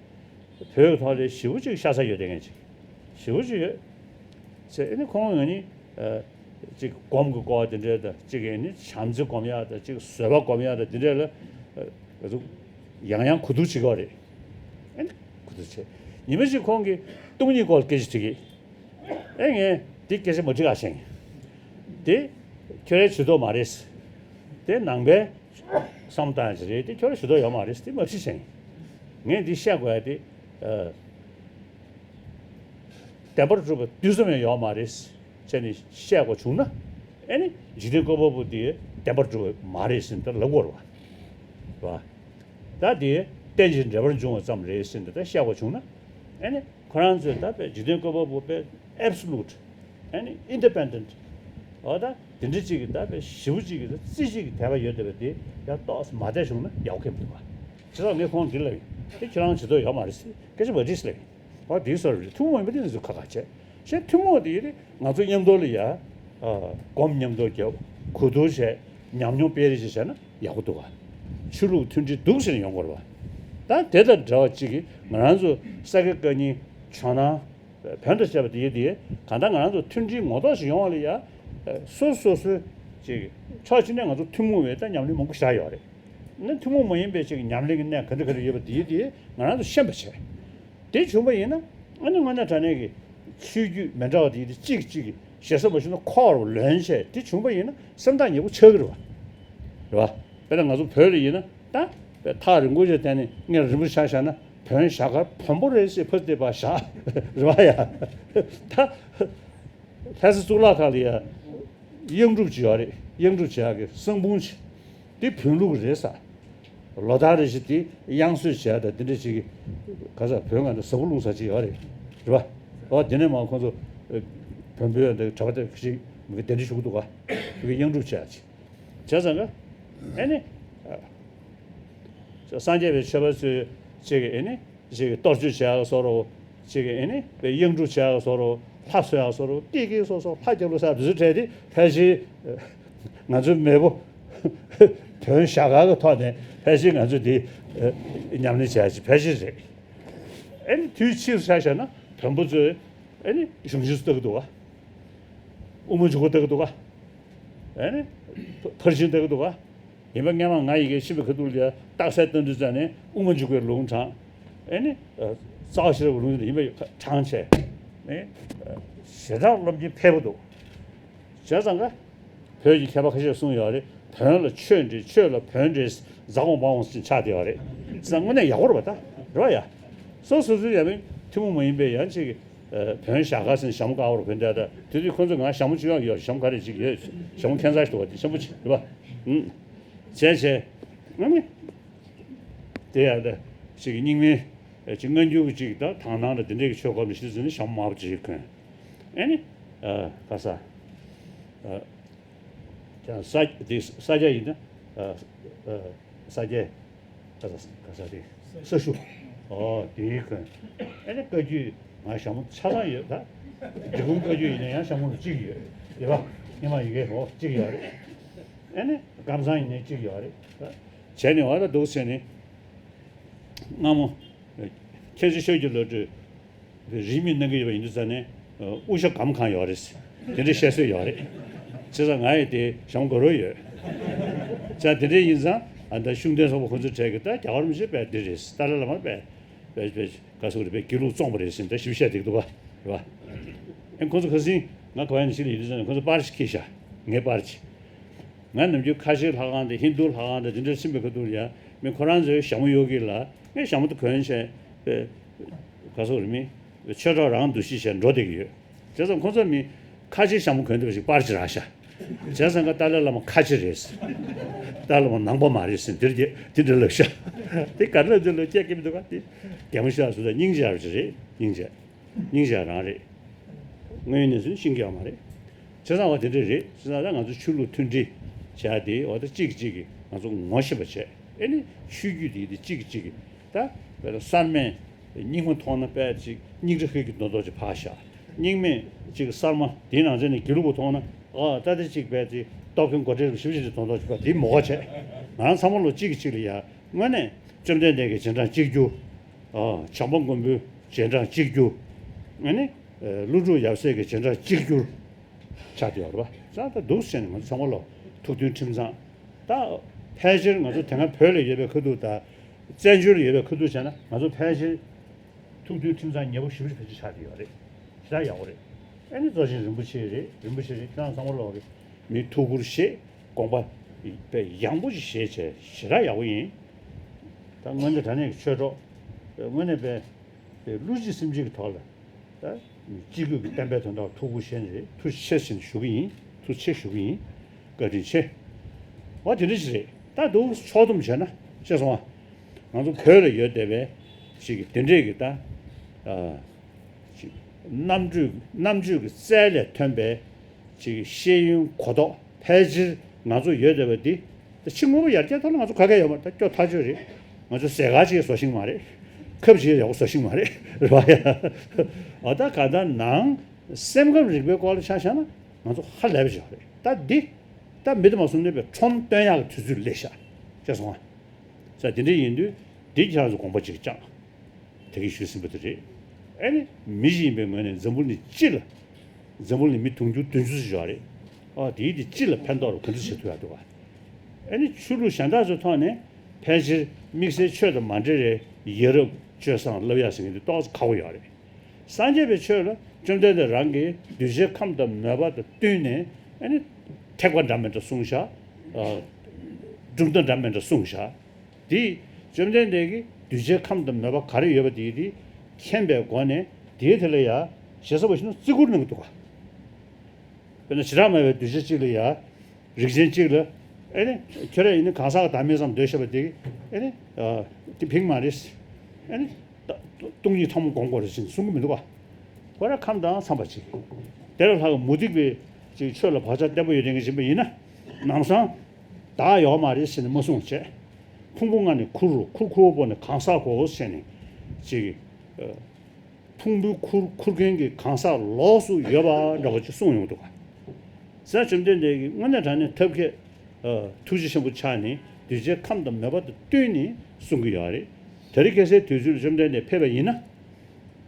བོད་ཀྱི་ཐོག་ལ་ཞེ་པོ་ཅིག་ཤ་ཚ་ཡོད་བསྡད་མཁན་ཅིག་ཞེ་པོ་ཅིག་ཡོད། ཟེར་ཨ་ནི་ཁོང་ང་ནི་ཨ་ གཅིག་སྒོམ་གྱི་སྐོར་དེ་འདྲ་དང་གཅིག་ཨེ་ནི་བྱམས་བརྩེ་སྒོམ་ཡག་དང་གཅིག་བཟོད་པ་སྒོམ་ཡག་དང་དེ་འདྲ་ལ་ཨ་ང་ཚོ་ཡང་ཡང་གོ་བསྡུར་བྱེད་ཀྱི་ཡོད་རེད། ཨེ་ནི་གོ་བསྡུར་བྱེད། ཉི་མ་གཅིག་ཁོང་གིས་སྟོང་ཉིད་སྐོར་སྐད་ཆ་དྲིས་ཀྱི། ཨེ་ངས་འདི་སྐད་ཆ་མ་དྲིས་ཨ་ཞེས། དེ་ཁྱོད་རའི་ཇུས་གཏོགས་མ་རེད། དེ་ནང་པའི་བསམ་སྟངས་ཤིག་རེད། དེ་ཁྱོད་རའི་ཇུས་གཏོགས་ཡོད་མ་རེད། དེ་མ་དྲིས་ཞེས། ངས་འདི་བཤད་དགོས་ཡ་དེ་ཨ། བདེན་པར་གྲུབ་པ་དུས་གསུམ་ཡང་ཡོད་མ་རེད་ཅེས་ནི་བཤད་དགོས་བྱུང་ན། ཨེ་ནི་འཇིག་རྟེན་བཀོད་པ་པོ་དེ་བདེན་པར་གྲུབ་པ་མ་རེད་ཟེར་ནས་ད་ལབ་དགོས་རེད་བ། རེད་བ། ད་དེ་རྟེན་ཅིང་འབྲེལ་པར་འབྱུང་བ་ཙམ་རེད་ཟེར་ནས་ད་བཤད་དགོས་བྱུང་ན། ཨེ་ནི་ཁོ་རང་ཚོས་ད་དཔེ་འཇིག་རྟེན་བཀོད་པ་པོ་དཔེ་ཨེབ་སོ་ལུ་ཊི། ཨེ་ནི་ཨིན་ཌི་པེན་ཌེན་ཊི། འོ་ད་དེ་འདྲ་གཅིག་གིས་ད་དཔེ་ཞེ་པོ་གཅིག་གིས་ད་རྩིས་གཅིག་གི་དད་པ་ཡོད་བསྡད་པ་དེ་ཡང་ཏོག་ཙམ་མ་བསྡད་བྱུང་ན་ཡག་པོ་ཁེལ་མི་འདུག་བ། བྱས་ཙང་ངས་ཁོང་འདི་ལབ་ཡིན། དེ་ཁྱེད་རང་ཇུས་གཏོགས་ཡོད་མ་རེད་ཟེར། སྐད་ཆ་མ་དྲིས་ཟེར་ལབ་ཡིན། ཨོ་དེའི་སོར་རེད། ཐུན་མོང་མ་ཡིན་པ་དེ་ང་ཚོ་ཁག་ཁག་བྱས། གཞན་ཐུན་མོང་དེ་ཡིན་ན་ང་ཚོ་མཉམ་དུ་ལ་ཡ། ཨ་སྒོམ་མཉམ་དུ་རྒྱབ། གོ་བསྡུར་བྱས། ཉམས་མྱོང་སྤེལ་རེས་བྱས་བྱས་ན་ཡག་པོ་འདུག་ག། ཆོས་ལུགས་མཐུན་སྒྲིལ་འདུག་ཟེར་ནས་ཡོང་དགོས་རེད་བ། ད་དེ་དང་འདྲ་བ་གཅིག་གིས་ང་རང་ཚོ་ས་དགེ་བཀའ་རྙིང་ཇོ་ནང་བོན་དང་བཅས་པ་དེ་ཡི་དེ་གང་ལྟར་ང་རང་ཚོ་མཐུན་སྒྲིལ་ངོ་ཐོག་ཞིག་ཡོང་བ་ལ་ཡ། སོ་སོ་སོའི་ཅིག་ཕྱོགས་གཅིག་ནས་ང་ཚོ་ཐུན་མོང་བའི་ད་ཉམས་ལེན་མང་པོ་བཞག་ཡོད་རེད། ནི་ཐུན་མོང་མ་ཡིན་པའི་ཅིག་ཉམས་ལེན་གྱི་གནས་ག་འདྲ་ག་འདྲ་ཡོད་པ་དེ་ཡི་དེ་ང་རང་ཚོ་ཤེས་པ་བྱས། དེ་བྱུང་བ་ཡིན་ན། ཨ་ནི་དངོས་གནས་དྲང་གནས་ཀྱི་ཆོས་བརྒྱུད་མི་འདྲ་བ་དེ་ཡི་དེ་གཅིག་གིས་གཅིག་གི་ཞེ་ས་མ་ཞུ་ན་ཁོག་རུ་ལོན་བྱས་དེ་བྱུང་བ་ཡིན་ན་སེམས་ཐག་ཉེ་པོ་ཆགས་ཀྱི་རེད་བ། རེད་བ། དཔེར་ན་ང་ཚོ་བོད་ལ་ཡིན་ན་ད་དཔེ་ཐག་རིང་པོ་ཞིག་བསྡད་ནས་སྔོན་ལ་རིན་པོ་ཆེ་བཞག་ན་བོན་ཞྭ་དཀར་བོན་པོ་རེད་ཟེར་ཕར་བལྟས་པ་བཞག་རེད་བ་ཡ། ད། ལྷ་ས་གཙུག་ལག་ཁང་ལ་ཡ། གཡང་སྒྲུབ་ཅིག་ཡོད་རེད། གཡང་སྒྲུབ་བྱེད་ཡག་གི་གསང་འབུམ་ཅིག། འདི་བོན་ལུགས་རེད་ས། ལོ་ལྟར་རེ་བཞིན་འདི་གཡང་གསོལ་བྱེད་ཡག་དང་འདི་འདྲ་ཅིག་གི། ག་ས་བོན་ང་འདི་ཟ་ཁུ་བླུགས་ས་ཅིག་ཡོད་རེད། རེད་པ། འོ་འདི་ནས་མ་ཁོང་ཚོ་བོན་པོའི་འདི་གྲྭ་པ་དེ་ཞིག་མི་གི་གདན་འདྲེན་ཞུ་གི་འདུག་ག། མི་གི་གཡང་སྒྲུབ་བྱེད་ཡག་ཅིག། བྱས་ཙང་ཀ། ཨེ་ནི། སངས་རྒྱས་པའི་ཆོས་པ་ཚོས་ཅིག་ཨེ་ནི། ཅིག་གཏོར་མཆོད་བྱེད་ཡག་བཟོ་རོགས། ཅིག་ཨེ་ནི་དཔེ་གཡང་སྒྲུབ་བྱེད་ཡག་བཟོ་རོགས། ལྷ་གསོལ་ཡག་བཟོ་རོགས། ཀྱེ་ཀྱེ་སོ་སོ་ལྷ་རྒྱབ་ལོ་ས་དུས་ཚོད་བྲལ་ཏེ་ཕལ་ཆེར་ང་ཚོའི་མེས་པོ་བོན་ཞྭ་དཀར་གྱི་ཐོག་ནས་ཕལ་ཆེར་ང་ཚོས་འདི་ཉམས་ལེན་བྱེད་ཡག་ཅིག་ཕལ་ཆེར་རེད། ཨེ་ནི་དུས་ཕྱིས་སུ་ཆ་བཞག་ན་བོན་པོ་ཚོས་ཨེ་ནི་གཞུང་ཆེན་ཚོ་ལྟ་གི་འདུག་ག། དབུ་མ་འཇུག་སྒོ་ལྟ་གི་འདུག་ག། ཨེ་ནི་ཕར་ཕྱིན་ལྟ་གི་འདུག་ག། ཡིན་པ་སྔས་མ་ང་ཡི་གེ་ཤེས་པའི་ཁ་ཐུག་ལ་རྟགས་གསལ་བཏོན་དུས་ཙམ་ནས་དབུ་མ་འཇུག་པའི་ལུང་དྲངས། ཨེ་ནི། རྩ་བ་ཤེས་རབ་ལུང་དྲངས་བྱས། ཨེ། ཞེ་དྲག་སློབ་གཉེར་འཕེལ་པོ་འདུག། བྱས་ཙང་ཀ། བོད་ཀྱི་མཁས་པ་ཁ་ཤས་གསུངས་ཡོད་རེད། བོན་ལ་ཆོས་འདྲེས། ཆོས་ལ་བོན་འདྲེས། འཛམ་བུ་གླིང་ཆགས་བསྡད་ཡོད་རེད། བྱས་ཙང་དངོས་གནས་ཡག་པོ་རེད་པ་ད། རེད་པ་ཡ། སོ་སོ་སོའི་ཡ་མིན་ཐུན་མོང་མ་ཡིན་པའི་ཡང་ཅིག་གི། བོན་ཞྭ་དཀར་ཟེར་ནས་ཞྭ་མོ་དཀར་པོ་རུ་བོན་བསྡད་ད་དེ་དུས་ཁོ་ཚོས་ང་ཞྭ་མོ་བཅུ་ཡོད་ཡོད། ཞྭ་མོ་ག་རེ་ཅིག་ཡོད། ཞྭ་མོ་ཁྱད་མཚར་ཞིག་འདུག་པ་དེ་ཆེན་པོ་ཅིག་རེད་པ། ཨུམ། བྱས་བྱས། ཨ་ནི། དེ་ཡང་ད་ཅིག་རྙིང་མའི་ཅིག་སྔ་འགྱུར་གྱི་ཅིག་ད་དག་སྣང་ད་དེ་འདྲའི་གི་ཆོས་སྐོར་ནས་ཤེས་ཟིན་ན་ཞྭ་མོ་དམར་པོ་ཅིག་གོན། ཨ་ནི། ཨ་ག་ས། ཨ། ཀྱང་ས་དེ་ས་སྐྱ་ཡིན་ན། ཨ་ཨ་ས་སྐྱ། ག་ས་ག་ས་དེ་ས་ཞུ། ཨོ་དེའི་གོན། ཨ་ནི་བཀའ་བརྒྱུད་ང་ཞྭ་མོ་ཆ་ཚང་ཡོད་ད། འབྲི་གུང་བཀའ་བརྒྱུད་ཡིན་ན་ཡང་ཞྭ་མོ་རུ་གཅིག་ཡོད། རེད་པ། ཉི་མ་ཡི་གེ་ཨོ་གཅིག་ཡོད་རེད། ཨ་ནི་ཀམ་ཚང་ཡིན་ནའི་གཅིག་ཡོད་རེད། བྱས་ནས་འོ་ད་འདུག་བྱས་ནས། སྔ་མོ། མཁྱེན་བརྩེ་ཆོས་ཀྱི་བློ་གྲོས། རིས་མེད་གནང་གི་ཡོད་པ་ཡིན་དུས་ཙང་ནས། དབུ་ཞྭ་སྒམ་གང་ཡོད་རེད། དེ་འདྲའི་བཤད་སྲོལ་ཡོད་རེད། བྱས་ཙང་ང་ཡི་དེ་ཞྭ་མོ་དགའ་རབ་ཡོད། ཙང་དེ་འདྲའི་ཡིན་ཙང་ཨ་ད་ཤུགས་ལྡན་ཚོགས་པ་ཁོ་ཚོའི་གྲས་ཀྱི་ད་རྒྱ་གར་མི་ཆོས་པས་འདི་རེད། ཏཱ་ལའི་བླ་མ་པས་པས་པས་ག་སོག་རེད་པས་དགེ་ལུགས་བཙོང་པ་རེད་ཟེར་ད་ཞིབ་བཤད་འདེགས་འདུག་པ་རེད་པ། ཨེ་ཁོ་ཚོ་ཁ་སང་ང་གོ་ཡ་ནས་ཤི་ལ་ཡིན་དུས་ཙང་ནས་ཁོ་ཚོ་པར་ཞིག་འཁྱེར་ཤག་ངའི་པར་ཅིག། ང་ནམ་རྒྱུན་ཁ་ཆེའི་ལྷ་ཁང་དང་ཧིན་རྡུའི་ལྷ་ཁང་དང་དེ་འདྲར་ཕྱིན་པའི་ཁ་ཐུག་ལ་ཡང་མི་ཁོ་རང་ཚོའི་ཞྭ་མོ་གཡོག་གི་ལ་ངས་ཞྭ་མོ་དེ་གོན་བྱས་པའི་ག་སོག་རེད་མི་ཆོས་གྲོགས་རང་འདུ་ཤེས་བྱས་འགྲོ་བསྡད་ཀྱི་ཡོད། བྱས་ཙང་ཁོ་ཚོ་མི་ཁ་ཆེའི་ཞྭ་མོ་གོན་བསྡད་པ་ཞིག་པར་ཅིག་རག་ཤག། བྱས་ཙང་ཀ་ཏཱ་ལའི་བླ་མ་ཁ་ཆེ་རེད། ཏཱ་ལའི་བླ་མ་ནང་པ་མ་རེད་ཟེར་འདིར་རྒྱ་དེ་འདྲ་ལབ་ཤག། དེ་ག་རེ་ལབ་འདི་ལབ་སྐྱེ་སྐྱེ་མི་འདུག་ག་དེ་རྒྱ་མོ་ཤག་སུ་ད་སྙིང་རྗེ་ཡག་ཅིག་རེད་སྙིང་རྗེ། སྙིང་རྗེ་རང་རེད། དངོས་ཡོད་གནས་ཚུལ་ཤེས་ཀྱི་ཡོད་མ་རེད། བྱས་ཙང་བ་དེ་འདྲས་རེད། བྱས་ཙང་ད་ང་ཚོ་ཆོས་ལུགས་མཐུན་སྒྲིལ་བྱས་ཏེ་འོ་ད་གཅིག་གིས་གཅིག་གིས་ང་ཚོ་ངོ་ཤེས་པ་བྱས་ཨེ་ནི་ཆོས་བརྒྱུད་དེ་དེ་གཅིག་གིས་གཅིག་གིས་ད་བས་ལ་གསར་མས་རྙིང་མ་མཐོང་ན་དཔེ་ཅིག་སྙིང་རྗེ་ཁུལ་གྱི་དོན་དག་ཅིག་ཕར་བཞག། རྙིང་མས་ཅིག་གསར་མ་དེའི་ནང་ཚན་ནས་དགེ་ལུགས་པ་མཐོང་ན་ཨ་ད་དེ་ཅིག་བས་ཅིག་སྟོབས་ཁེངས་མགོ་བྲེགས་ཞིབ་ཞིབ་ཀྱི་དོན་དག་ཅིག་པ་དེ་མོ་ག་བྱས། ང་རང་ཚང་མ་ལོ་གཅིག་གིས་གཅིག་ལ་ཡ་དངོས་གནས་བཅོམ་ལྡན་འདས་ཀྱི་རྗེས་འབྲང་གཅིག་གྱུར། ཨ་བྱམས་པ་མགོན་པོའི་རྗེས་འབྲང་གཅིག་གྱུར། ཨ་ནི། ཨེ་ཀླུ་སྒྲུབ་ཡབ་སྲས་ཀྱི་རྗེས་འབྲང་གཅིག་གྱུར་ཆགས་བསྡད་ཡོད་རེད་པ། ད་ད་འདུག་ཟེར་ནས་ང་ཚོ་ཚང་མ་ལོ་ཐུགས་མཐུན་ཁྲིམས་གཙང་། ད་ཕལ་ཆེར་ང་ཚོ་དེ་སྔ་བོད་ལ་ཡོད་པའི་ཁ་ཐུག་དང་བཙན་བྱོལ་ལ་ཡོད་པའི་ཁ་ཐུག་བྱས་ན་ང་ཚོ་ཕལ་ཆེར་ཐུགས་མཐུན་ཁྲིམས་གཙང་ཉེ་པོ་ཞེ་པོ་ཅིག་ཕལ་ཆེར་ཆགས་བསྡད་ཡོད་རེད། ཞེ་དྲག་ཡག་པོ་རེད། ཨ་ནི་རྫོགས་ཆེན་རིན་པོ་ཆེ་རེད། རིན་པོ་ཆེ་རེད། ཁྱེད་རང་ཚང་མ་ལོག་གི་མི་ཐུགས་ཁུར་བཞེས། དགོངས་པ་དཔེ་ཡངས་པོ་ཅིག་བཞེས་བྱས་ཞེ་དྲག་ཡག་པོ་ཡིན། ད་དངོས་གནས་དྲང་གནས་ཀྱི་ཆོས་གྲོགས་དངོས་གནས་དཔེ་དཔེ་བློ་གཅིག་སེམས་གཅིག་གི་ཐོག་ལ་ད་སྤྱི་སྒོས་ཀྱི་བསྟན་པའི་དོན་དག་ཐུགས་ཁུར་བཞེས་ནས་རེད། ཐུགས་རྗེ་ཆེ་ཟེར་ནས་ཞུ་གི་ཡིན། ཐུགས་རྗེ་ཆེ་ཞུ་གི་ཡིན། བཀའ་དྲིན་ཆེ། འོ་དེ་འདྲ་ཞིག་རེད། ད་འདུག་ཕྱོགས་བསྡོམས་བྱས་ན་ཤེས་སོང་ང་། ང་ཚོ་བོད་ལ་ཡོད་བསྡད་པའི་ཅིག་དེ་འདྲས་ཀྱི་ད་ཨ་ཅིག་རྣམ་དཔྱོད་རྣམ་དཔྱོད་ཀྱི་རྩལ་ལས་ཐོན་པའི་ཅིག་ཤེས་ཡོན་གོ་རྟོགས་ཕལ་ཆེར་ང་ཚོ་ཡོད་བསྡད་པ་འདི་ད་ཕྱི་དངོས་པོ་ཡར་རྒྱས་ཐོག་ལ་ང་ཚོ་ག་གེ་ཡོད་མ་རེད། ད་སྐྱོ་ཐག་ཆོད་རེད། ང་ཚོ་ཟས་ག་ཅིག་བཟོ་ཤེས་མ་རེད། ཁབ་ཅིག་ཡག་པོ་བཟོ་ཤེས་མ་རེད། རེད་བ་ཡ། ཨ་ད་ག་ད་ནང་སེམས་ཁམས་རིག་པའི་སྐོར་ལ་ཆ་བཞག་ན་ང་ཚོ་ཧ་ལས་པ་ཅིག་ཡོད་རེད། ད་འདི་ད་མི་དུ་མ་གསུམ་ནས་པའི་ཁྲོམ་སྟོན་ཡག་གི་དུས་ཚོད་སླེབས་ཤག་ཤེས་སོང་ང་། ས་དེ་འདྲ་ཡིན་དུས་འདི་ཁྱེད་རང་ཚོ་དགོངས་པ་ཅིག་བཅངས། དེ་གི་ཞུས་ཟིན་པ་དེ་རེད། ཨ་ནི་མི་ཞིག་ཡིན་པའི་ངོས་ནས་འཛམ་བུ་གླིང་སྤྱི་ལ། འཛམ་བུ་གླིང་མི་དུང་ཕྱུར་བདུན་ཅུ་ཙམ་ཡོད་རེད། ཨ་དེའི་དེ་སྤྱི་ལ་ཕན་ཐོགས་རུ་ག་འདྲ་བྱེད་ཐུབ་ཡག་འདུག་ག་ཨ་ནི་ཆོས་ལུགས་གཞན་དག་ཚོའི་ཐོག་ནས་ཕལ་ཆེར་དམིགས་བསལ་ཆོས་དང་མ་འབྲེལ་བའི་ཡ་རབས་སྤྱོད་བཟང་བསླབ་ཡག་ཟེར་མཁན་དེ་ཏོག་ཙམ་ཁག་པོ་ཡོད་རེད། སངས་རྒྱས་པའི་ཆོས་ལ་བཅོམ་ལྡན་འདས་རང་གིས་གདུལ་བྱའི་ཁམས་དང་མོས་པ་དང་བསྟུན་ནས་ཨ་ནི་ཐེག་པ་འདྲ་མི་འདྲ་གསུངས་ཤག་ཨ་གྲུབ་མཐའ་འདྲ་མི་འདྲ་གསུངས་ཤག་དེས་བཅོམ་ལྡན་འདས་ཀྱིས་གདུལ་བྱའི་ཁམས་དང་མོས་པ་ག་རེ་ཡོད་པ་དེ་དེ་མཁྱེན་པའི་སྒོ་ནས་དེའི་དེ་ལ་ཡ་ཞེ་ས་བ་ཞིག་ན་བརྩི་བཀུར་གནང་གི་འདུག་ག་དཔེར་ན་བྱེ་བྲག་སྨྲ་བའི་གདུལ་བྱ་གཅིག་ལ་ཡ། རིགས་ཅན་གཅིག་ལ། ཨེ་ནི། ཁྱོད་རང་ཡིན་ན་གང་ཟག་བདག་མེད་ཙམ་འདོད་ཤེས་པ་དེ། ཨེ་ནི། ཨ། དེ་ཕིང་མ་རེད། ཨེ་ནི། ད་སྟོང་ཉིད་ཐོག་མ་སྒོམ་དགོས་རེད་ཅེས་གསུང་གི་མི་འདུག་ག་དགོས་ར་ཁམས་དང་འཚམས་པ་ཅིག་དེ་ལ་ལྷག་མུ་སྟེགས་པའི་ཅིག་ཆོས་ལ་བག་ཆགས་བརྟན་པོ་ཡོད་མཁན་གྱིས་ཡིན་པ་ཡིན་ན། ནམ་སང་། བདག་ཡོད་མ་རེད་ཟེར་ནས་མ་གསུངས་བྱས། ཕུང་པོ་ལྔ་ནི་ཁུར་རོ། ཁུར་ཁུར་བོ་ནི་གང་ཟག་གོ་ཟེར་ནས། ཅིག་ཨ། ཕུང་པོའི་ཁུར་ཁུར་མཁན་གྱི་གང་ཟག་ལོགས་སུ་ཡོད་པ་འདྲ་བོ་ཅིག་གསུངས་ཡོང་འདུག་ག་ས་བཅོམ་ལྡན་འདས་ཀྱིས་དངོས་གནས་དྲང་གནས་ཐབས་མཁས། ཨ། ཐུགས་རྗེ་ཆེན་པོ་ཆགས་ནས་གདུལ་བྱའི་ཁམས་དང་མོས་པ་དང་བསྟུན་ནས་གསུང་གི་ཡོད་རེད། དེ་རིང་ཁ་སའི་དུས་ཚོད་ལ་བཅོམ་ལྡན་འདས་ཕེབས་པ་ཡིན་ན།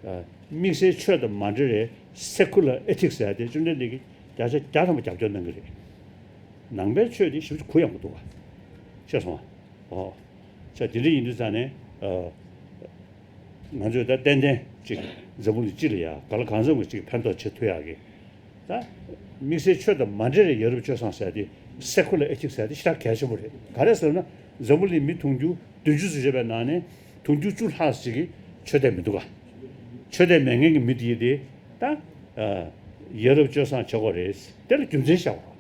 ཨ། དམིགས་བསལ་ཆོས་དང་མ་འབྲེལ་བའི་སེ་ཁུ་ལར་ཨེ་ཐིག་ཟེར་ཡ་དེ་བཅོམ་ལྡན་འདས་ཀྱིས་བརྒྱ་ཆ་བརྒྱ་ཐམ་པ་རྒྱབ་སྐྱོར་གནང་གི་རེད། ནང་པའི་ཆོས་དེ་ཞེ་པོ་ཅིག་གུ་ཡངས་པོ་འདུག་ག་ཤེས་སོང་ང་། ཨོ། ཅག་དེ་འདྲ་ཡིན་དུས་ཙང་ནས། ཨ། ང་ཚོས་ད་ཏན་ཏན་ཅིག་འཛམ་བུ་གླིང་སྤྱི་ལ་ཡ་ག་ལ་གང་འཚམ་གྱི་ཅིག་ཕན་ཐོགས་བྱེད་ཐུབ་ཡག་གི། ད་དམིགས་བསལ་ཆོས་དང་མ་འབྲེལ་བའི་ཡ་རབས་སྤྱོད་བཟང་ཟེར་ཡ་དེ་སེ་ཁུ་ལར་ཨེ་ཐིག་ཟེར་ཡ་དེ་ཞེ་དྲག་གལ་ཆེན་པོ་རེད། ག་རེ་ཟེར་ན་འཛམ་བུ་གླིང་མི་དུང་ཕྱུར་བདུན་ཅུ་ཙམ་ཡོད་པའི་ནང་ནས་དུང་ཕྱུར་བཅུ་ལྷག་ཅིག་གིས་ཆོས་དད་མི་འདུག་ག་ཆོས་དད་མེད་མཁན་གྱི་མི་དེ་དེ་ད། ཨ། ཡ་རབས་སྤྱོད་བཟང་བྱེད་དགོས་རེད། དེ་ལ་རྒྱུ་མཚན་བཤད་དགོས།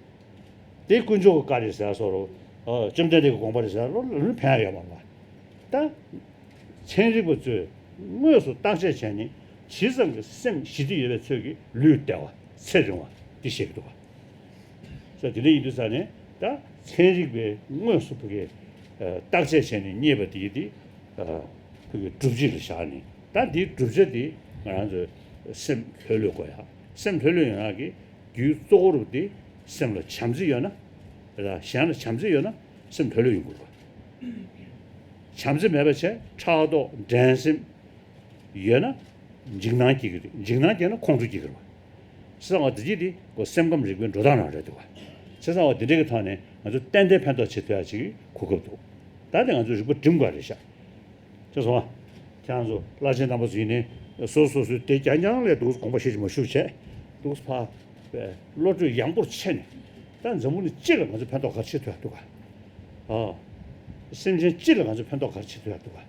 དེ་དཀོན་མཆོག་གི་བཀའ་རེད་ཟེར་བཟོ་རོགས། ཨ། བཅོམ་ལྡན་འདས་ཀྱི་དགོངས་པ་རེད་ཟེར་རོགས་ལ་ལུས་ཕན་ཡོད་མ་རེད། ད། ཚན་རིག་པ་ཚོས་དངོས་སུ་བརྟག་དཔྱད་བྱས་ནས་ཇི་ཙམ་གྱི་སེམས་ཞི་བདེ་ཡོད་པའི་ཚོད་ཀྱིས་ལུས་བདེ་བ་ཚེ་རིང་བ་འདི་བཤད་ཀྱི་འདུག་ག་ས་དེ་འདྲ་ཡིན་དུས་ཙང་ནས་ད་ཚན་རིག་པས་དངོས་སུ་བོད་ཀྱི་བརྟག་དཔྱད་བྱས་ནས་རྙེད་པ་དེ་དེ་བོད་ཀྱི་སྒྲུབ་བྱེད་ལ་བཞག་ནས། ད་འདིའི་བསྒྲུབ་བྱ་དེ་ང་རང་ཚོའི་སེམས་ལྷོད་ལྷོད་དགོས་ཡ། སེམས་ལྷོད་ལྷོད་ཡོང་ཡ་གི་རྒྱུའི་གཙོ་བོ་རུ་དེ་སེམས་ལ་བྱམས་བརྩེ་ཡོད་ན། རེད། གཞན་ལ་བྱམས་བརྩེ་ཡོད་ན་སེམས་ལྷོད་ལྷོད་ཡོང་གི་རེད། བྱམས་བརྩེ་མེད་པ་བྱས་ཕྲག་དོག་འགྲན་སེམས་ཡོད་ན་འཇིགས་སྣང་སྐྱེ་གི་རེད། འཇིགས་སྣང་སྐྱེས་ན་ཁོང་ཁྲོ་སྐྱེ་གི་རེད་བ། བྱས་ཙང་བ་འདི་གཅིག་དེ་ཁོ་སེམས་ཁམས་རིག་པའི་འགྲོ་སྟངས་རང་རེད་འདུག་བ། བྱས་ཙང་བ་འདི་འདྲའི་གི་ཐོག་ནས་ང་ཚོ་ཏན་ཏན་ཕན་ཐོགས་བྱེད་ཐུབ་ཡ་ཅིག་གོ་སྐབས་འདུག་ད་དེ་ང་ཚོ་རིག་པ་སྒྲིམ་དགོས་རེད་ཤག་ཅེས་སོང་ང་། ཁྱེད་རང་ཚོ་བླ་ཆེན་རྣམ་པ་ཚོ་ཡིན་ནའི་སོ་སོ་སོའི་དེ་རྐྱང་རྐྱང་ལས་འདུག་དགོངས་པ་བཞེས་ཀྱི་མ་བཞུགས་བྱས། འདུག་ཕ་བློ་གྲོས་ཡངས་པོར་ཕྱེ་ནས། ད་འཛམ་བུ་གླིང་སྤྱི་ལ་ང་ཚོ་ཕན་ཐོགས་ག་རེ་བྱེད་ཐུབ་ཡ་འདུག་ག་ཨ། སེམས་ཅན་སྤྱི་ལ་ང་ཚོ་ཕན་ཐོགས་ག་རེ་བྱེད་ཐུབ་ཡ་འདུག་ག་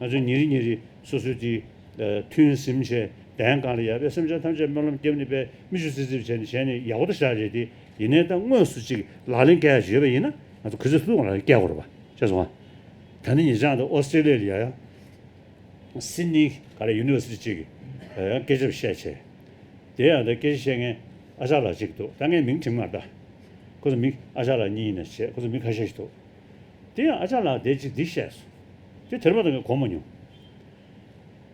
ང་ཚོ་ཉིན་རེ་ཉིན་རེ་སོ་སོའི་དེ། ཨ། ཐུན་ཟིན་བྱས་གདན་གང་ལ་ཡར་བས་སེམས་ཅན་ཐམས་ཅད་སྨོན་ལམ་བརྒྱབ་ནས་བས་མིག་ཆུ་སིབ་སིབ་བྱས་ནས་བྱས་ནས་ཡག་པོ་ད་ཞག་རེད་དེ། ཡིན་ནའི་ད་དངོས་སུ་ཅིག་ལག་ལེན་བཀལ་ཡ་ཅིག་ཡོད་པ་ཡིན་ན་ང་ཚོ་གུས་བརྩི་ཐུགས་དགོངས་ལག་ལེན་བཀལ་དགོས་རེད་པ། ཤེས་སོང་ང་། ད་ནི་ཉེ་ཆར་དུ་ཨོ་སི་ཀྲི་ལི་ཡ་ཡ། སིད་ནི་ག་རེ་ཡུ་ནི་ཝར་སི་ཊི་ཅིག་གི་ཡང་སྐད་ཆ་བཤད་བྱས། དེ་ཡང་ད་སྐད་ཆ་བཤད་མཁན་ཨ་ཅག་ལགས་ཅིག་འདུག་ད་ངས་མིང་བྲིས་མ་ད། ཁོ་ཚོ་མི་ཨ་ཅག་ལགས་གཉིས་ཡིན་ན་བྱས་ཁོ་ཚོ་མི་ཁ་ཤས་ཤིག་འདུག་དེ་ཡང་ཨ་ཅག་ལགས་དེ་ཅིག་འདི་བཤད་སོང་། དེ་དེར་མ་ད་ངས་གོ་མ་མྱོང་།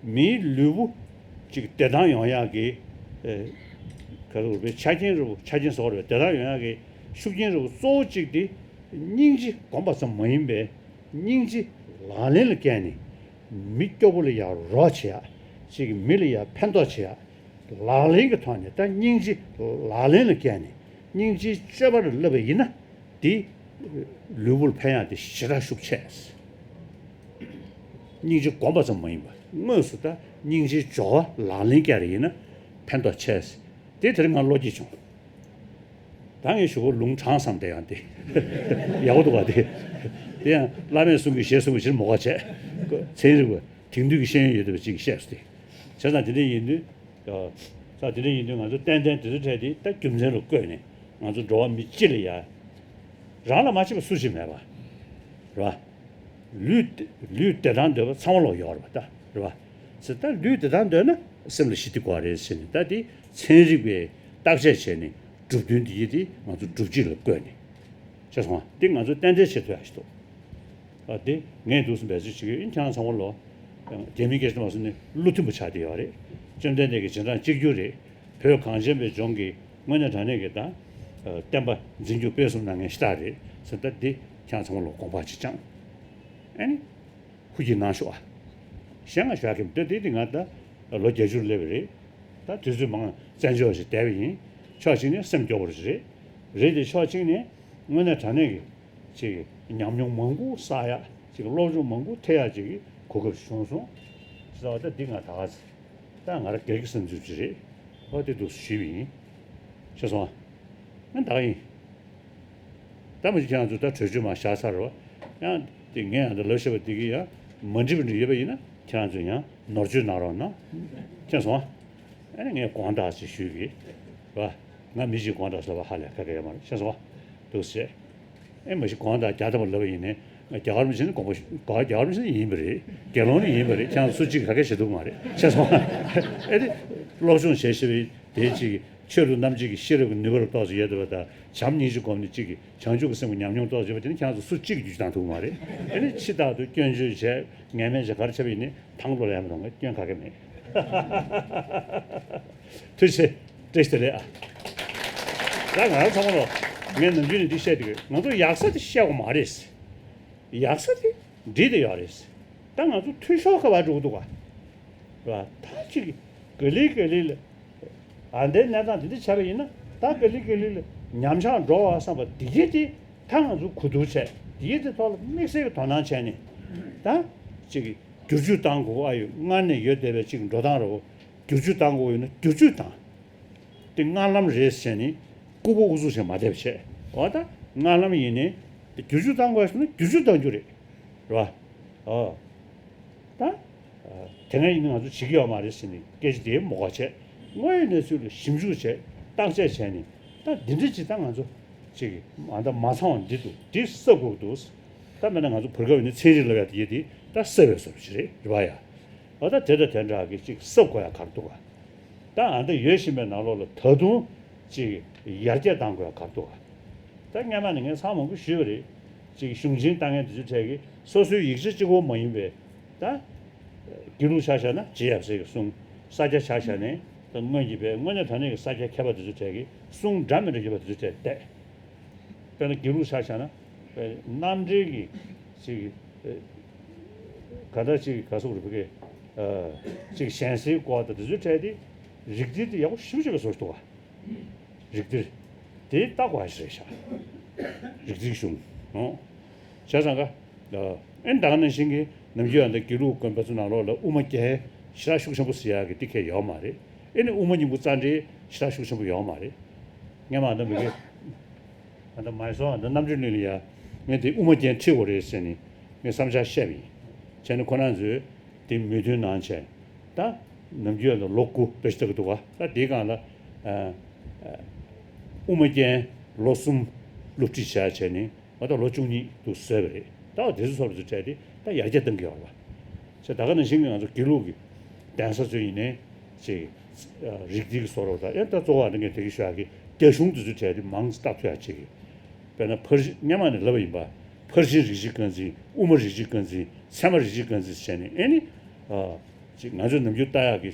མིའི་ལུས་པོ་ཅིག་བདེ་ཐང་ཡོང་ཡག་གི། ཨེ། ག་རེ་རེད་པས། ཆ་རྐྱེན་རེད་པོ། ཆ་རྐྱེན་བཟོ་བ་རེད་པས། བདེ་ཐང་ཡོང་ཡག་གི་ཤུགས་རྐྱེན་རེད་པོ་གཙོ་བོ་གཅིག་དེ་སྙིང་རྗེ་སྒོམ་པ་ཙམ་མ་ཡིན་པའི་སྙིང་རྗེ་ལག་ལེན་ལ་བཀལ་ནས་མི་སྐྱོ་པོ་ལ་ཡང་རོགས་བྱེད་ཡག་ཅིག་མི་ལ་ཡང་ཕན་ཐོགས་བྱེད་ཡག་ལག་ལེན་གྱི་ཐོག་ནས་ད་སྙིང་རྗེ་ལག་ལེན་ལ་བཀལ་ནས་སྙིང་རྗེའི་སྤྱོད་པ་ལ་བསླབ་པ་ཡིན་ན། དེ་ལུས་པོ་ལ་ཕན་ཡག་དེ་ཞེ་དྲག་ཤུགས་ཆེ། སྙིང་རྗེ་སྒོམ་པ་ཙམ་མ་ཡིན་པར་དངོས་སུ་ད་སྙིང་རྗེའི་སྦྱོར་བ་ལག་ལེན་བཀལ་རེ་ཡིན་ན་ཕན་ཐོགས་ཆེ། དེ་དེ་རིང་ང་བློ་སྐྱེས་བྱུང་། ད་ངས་ཞུ་གོ་ལུང་དྲངས་བསམ་དེ་ཡང་དེ་ཡག་པོ་འདུག་བ། དེ་དེ་ཡང་བླ་མས་གསུང་གི་ཞེས་གསུང་གི་ཕྱིར་མོ་ཁ་བྱས། ཚན་རིག་པ་དེང་དུས་ཀྱི་ཤེས་ཡོན་ཡོད་བསྡད་པ་ཅིག་གིས་བཤད་སོང་སྟེ། བྱས་ཙང་དེ་འདྲ་ཡིན་དུས། ས་དེ་འདྲ་ཡིན་དུས་ང་ཚོ་ཏན་ཏན་དེ་ཚོ་འཕྲད་དེ་ད་རྒྱུ་མཚན་ལ་བཀོད་ནས་ང་ཚོ་འགྲོ་བ་མི་སྤྱི་ལ་ཡ། རང་ལ་མ་བྱས་པ་སུ་ཞིག་མེད་པ། རེད་བ། ལུས་ལུས་བདེ་ཐང་འདོད་པ་ཚང་མ་ལོག་ཡོད་རེད་བ་ད། རེད་བ། ཟེར་ད་ལུས་བདེ་ཐང་འདོད་ན་སེམས་ལ་ཞི་བདེ་དགོས་རེད་ཟེར་ནས་ད་དེ་ཚན་རིག་པས་བརྟག་དཔྱད་བྱས་ནས་གྲུབ་དོན་དེ་ཡི་དེ་ང་ཚོ་སྒྲུབ་བྱེད་ལ་བཀོད་ནས། ཤེས་སོང་ང་། འདི་ང་ཚོ་གཏན་གཏན་བྱེད་ཐུབ་ཡག་ཞིག་འདུག་ཨ་འདི་ངས་འདུག་སེ་འབད་རྩོལ་བྱེད་ཀྱི་ཡིན། ཁྱེད་རང་ཚང་མ་ལོ། རྒྱ་མི་སྐད་ཆ་མ་གསུང་ནས་བློ་མཐུན་པོ་ཆགས་བསྡད་ཡོད་རེད། བཅོམ་ལྡན་འདས་ཀྱི་རྗེས་འབྲང་གཅིག་གྱུར་རེད། བོད་གངས་ཅན་པའི་ལྗོངས་ཀྱི་དངོས་གནས་དྲང་གནས་ཀྱི་ད། བསྟན་པ་འཛིན་སྐྱོང་སྤེལ་གསུམ་གནང་མཁན་ཞེ་དྲག་རེད་ཟེར། ད་འདི་ཁྱེད་རང་ཚང་མ་ལོ་དགོངས་པ་ཅིག་བཅངས། ཨ་ནི། ཧུར་གྱིས་གནང་ཤོག་ཨ། གཞན་ང་ཞུ་ཡག་གི་མི་འདུག་དེ་དེ་ང་ད་ལོ་བརྒྱད་ཅུར་སླེབས་པ་རེད། ད་དུས་ཚོད་མང་བཙན་བྱོལ་བ་ཞིག་བསྡད་པ་ཡིན། ཕྱོགས་གཅིག་ནས་སེམས་སྐྱོ་བོ་ཞིག་རེད། རེད་དེ་ཕྱོགས་གཅིག་ནས་དངོས་གནས་དྲང་གནས་ཀྱི་ཅིག་ཉམས་མྱོང་མང་པོ་བསགས་ཡག་ཅིག་སློབ་སྦྱོང་མང་པོ་ཐེབས་ཡག་ཅིག་གི་གོ་སྐབས་བྱུང་སོང་། ཟེར་བ་ད་འདི་ང་ད་ག་ཚོད་ད་ང་རང་སྒེར་གྱི་བསམ་ཚུལ་ཅིག་རེད། ཨོ་དེ་འདུག་ཞུས་པ་ཡིན། ཤེས་སོང་ཨ། ང་ད་ག་ཡིན། ད་མ་གཞི་ཁྱེད་རང་ཚོ་ད་གྲོས་ཆོད་མ་བཞག་ཚར་རོ། ཡང་དེ་ངས་ཡང་ད་ལབ་ཤེས་པ་དེ་གི་ཡང་མ་འགྲིག་པ་འདྲ་ཡོད་པ་ཡིན་ན་ཁྱེད་རང་ཚོས་ཡང་ནོར་བཅོས་གནང་རོགས་གནང་། མཁྱེན་སོང་ཨ། ཨ་ནི་ངས་དགོངས་དག་ཅིག་ཞུས་གི་ར། ང་མི་གཅིག་དགོངས་དག་ཟེར་བ་ཧ་ལས་ཁ་ཁ་ཡོད་མ་རེད། མཁྱེན་སོང་ཨ། འདུག་ཟེར། ཨེ་མ་གཞི་དགོངས་དག་རྒྱག་ཐབས་ལབ་པ་ཡིན་ནའི་རྒྱ་གར་མི་ཆེན་དགོངས་པ་ཞུ། རྒྱ་གར་མི་ཆེན་ཡིན་པ་རེད། དགེ་སློང་ནི་ཡིན་པ་རེད། ཁྱེད་རང་སུ་གཅིག་ག་གེ་བྱེད་ཐུབ་མ་རེད། མཁྱེན་སོང་ཨ། ཨེ་དེ་སློབ་སྦྱོང་བྱས་ཤེས་པའི་དེ་གཅིག་ཆོས་རུ་རྣམ་འབྱེད་ཀྱི་ཤེས་རབ་ཀྱི་ནུས་པ་རུ་ཏོག་ཙམ་ཡོད་འདུག་པ་དང་། བྱམས་སྙིང་རྗེ་སྒོམ་ནས་གཅིག་གིས་བྱང་ཆུབ་ཀྱི་སེམས་ཀྱི་ཉམས་མྱོང་ཏོག་ཙམ་ཡོད་པ་དེ་ནི་ཁྱེད་རང་ཚོ་སུ་གཅིག་གིས་རྒྱུ་ཆ་བཏང་ཐུབ་མ་རེད། ཨ་ནི་ཕྱི་ཐག་ཏུ་སྐྱོན་བརྗོད་བྱས་ངན་སྨད་བྱས་ག་རེ་བྱས་པ་ཡིན་ནའི་ཐང་ལོ་ལ་ཡང་མི་གཏོང་གི། སྐྱོན་ག་གེ་མེད། ཐུགས་རྗེ་ཆེ། བཀྲ་ཤིས་བདེ་ལེགས་ཨ། ད་ང་རང་ཚང་མ་ལོ། ངས་ནམ་རྒྱུན་ནས་འདི་བཤད་འདུག་གི། ང་ཚོ་ཡག་ས་དེ་བཤད་དགོས་མ་རེད། ཡག་ས་དེ་འགྲིག་བསྡད་ཡོད་རེད། ད་ང་ཚོ་འཐུས་ཤོར་ཁ་བ་འགྲོ་གི་འདུག་ག། རེད་བ། ད་ཅིག་ག་ལེ་ག་ལེ་ལ། ཨ་འདའི་གནས་སྟངས་དེ་འདྲ་བྱས་པ་ཡིན་ན་ད་ག་ལེ་ག་ལེ་ལ་ཉམས་ཆག་འགྲོ་བ་བསམ་པ་དེ་གྱད་དེ་ད་ང་ཚོ་གོ་བསྡུར་བྱས། དེ་གྱད་དེ་ཐོག་ལ་དམིགས་བསལ་གྱི་དོ་སྣང་བྱས་ནས་ད་ཅིག་བསྒྱུར་བཅོས་བཏང་དགོས། ཨ་ཡོད་སྔར་ནས་ཡོད་བསྡད་པའི་ཅིག་འགྲོ་སྟངས་རེད་བ། བསྒྱུར་བཅོས་བཏང་དགོས་ཡོད་ན་བསྒྱུར་བཅོས་བཏང་། དེ་སྔར་ལམ་རེད་ཟེར་ནས་ལྐུགས་པ་ཨུ་ཚུགས་བྱས་མ་བསྡད་པ་བྱས། འོ་ད་སྔར་ལམ་ཡིན་ནའི་དེ་བསྒྱུར་བཅོས་བཏང་དགོས་ཟེར་ན་བསྒྱུར་བཅོས་གཏང་རྒྱུ་རེད། རེད་བ། ཨོ། ད། དེ་སྔ་ཡིན་ན་ང་ཚོ་བྱེད་ཀྱི་ཡོད་མ་རེད་ཟེར་ནས་སྐད་ཆ་དེ་མོ་ག་བྱས། དངོས་ཡོད་གནས་ཚུལ་ལ་ཞིབ་འཇུག་བྱས། བརྟག་དཔྱད་བྱས་ནས་ད་འདི་འདྲ་ཅིག་ད་ང་ཚོ་ཅིག་ཨ་ད་མ་ཚང་བ་འདི་འདུག་འདི་གསབ་དགོས་འདུག་ད་མེད་ན་ང་ཚོ་བར་སྐབས་ཡིན་ན་ཚན་རིག་ལབ་ཡ་དེ་ཡེ་དེ་ད་གསབ་པའི་བཟོ་འདྲ་ཞིག་རེད། རེད་བ་ཡ། འོ་ད་དེ་དང་དེ་འདྲ་གི་ཅིག་གསབ་དགོས་ཡ་ག་རེ་འདུག་ག། ད་ཨ་འདི་ཡོད་བཞིན་པའི་ནང་ལོགས་ལ་ད་དུང་ཅིག་ཡར་རྒྱས་གཏང་དགོས་ཡ་ག་རེ་འདུག་ག། ད་སྔོན་མ་ནས་ངས་ཚང་མང་པོ་ཞུས་པ་རེད། ཅིག་གཞུང་ཆེན་ལྟ་མཁན་དེ་ཚོའི་གྲས་ཀྱིས་སོ་སོའི་ཡིག་ཆ་གཅིག་པོ་མ་ཡིན་པའི་ད་དགེ་ལུགས་ཆ་བཞག་ན་རྗེ་ཡབ་སྲས་ཀྱི་གསུང་། ས་སྐྱ་ཆ་བཞག་ནས་ད་སྔོན་གྱི་པའི་དངོས་གནས་དྲང་གནས་ཀྱི་ས་སྐྱ་མཁས་པ་དེ་ཚོའི་གྲས་ཀྱིས་གསུང་འདྲ་མི་འདྲ་ཡོད་པ་དེ་ཚོའི་གྲས་བལྟས། དཔེར་ན་དགེ་ལུགས་ཆ་བཞག་ན་དཔེ་རྣམ་འགྲེལ་གྱི་ཅིག་ག་འདྲ་ཅིག་ག་སོགས་རེ་ཕུ་གེ་ཅིག་གཞན་སེལ་སྐོར་དང་དེ་ཚོའི་གྲས་དེ་རིགས་འདྲ་དེ་ཡག་པོ་ཞེ་པོ་ཅིག་བཟོ་འདུག་ག། རིགས་འདྲ་དེ་ལྟ་དགོས་ཞིག་རེད་ཤག། རིགས་འདྲའི་གཞུང་། ཨོ། བྱས་ཙང་ཀ། ཨེ་ད་ག་ནང་བཞིན་གྱི་ནམ་རྒྱུན་ཡང་ད་དགེ་ལུགས་དགོན་པ་ཚོ་ནང་ལོགས་ལ་དབུ་མ་རྒྱན་ཞེ་དྲག་ཤུགས་ཆེན་པོ་ཟེར་ཡག་གི་དེ་གས་ཡོད་མ་རེད། ཨེ་ནི་དབུ་མ་སྙིང་པོ་རྩ་འགྲེལ་ཞེ་དྲག་ཤུགས་ཆེན་པོ་ཡོད་མ་རེད། སྔོན་མ་ད་མི་དགེ་ད་ལྟ་མའི་སོ་ད་རྣམ་འཕྲུལ་གླིང་ལ་ཡ་ངས་དེ་དབུ་མ་རྒྱན་ཁྲིད་དགོས་རེད་ཟེར་ནས་ངས་བསམ་འཆར་བཤད་པ་ཡིན། བྱས་ནས་ཁོ་རང་ཚོས་དེ་མོས་མཐུན་གནང་བྱས། ད་ནམ་རྒྱུན་ལ་ལོ་དགུ་དཔེ་ཞིག་ལྟ་གི་འདུག་ག། ད་དེའི་སྒང་ལ་ཨ་ཨ་དབུ་མ་རྒྱན་ལོ་གསུམ་སློབ་ཁྲིད་བྱས་བྱས་ནས་ང་ད་ལོ་བཅུ་གཉིས་འདུག་བཟོས་པ་རེད། ད་བ་དེ་ཚོ་ཚོ་ལ་ཚོ་སྤྲད་དེ་ད་ཡར་རྒྱས་གཏང་གི་ཡོད་རེད་པ། བྱས་ད་ག་ནང་བཞིན་གྱི་ང་ཚོ་དགེ་ལུགས་ཀྱི་གདན་ས་ཚོ་ཡིན་ནའི་ཅིག་རིགས་འདི་གི་བཟོ་འདྲ་ད་ཡང་ད་གཙོ་བོ་ཨ་ནི་ངས་དེ་གི་ཞུ་ཡག་གི་རྒྱ་གཞུང་དེ་ཚོ་སྤྲད་དེ་མང་ཙམ་བཏབ་ཐུབ་ཡག་ཅིག་གི། དཔེར་ན་ཕར་ཕྱིན་སྔོན་མ་ནས་ལབ་པ་ཡིན་པ། ཕར་ཕྱིན་རིགས་གཅིག་རྐང་འཛིན། དབུ་མ་རིགས་གཅིག་རྐང་འཛིན། ཚད་མ་རིགས་གཅིག་རྐང་འཛིན་བྱས་ནས་ཨེ་ནི། ཨ་ཅིག་ང་ཚོས་ནམ་རྒྱུན་ལྟ་ཡག་གི་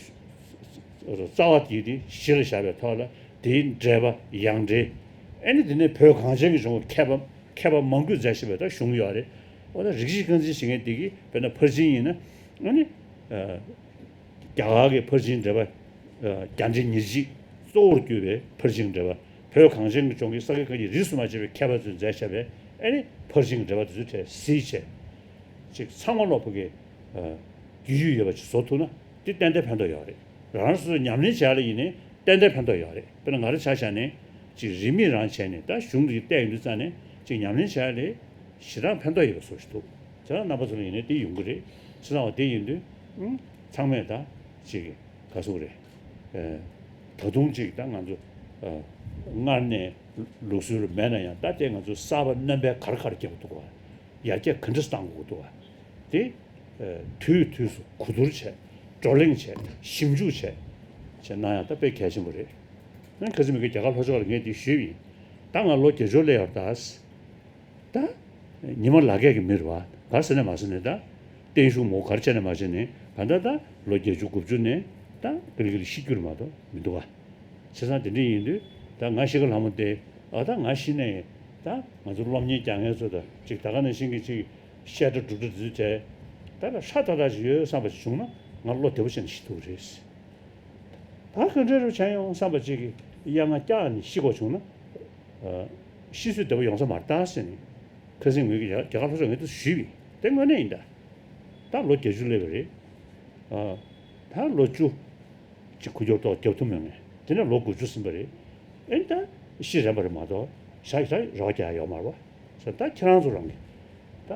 རྩ་བ་དེ་དེ་གཞི་ལ་བཞག་པའི་ཐོག་ལ་དེའི་འགྲེལ་པ་ཡང་འགྲེལ། ཨེ་ནི་དེ་ནས་བོད་གངས་ཅན་གྱི་ལྗོངས་ཀྱི་མཁས་པ་མཁས་པ་མང་པོས་མཛད་བཞིན་པའི་ད་གཞུང་ཡོད་རེད། འོ་ད་རིགས་གཅིག་རྐང་འཛིན་བྱེད་མཁན་དེ་གིས་དཔེར་ན་ཕར་ཕྱིན་ཡིན་ན་ཨ་ནི། ཨ་རྒྱ་གར་གྱི་ཕར་ཕྱིན་འགྲེལ་པ་ རྒྱ་འདྲེ་ཉེར་གཅིག་གཙོ་བོར་གྱུར་པའི་ཕར་ཕྱིན་འགྲེལ་པ། བོད་གངས་ཅན་གྱི་ལྗོངས་ཀྱི་ས་དགེ་བཀའ་རྙིང་རིས་སུ་མ་ཆད་པའི་མཁས་པ་ཚོས་མཛད་བཞག་པའི་ཨ་ནི་ཕར་ཕྱིན་འགྲེལ་པ་དེ་ཚོའི་གྲས་གཟིགས་བྱས། ཅིག་ཚང་མ་ལོག་ཕ་གི་རྒྱུས་ཡོད་པ་ཅིག་བཟོ་ཐུབ་ན་དེ་ཏན་ཏན་ཕན་ཐོགས་ཡོད་རེད། རང་རང་སོ་སོས་ཉམས་ལེན་བྱས་ལ་ཡིན་ནའི་ཏན་ཏན་ཕན་ཐོགས་ཡོད་རེད། དཔེར་ན་ང་རང་ཆ་བཞག་ནས་ཅིག་རིས་མེད་རང་བྱས་ནས་ད་གཞུང་དེ་བལྟས་ཡོང་དུས་ཙང་ནས་ཅིག་ཉམས་ལེན་བྱས་ལ་ཞེ་དྲག་ཕན་ཐོགས་ཡོད་པ་བཟོ་ཞིག་འདུག་དེ་ལ་རྣམ་པ་ཚོ་ལ་ཡིན་ནའི་དེ་ཡོང་གི་རེད། བྱས་ཙང་བ་དེ་ཡིན་དུས་ཨང་ཚང་མས་ད་ཅིག་ག་ཟེར་དགོས་རེད། ད་དུང་ཅིག་ད་ང་ཚོ་སྔར་ནས་ལུགས་སྲོལ་མེད་ན་ཡང་ད་ལྟའི་ང་ཚོ་གསར་པ་རྣམ་པའི་ག་རེ་ག་རེ་རྒྱག་དགོས་འདུག་བ། ཡར་རྒྱས་ག་འདྲས་གཏང་དགོས་འདུག་བ། དེ་དུས་དུས་སུ་གོ་བསྡུར་བྱས། བགྲོ་གླེང་བྱས། ཞིབ་འཇུག་བྱས། བྱས་ན་ཡང་ད་དཔེ་གལ་ཆེན་པོ་རེད། ཨ་ཁ་སང་མི་དགེ་རྒྱ་གར་ལྷོ་ཕྱོགས་ལ་ངས་འདི་ཞུས་པ་ཡིན། ད་ང་ལོ་བརྒྱད་ཅུ་སླེབས་ཡོད་རེད་ད། ད་ཉི་མ་ལག་སྐྱེས་ཀྱི་མི་རེད་བ། ག་རེ་ཟེར་ནས་མ་ཟེར་ནས་ད། བརྟན་བཞུགས་མོ་ག་རེ་བྱས་ནས་མ་བྱས་ནས་ག་ད་ད་ལོ་བརྒྱད་ཅུ་དགུ་བཅུ་ནས་ད་ཀི་ལི་ཀི་ལི་ཤི་རྒྱུ་རེད་མ་གཏོགས་མི་འདུག་བ། བྱས་ཙང་དེ་འདྲ་ཡིན་དུས་ད་ང་ཤི་ཁ་ལྷ་མོ་དེ་ཨ་ད་ང་ཤི་ནས་ད་ང་ཚོ་སློབ་གཉེར་རྒྱག་མཁན་ཚོ་ད་ཅིག་ད་ག་ནང་བཞིན་གྱི་ཅིག་བཤད་གྲྭ་སྒྲུབ་གྲྭ་འདི་ཚོ་བྱས་ད་ལ་ཧྲ་ཏག་ཏག་ཅིག་ཡོད་བསམ་པ་ཞིག་བྱུང་ན་ང་བློ་བདེ་པོ་བྱས་ནས་ཤི་ཐུབ་ཀྱི་རེད། ད་ག་འདྲ་རུ་བྱས་ཡོང་བསམ་པ་ཅིག་གི་གཡང་ང་བཀྱག་ནས་ཤི་དགོས་བྱུང་ན། ཨ། ཤི་གསོན་བདེ་པོ་ཡོང་ས་མ་རེད་ད་ཟེར་ནས་ཁ་སང་ངོས་ཀྱི་རྒྱ་རྒྱ་གར་ལྷོ་ཕྱོགས་ངོས་དུ་ཞུས་པ་ཡིན། དེ་དངོས་གནས་ཡིན་ད། ད་ལོ་བརྒྱད་ཅུ་སླེབས་པ་རེད། ཨ། ད་ལོ་བཅུ་ཅིག་འཁོར་སྐྱོབ་ཐོག་རྒྱབ་ཐུབ་མེད་ངས་དེ་ནས་ལོ་དགུ་བཅུ་ཟིན་པ་རེད། ཨེ་ད་ཤི་རན་པ་རེད་མ་གཏོགས་ཞག་ཞག་རེ་བ་རྒྱག་ཡ་ཡོད་མ་རེད་བ། ཟེར་ད་ཁྱེད་རང་ཚོ་རང་གི་ད་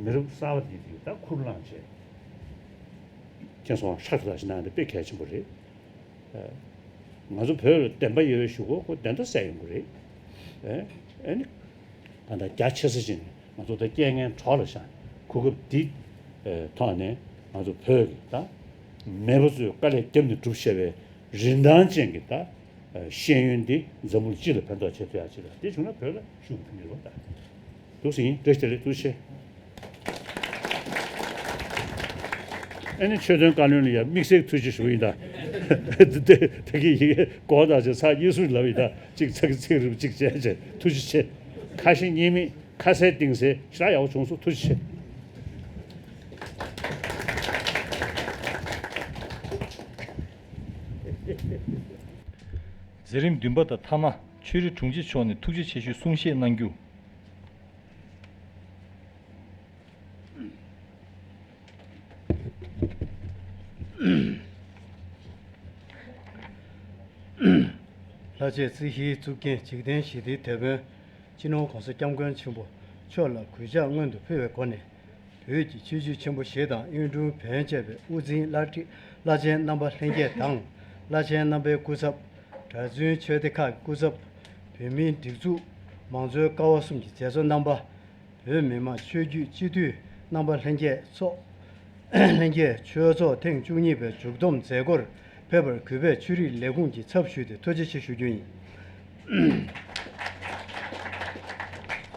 མི་རབས་གསར་པ་དེ་དེ་ད་ཁུར་བླངས་བྱས། ཁྱེད་ཚོ་ཧྲག་ཏག་ཏག་ཞིག་གནང་ཡ་དེ་དཔེ་གལ་ཆེན་པོ་རེད། ཨ། ང་ཚོ་བོད་ལ་བདེན་པ་ཡོད་པའི་གཞུག་གུ་ཁོ་བདེན་མཐའ་གསལ་ཡོང་གི་རེད། ཨེ། ཨེ་ནི། ད་ལྟ་རྒྱ་ཆེ་ས་ཞིག་ནས་ང་ཚོ་ད་རྐྱེན་ངན་གྲོགས་ལ་བཞག་གོ་སྐབས་འདི་ཐོག་ནས་ང་ཚོ་བོད་ཀྱི་ད་མེས་པོ་ཚོས་དཀའ་ལས་བརྒྱབ་ནས་བསྒྲུབས་བཞག་པའི་རིན་ཐང་ཅན་གྱི་ད་ཤེས་ཡོན་འདི་འཛམ་བུ་གླིང་སྤྱི་ལ་ཕན་ཐོགས་བྱེད་ཐུབ་ཡག་ཅིག་ལ་དེ་བྱུང་ན་བོད་ལ་ཤུགས་ཕན་གྱི་རེད་ད། འདུག་སེ་ཡིན། བཀྲ་ཤིས་བདེ་ལེགས། ཐུགས་རྗེ་ཆེ། ཨ་ནི་ཆོས་དོན་བཀའ་བློན་ལ་ཡང་དམིགས་བསལ་ཐུགས་རྗེ་ཞུ་ཡིན་ད། དེ་དེ་གི་ཡི་གེ་གོ་ད་ཅེ་ཚགས་གཉིས་སུ་ལབ་ཡིན་ད། གཅིག་ཚགས་ཚིག་རིབ་གཅིག་བྱས་བྱས་ཐུགས་རྗེ་ཆེ། ཁ་ཞེ་གཉིས་མེད་ཁ་གསལ་གཏིང་གསལ་ཞེ་དྲག་ཡག་པོ་བྱུང་སོང་། ཐུགས་རྗེ་ཆེ། མཛད་རིམ་བདུན་པ་དང་མཐའ་མ་ཆོས་རིག་དྲུང་ཆེ་མཆོག་ནས་ཐུགས་རྗེ་ཆེ་ཞུའི་གསུང་བཤད་གནང་རྒྱུ། ལྷ་རྗེ་རྩིས་གཞིའི་གཙུག་རྒྱན་འཇིག་རྟེན་ཞི་བདེའི་དེད་དཔོན་སྤྱི་ནོར་༸གོང་ས་༸སྐྱབས་མགོན་ཆེན་པོ་མཆོག་ལ་གུས་ཕྱག་སྔོན་དུ་ཕུལ་བའི་སྒོ་ནས། བོད་ཀྱི་ཆོས་བརྒྱུད་ཆེན་པོ་བཞི་དང་གཡུང་དྲུང་བོན་བཅས་པའི་དབུ་འཛིན་བླ་བླ་ཆེན་རྣམ་པ་ལྷན་རྒྱས་དང་། བླ་ཆེན་རྣམ་པའི་སྐུ་ཚབ། གྲྭ་བཙུན་ཆོས་སྡེ་ཁག་གི་སྐུ་ཚབ། བོད་མིའི་སྒྲིག་འཛུགས། མང་གཙོའི་ཀ་བ་གསུམ་གྱི་མཛད་གཙོ་རྣམ་པ། བོད་མི་མང་ཆོས་བརྒྱུད་སྤྱི་འཐུས་རྣམ་པ་ལྷན་རྒྱས་ཚོགས། ལྷན་རྒྱས་ཆོས་ཚོགས་ཐེངས་བཅུ་གཉིས་པའི་མཇུག་བསྡོམས་མཛད་སྒོར་ཕེབས་པར་གུས་པས་ཆོས་རིག་ལས་ཁུངས་ཀྱི་ཚབ་ཞུས་ཏེ་ཐུགས་རྗེ་ཆེ་ཞུ་རྒྱུ་ཡིན།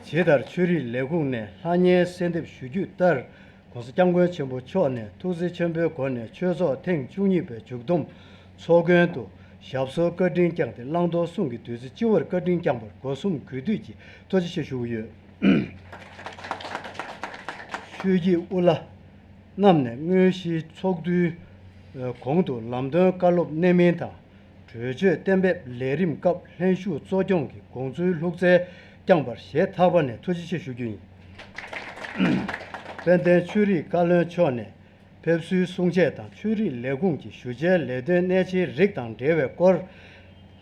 ཇི་ལྟར་ཆོས་རིག་ལས་ཁུངས་ནས་ལྷ་བརྙན་གསལ་འདེབས་ཞུ་རྒྱུ་ལྟར། ༸གོང་ས་༸སྐྱབས་མགོན་ཆེན་པོ་མཆོག་ནས་ཐུགས་བརྩེ་ཆེན་པོའི་སྒོ་ནས་ཆོས་ཚོགས་ཐེངས་བཅུ་གཉིས་པའི་མཇུག་བསྡོམས་ཚོགས་མགོན་དུ་ཞབས་སོར་བཀའ་དྲིན་བསྐྱངས་ཏེ་བླང་དོར་གསུམ་གྱི་བདུད་རྩི་ལྕི་བར་བཀའ་དྲིན་བསྐྱངས་པར་སྒོ་གསུམ་གུས་འདུད་ཀྱིས་ཐུགས་རྗེ་ཆེ་ཞུ་གི་ཡོད། ཆོས་ཀྱི་དབུ་བླ་རྣམས་ནས་དངོས་གཞིའི་ཚོགས་འདུའི་གོང་དུ་ལམ་སྟོན་བཀའ་སློབ་གནད་སྨིན་དང་། གྲོས་ཆོད་གཏན་འབེབས་ལས་རིམ་སྐབས་ལྷན་ཞུགས་གཙོ་སྐྱོང་གིས་དགོངས་ཚུལ་ལྷུག་རྩལ་བསྐྱངས་པར་ཞེ་ཐག་པ་ནས་ཐུགས་རྗེ་ཆེ་ཞུ་རྒྱུ་ཡིན། དཔལ་ལྡན་ཆོས་རིག་བཀའ་བློན་མཆོག་ནས་ཕེབས་བསུའི་གསུང་བཤད་དང་ཆོས་རིག་ལས་ཁུངས་ཀྱི་ཞུ་བྱའི་ལས་དོན་གནད་ཆེའི་རིགས་དང་འབྲེལ་བའི་སྐོར། ལྷ་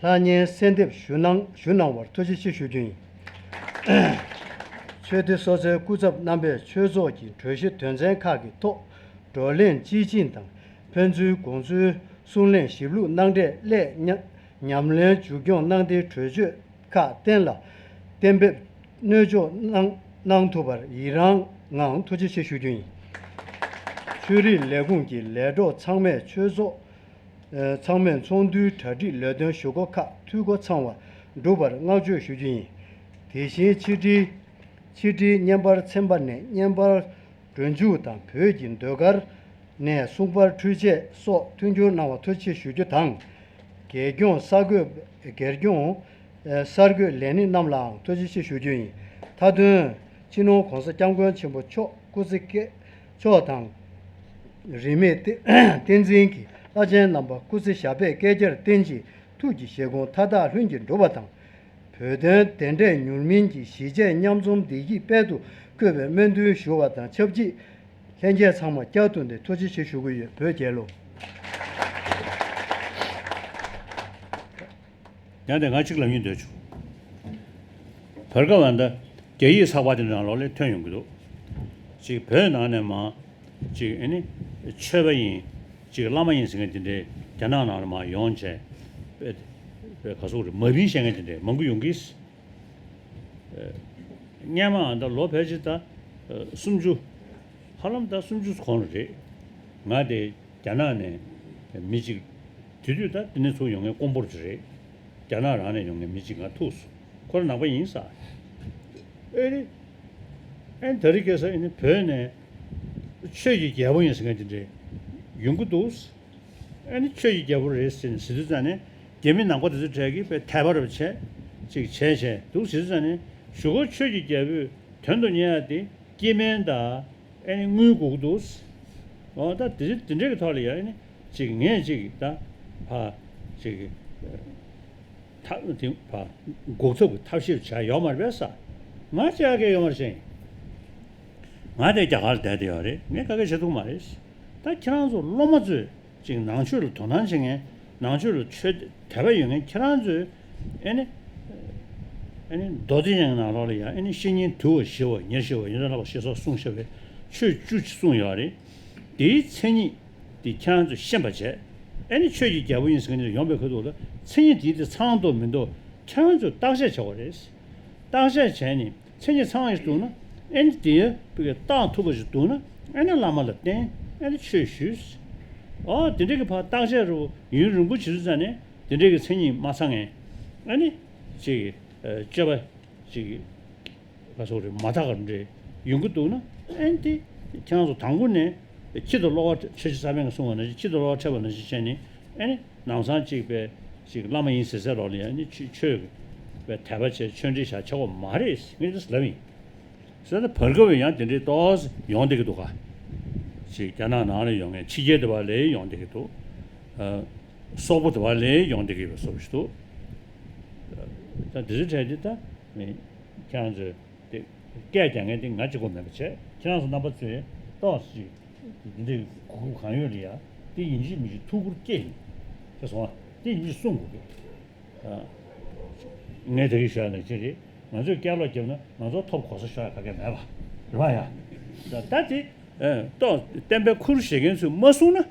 བརྙན་གསལ་འདེབས་ཞུ་གནང་ཞུ་གནང་བར་ཐུགས་རྗེ་ཆེ་ཞུ་རྒྱུ་ཡིན། ཆོས་སྡེ་སོ་སོའི་སྐུ་ཚབ་རྣམ་པས་ཆོས་ཚོགས་ཀྱི་གྲོས་གཞི་དོན་ཚན་ཁག་གི་ཐོག་བགྲོ་གླེང་དཔྱིས་ཕྱིན་དང་ཕན་ཚུན་དགོངས་ཚུལ་གསུང་གླེང་ཞིབ་ལྷུག་གནང་འབྲས་སླད་ཉམས་ཉམས་ལེན་མཇུག་སྐྱོང་གནང་སྟེ་གྲོས་ཆོད་ཁག་གཏན་ལ་གཏན་འབེབས་སྣོལ་འཇོག་གནང་གནང་ཐུབ་པར་ཡི་རངས་ངང་ཐུགས་རྗེ་ཆེ་ཞུ་རྒྱུ་ཡིན། ཆོས་རིག་ལས་ཁུངས་ཀྱི་ལས་གྲོགས་ཚང་མས་ཆོས་ཚོགས། ཚང་མས་ཚོགས་འདུའི་གྲ་སྒྲིག་ལས་དོན་ཞུ་སྒོ་ཁག་འཐུས་སྒོ་ཚང་བ་འགྲུབ་པར་བསྔགས་བརྗོད་ཞུ་རྒྱུ་ཡིན། དེ་བཞིན་ཕྱི་དྲིལ་ཕྱི་དྲིལ་བརྙན་པར་ཚན་པ་ནས་བརྙན་པར་སྒྲོན་འཇུག་དང་བོད་ཀྱི་ཟློས་གར་ནས་གསུང་པར་འཕྲུལ་ཆས་སོགས་མཐུན་འགྱུར་གནང་བར་ཐུགས་རྗེ་ཆེ་ཞུ་རྒྱུ་དང་། སྒེར་སྐྱོང་གསར་འགོད་སྒེར་སྐྱོང་གསར་འགོད་ལས་སྣེ་རྣམས་ལའང་ཐུགས་རྗེ་ཆེ་ཞུ་རྒྱུ་ཡིན། མཐའ་དོན། སྤྱི་ནོར་༸གོང་ས་༸སྐྱབས་མགོན་ཆེན་པོ་མཆོག་སྐུ་ཚེ་བསྐལ་མཆོག་དང་། རིས་མེད་བསྟན་བསྟན་འཛིན་གྱི་ ལྷ་ཆེན་རྣམ་པ་སྐུ་ཚེ་ཞབས་པད་བསྐལ་བརྒྱར་བརྟན་ཅིང་ཐུགས་ཀྱི་བཞེད་དགོངས་མཐའ་དག་ལྷུན་གྱིས་འགྲུབ་པ་དང་། བོད་དོན་བདེན་འབྲས་མྱུར་མིན་གྱི་གཞིས་བྱེས་མཉམ་འཛོམས་བདེ་སྐྱིད་དཔལ་དུ་བཀོད་པའི་སྨོན་འདུན་ཞུ་བ་དང་ཆབས་ཅིག་ལྷན་རྒྱས་ཚང་མ་བསྐྱར་དུ་ནས་ཐུགས་རྗེ་ཆེ་ཞུ་གི་ཡོད། བོད་རྒྱལ་ལོ། ཡང་དེ་ང་གཅིག་ལབ་སྙིང་འདོད་བྱུང་། བར་སྐབས་ལ་འདི་རྒྱ་ཡིག་ཚགས་པར་དེ་ནང་ལོགས་ལ་ཐོན་ཡོང་གི་འདུག་ཅིག་བོད་ནང་ནས་མ། ཅིག་ཨ་ནི་ཆོས་པ་ཡིན། ཅིག་བླ་མ་ཡིན་ཟེར་མཁན་དེ་འདྲའི་རྒྱ་ནག་ནང་ལ་མ་ཡོང་བྱས། པའི་པའི་ག་སོག་རེད། མ་བིན་བཤད་མཁན་དེ་འདྲའི་མང་པོ་ཡོང་གིས། སྔན་མ་ཨ་ད་ལོ་ཕལ་ཆེར་ད་སུམ་ཅུ། ཧ་ལམ་ད་སུམ་ཅུ་གོང་ལ་རེད། ང་དེ་རྒྱ་ནག་ནས་མི་གཅིག་དེ་དུས་ད་དེ་ནས་ཚུར་ཡོང་མཁན་ཀོང་པོར་ཅིག་རེད། རྒྱ་ནག་རང་ནས་ཡོང་མཁན་མི་གཅིག་ང་ཐུག་སོང་། ཁོ་རང་ནང་པ་ཡིན་ས། ཨེ་རེད། ཨེ་ད་རེས་ཁ་སང་ཨེ་ནི་བོད་ནས་ཆོས་ཀྱི་རྒྱལ་པོ་ཡིན་ཟེར་མཁན་དེ་འདྲས་ཡོང་གི་འདུག་ཨེ་ནི་ཆོས་ཀྱི་རྒྱལ་པོ་རེད་ཟེར་ནས་ཟེར་དུས་ཙང་ནས་རྒྱ་མི་ནང་པ་དེ་ཚོ་གྲས་ཀྱིས་དཔེ་དད་པ་རབ་བྱས་ཅིག་བྱས་བྱས་འདུག་ཟེར་དུས་ཙང་ནས་གཞུག་གུ་ཆོས་ཀྱི་རྒྱལ་པོས་དོན་དུ་གཉེར་ཡ་དེ་སྐྱེ་དམན་དང་ཨེ་ནི་དངུལ་དགོས་ཀྱི་འདུག་འོ་ད་དེ་དེ་འདྲས་ཀྱི་ཐོག་ལ་ཡ་ཨེ་ནི་ཅིག་ངས་ཅིག་ད་ཕ་ཅིག་ཐབས་དེ་བ་འགོག་ཐབས་ཀྱི་ཐབས་ཤེས་བྱ་ཡོད་མ་རེད་པས་ས། ང་ཅག་གི་ཡོད་མ་རེད་ཤེས། ང་དེ་རྒྱ་གར་བསྡད་དེ་ཡོད་རེད། ངས་ག་གེ་བྱེད་ཐུབ་མ་རེད། ད་ཁྱེད་རང་ཚོ་སློབ་མ་ཚོས་ཅིག་ནང་ཆོས་ལ་དོ་སྣང་བྱེད་མཁན། ནང་ཆོས་ལ་ཆོས་དད་པ་ཡོད་མཁན་ཁྱེད་རང་ཚོས་ཨེ་ནི་ཨེ་ནི་མདོ་སྡེ་རྒྱན་གྱི་ནང་ལོགས་ལ་ཡང་ཨེ་ནི་བཤེས་གཉེན་དུལ་བ་ཞི་བ་ཉེར་ཞི་བ་ཡོན་ཏན་བསླབ་པ་ཞེས་སོགས་གསུངས་བཞག་པའི་ཆོས་བཅུ་གསུངས་ཡོད་རེད། དེའི་མཚན་ཉིད། དེ་ཁྱེད་རང་ཚོས་ཤེས་པ་བྱས། ཨེ་ནི་ཆོས་ཀྱི་རྒྱལ་པོ་ཡིན་ཟེར་མཁན་དེ་ཡོང་པའི་ཁ་ཐུག་ལ་མཚན་ཉིད་དེ་དེ་ཚང་འདུག་མི་འདུག་ཁྱེད་རང་ཚོས་བརྟག་དཔྱད་བྱེད་དགོས་རེད། བརྟག་དཔྱད་བྱས་ནས་མཚན་ཉིད་ཚང་བ་ཞིག་འདུག་ན་ཨེ་ནི་དེ་ཕ་གི་བརྟག་ཐུབ་པ་ཞིག་འདུག་ན་ཨེ་ནི་བླ་མ་ལ་བསྟེན། ཨེ་ནི་ཆོས་ཞུས། ཨོ་དེ་འདྲའི་གི་ཕར་བརྟག་དཔྱད་རུ་ཡུན་རིང་པོ་བྱེད་དུས་ཙང་ནས་དེ་འདྲའི་གི་མཚན་ཉིད་མ་ཚང་ངས་ཨེ་ནི་ཅིག་ཨ་སྤྱོད་པ་ཅིག་ལ་སོགས་རེད་མ་དག་ག་འདྲེ་ཡོང་གི་འདུག་ན་ཨེ་ནི་དེ་ཁྱེད་རང་ཚོ་དང་པོ་ནས་ཁྱི་དང་གློ་བ་ཆོས་རྗེ་ས་པཎ་གྱིས་གསུངས་པ་ནང་བཞིན་ཁྱི་དང་གློ་བ་འཕྲད་པ་ནང་བཞིན་བྱས་ནས་ཨེ་ནི་ནང་སང་གཅིག་པའི་ཅིག་བླ་མ་ཡིན་ཟེར་ཟེར་རོགས་ལ་ཡང་ཨེ་ནི་ཆོས་ཆོས་པའི་དད་པ་བྱས་ཆོས་འབྲེལ་བཞག་ཆོག་གི་མ་རེད་ངས་འདི་ལབ་ཡིན། ཟེར་ན་བར་སྐབས་ཡང་དེ་འདྲའི་ཏོག་ཙམ་ཡོང་བསྡད་ཀྱི་འདུག་ག་ཅིག་རྒྱ་ནག་ནང་ལ་ཡོང་མཁན་ཕྱི་རྒྱལ་དེ་བ་ལས་ཡོང་བསྡད་ཀྱི་འདུག་ཨ་སོག་པོ་དེ་བ་ལས་ཡོང་བསྡད་ཀྱི་ཡོད་པ་བཟོ་ཞིག་འདུག་ད་འདི་ཚོའི་གྲས་འདི་ད་ཁྱེད་རང་ཚོས། དེ་སྐད་རྒྱག་མཁན་དེ་ང་གཅིག་པོ་མེད་པ་བྱས་ཁྱེད་རང་ཚོ་རྣམ་པ་ཚོས་ཏོག་ཙམ་ཅིག་འདི་འདྲའི་གོ་སྐབས་གང་ཡོད་ལ་ཡ་དེ་ཡིན་གཅིག་མིན་གཅིག་ཐུགས་ཁུར་བསྐྱེད་ཡིན། དེ་སོང་བ་དེ་ཡིན་གཅིག་གསུང་དགོས་ཀྱི། ཨ། ངས་དེ་གི་ཞུ་ཡ་ནང་བཞིན་རེད། ང་ཚོས་སྐད་ལོག་བརྒྱབ་ན་ང་ཚོ་ཐོབ་གོ་ས་ཤོར་ཡ་ག་གེ་མེད་པ་རེད་པ་ཡ། ད་ད་དེ་ཨ་ཏོག་བསྟན་པའི་ཁུར་བཞེས་མཁན་ཚོས་མ་གསུངས་ན་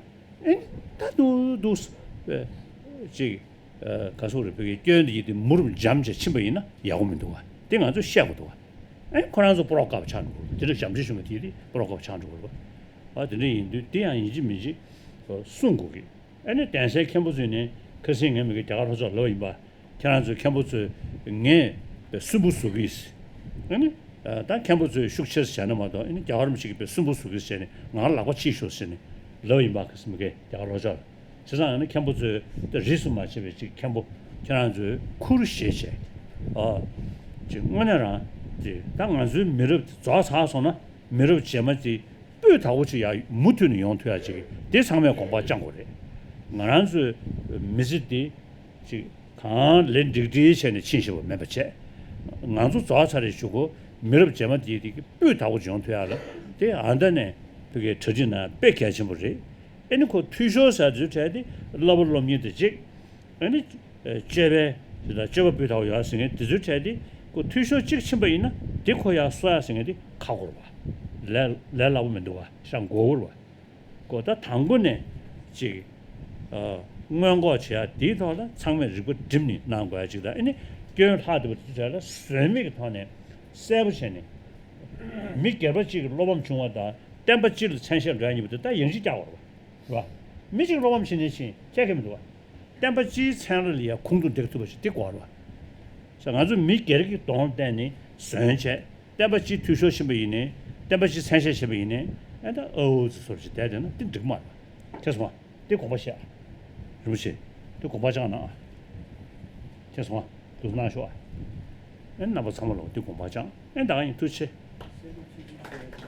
ཨེ་ད་འདུག་འདུག་ཅིག་ག་སོག་རེ་བོད་ཀྱི་སྐྱོན་འདི་ཡིན་ཏེ་མུ་རུབ་འཇམ་བྱས་ཕྱིན་པ་ཡིན་ན་ཡག་པོ་མི་འདུག་བ། དེ་ང་ཚོས་བཤད་དགོས་འདུག་བ། ཨེ་ཁོ་རང་ཚོ་པོ་རོག་དཀའ་བ་ཆགས་འགྲོ་གི་རེད། དེ་འདྲ་ཞབས་འདྲེན་ཞུ་མཁན་དེ་དེ་པོ་རོག་དཀའ་བ་ཆགས་འགྲོ་གི་རེད་བ། ཨ་དེ་འདྲ་ཡིན་དུས་དེ་ཡང་ཡིན་གཅིག་མིན་གཅིག་གསུང་དགོས་ཀྱི། ཨེ་ནི་གདན་སའི་མཁན་པོ་ཚོས་ནི་ཁ་སང་ངས་མི་གི་རྒྱ་གར་ལྷོ་ཕྱོགས་ལབ་པ་ཡིན་པ། ཁྱེད་རང་ཚོའི་མཁན་པོ་ཚོས་ངས་སུན་པོ་བཟོ་གི་ཡིན། ཨེ་ནི་ད་མཁན་པོ་ཚོས་ཤུགས་ཆེ་ཙམ་བྱས་ན་མ་གཏོགས་ཨེ་ནི་རྒྱ་གར་མི་ཞིག་གིས་སུན་པོ་བཟོ་གི་ཡིན་ཟེར་ནས་ང་ལ་ལག་པ་ཕྱིས་ཤོག་ཟེར་ནས་ལབ་པ་ཡིན་པ། ཁ་སང་མི་གི་རྒྱ་གར་ལྷོ་ཕྱོགས། བྱས་ཙང་ཡང་ན་མཁན་པོ་ཚོས་ད་རིས་སུ་མ་ཆད་པའི་ཅིག་མཁན་པོ་ཁྱེད་རང་ཚོས་ཁུར་བཞེས་བྱས། ཨ། ཅིག་དངོས་གནས་རང་ཅིག་ད་ང་ཚོའི་མི་རབས་དེ་རྫོགས་ཚར་སོང་ན་མི་རབས་རྗེས་མ་དེ་སྤུས་དག་པོ་ཅིག་ཡར་མུ་མཐུད་ནས་ཡོང་ཐུབ་ཡ་ཅིག་དེ་ཚང་མས་དགོངས་པ་བཅངས་དགོས་རེད། ང་རང་ཚོའི་མི་ཚེ་འདི་ཅིག་གང་ལས་འགྲིག་འགྲིག་བྱས་ནས་ཕྱིན་བཞག་པ་མིན་པ་བྱས། ང་ཚོ་རྫོགས་ཚར་རེད་ཞུ་གོ། མི་རབས་རྗེས་མ་དེ་དེ་སྤུས་དག་པོ་ཅིག་ཡོང་ཐུབ་ཡ་ལ་དེ་ཨ་མདའ་ནས་བོད་ཀྱི་གྲ་སྒྲིག་ན་དཔེ་གལ་ཆེན་པོ་རེད། ཨེ་ནི་ཁོ་འཐུས་ཤོར་ཟེར་དུས་གྲས་དེ་བསླབ་པ་སློབ་གཉེར་དེ་གཅིག་ཨེ་ནི་སྤྱོད་པའི་དེ་དང་སྤྱོད་པ་སྤུས་དག་ཡོད་ཟེར་མཁན་དེ་ཚོའི་གྲས་དེ་ཁོ་འཐུས་ཤོར་གཅིག་ཕྱིན་པ་ཡིན་ན་དེ་ཁོ་ཡར་གསོ་ཡ་ཟེར་མཁན་དེ་ཁག་པོ་རེད་པ། ལས་ལས་སླ་པོ་མི་འདུག་པ། ཤ་མགོ་བོ་རེད་པ། ཁོ་ད་དང་པོ་ནས་ཅིག་ཨ་སྔོན་འགོག་བྱེད་ཡ་དེའི་ཐོག་ལ་ཚང་མས་རིག་པ་བསྒྲིམས་ནས་གནང་དགོས་ཡ་ཅིག་དང་ཨེ་ནི་སྐྱོན་ལྷག་བསྡད་པ་དེ་ཚོའི་གྲས་ལ་ཟོལ་མེད་ཀྱི་ཐོག་ནས་གསལ་པོ་བྱས་ནས་མི་སྒེར་པ་གཅིག་གི་བློ་ཕམ་བྱུང་བ་དང་བསྟན་པ་སྤྱི་ལ་མཚན་ཤས་འགྲོ་ཡ་གཉིས་པོ་དེ་ད་ཡང་ཅིག་རྒྱག་དགོས་རེད་པ། རེད་པ། མི་གཅིག་བློ་ཕམ་བྱེད་ནས་ཕྱིན་ཁྱད་ཁྱད་མི་འདུག་པ། བསྟན་པ་སྤྱིའི་མཚན་རབ་ལ་ཡ་ཁུངས་གཏུགས་འདེགས་ཐུབ་པ་ཞིག་དེ་དགོས་རེད་པ། ས་ང་ཚོ་མི་སྒེར་གྱི་གདོང་བསྟན་ནས་ཟོན་བྱས་བསྟན་པ་སྤྱི་འཐུས་ཤོར་ཕྱིན་པ་ཡིན་ནའི་བསྟན་པ་སྤྱི་མཚན་ཤས་ཕྱིན་པ་ཡིན་ནའི་ཨེ་ད་ཨ་འུ་ཙི་བཟོ་ཞིག་བསྡད་བསྡད་ན་དེ་འགྲིག་མ་རེད་པ། དེ་སོང་བ་དེ་དགོངས་པ་བཞེས་ཨ། རིན་པོ་ཆེ་དེ་དགོངས་པ་བཅངས་གནང་ཨ། དེ་སོང་བ་དུ་གནང་ཤོག་ཨ། ཨེ་རྣམ་པ་ཚང་མ་ལོག་དེ་དགོངས་པ་བཅངས་ཨེ་ད་ག་ཡིན་ཐུགས་རྗེ་ཆེ།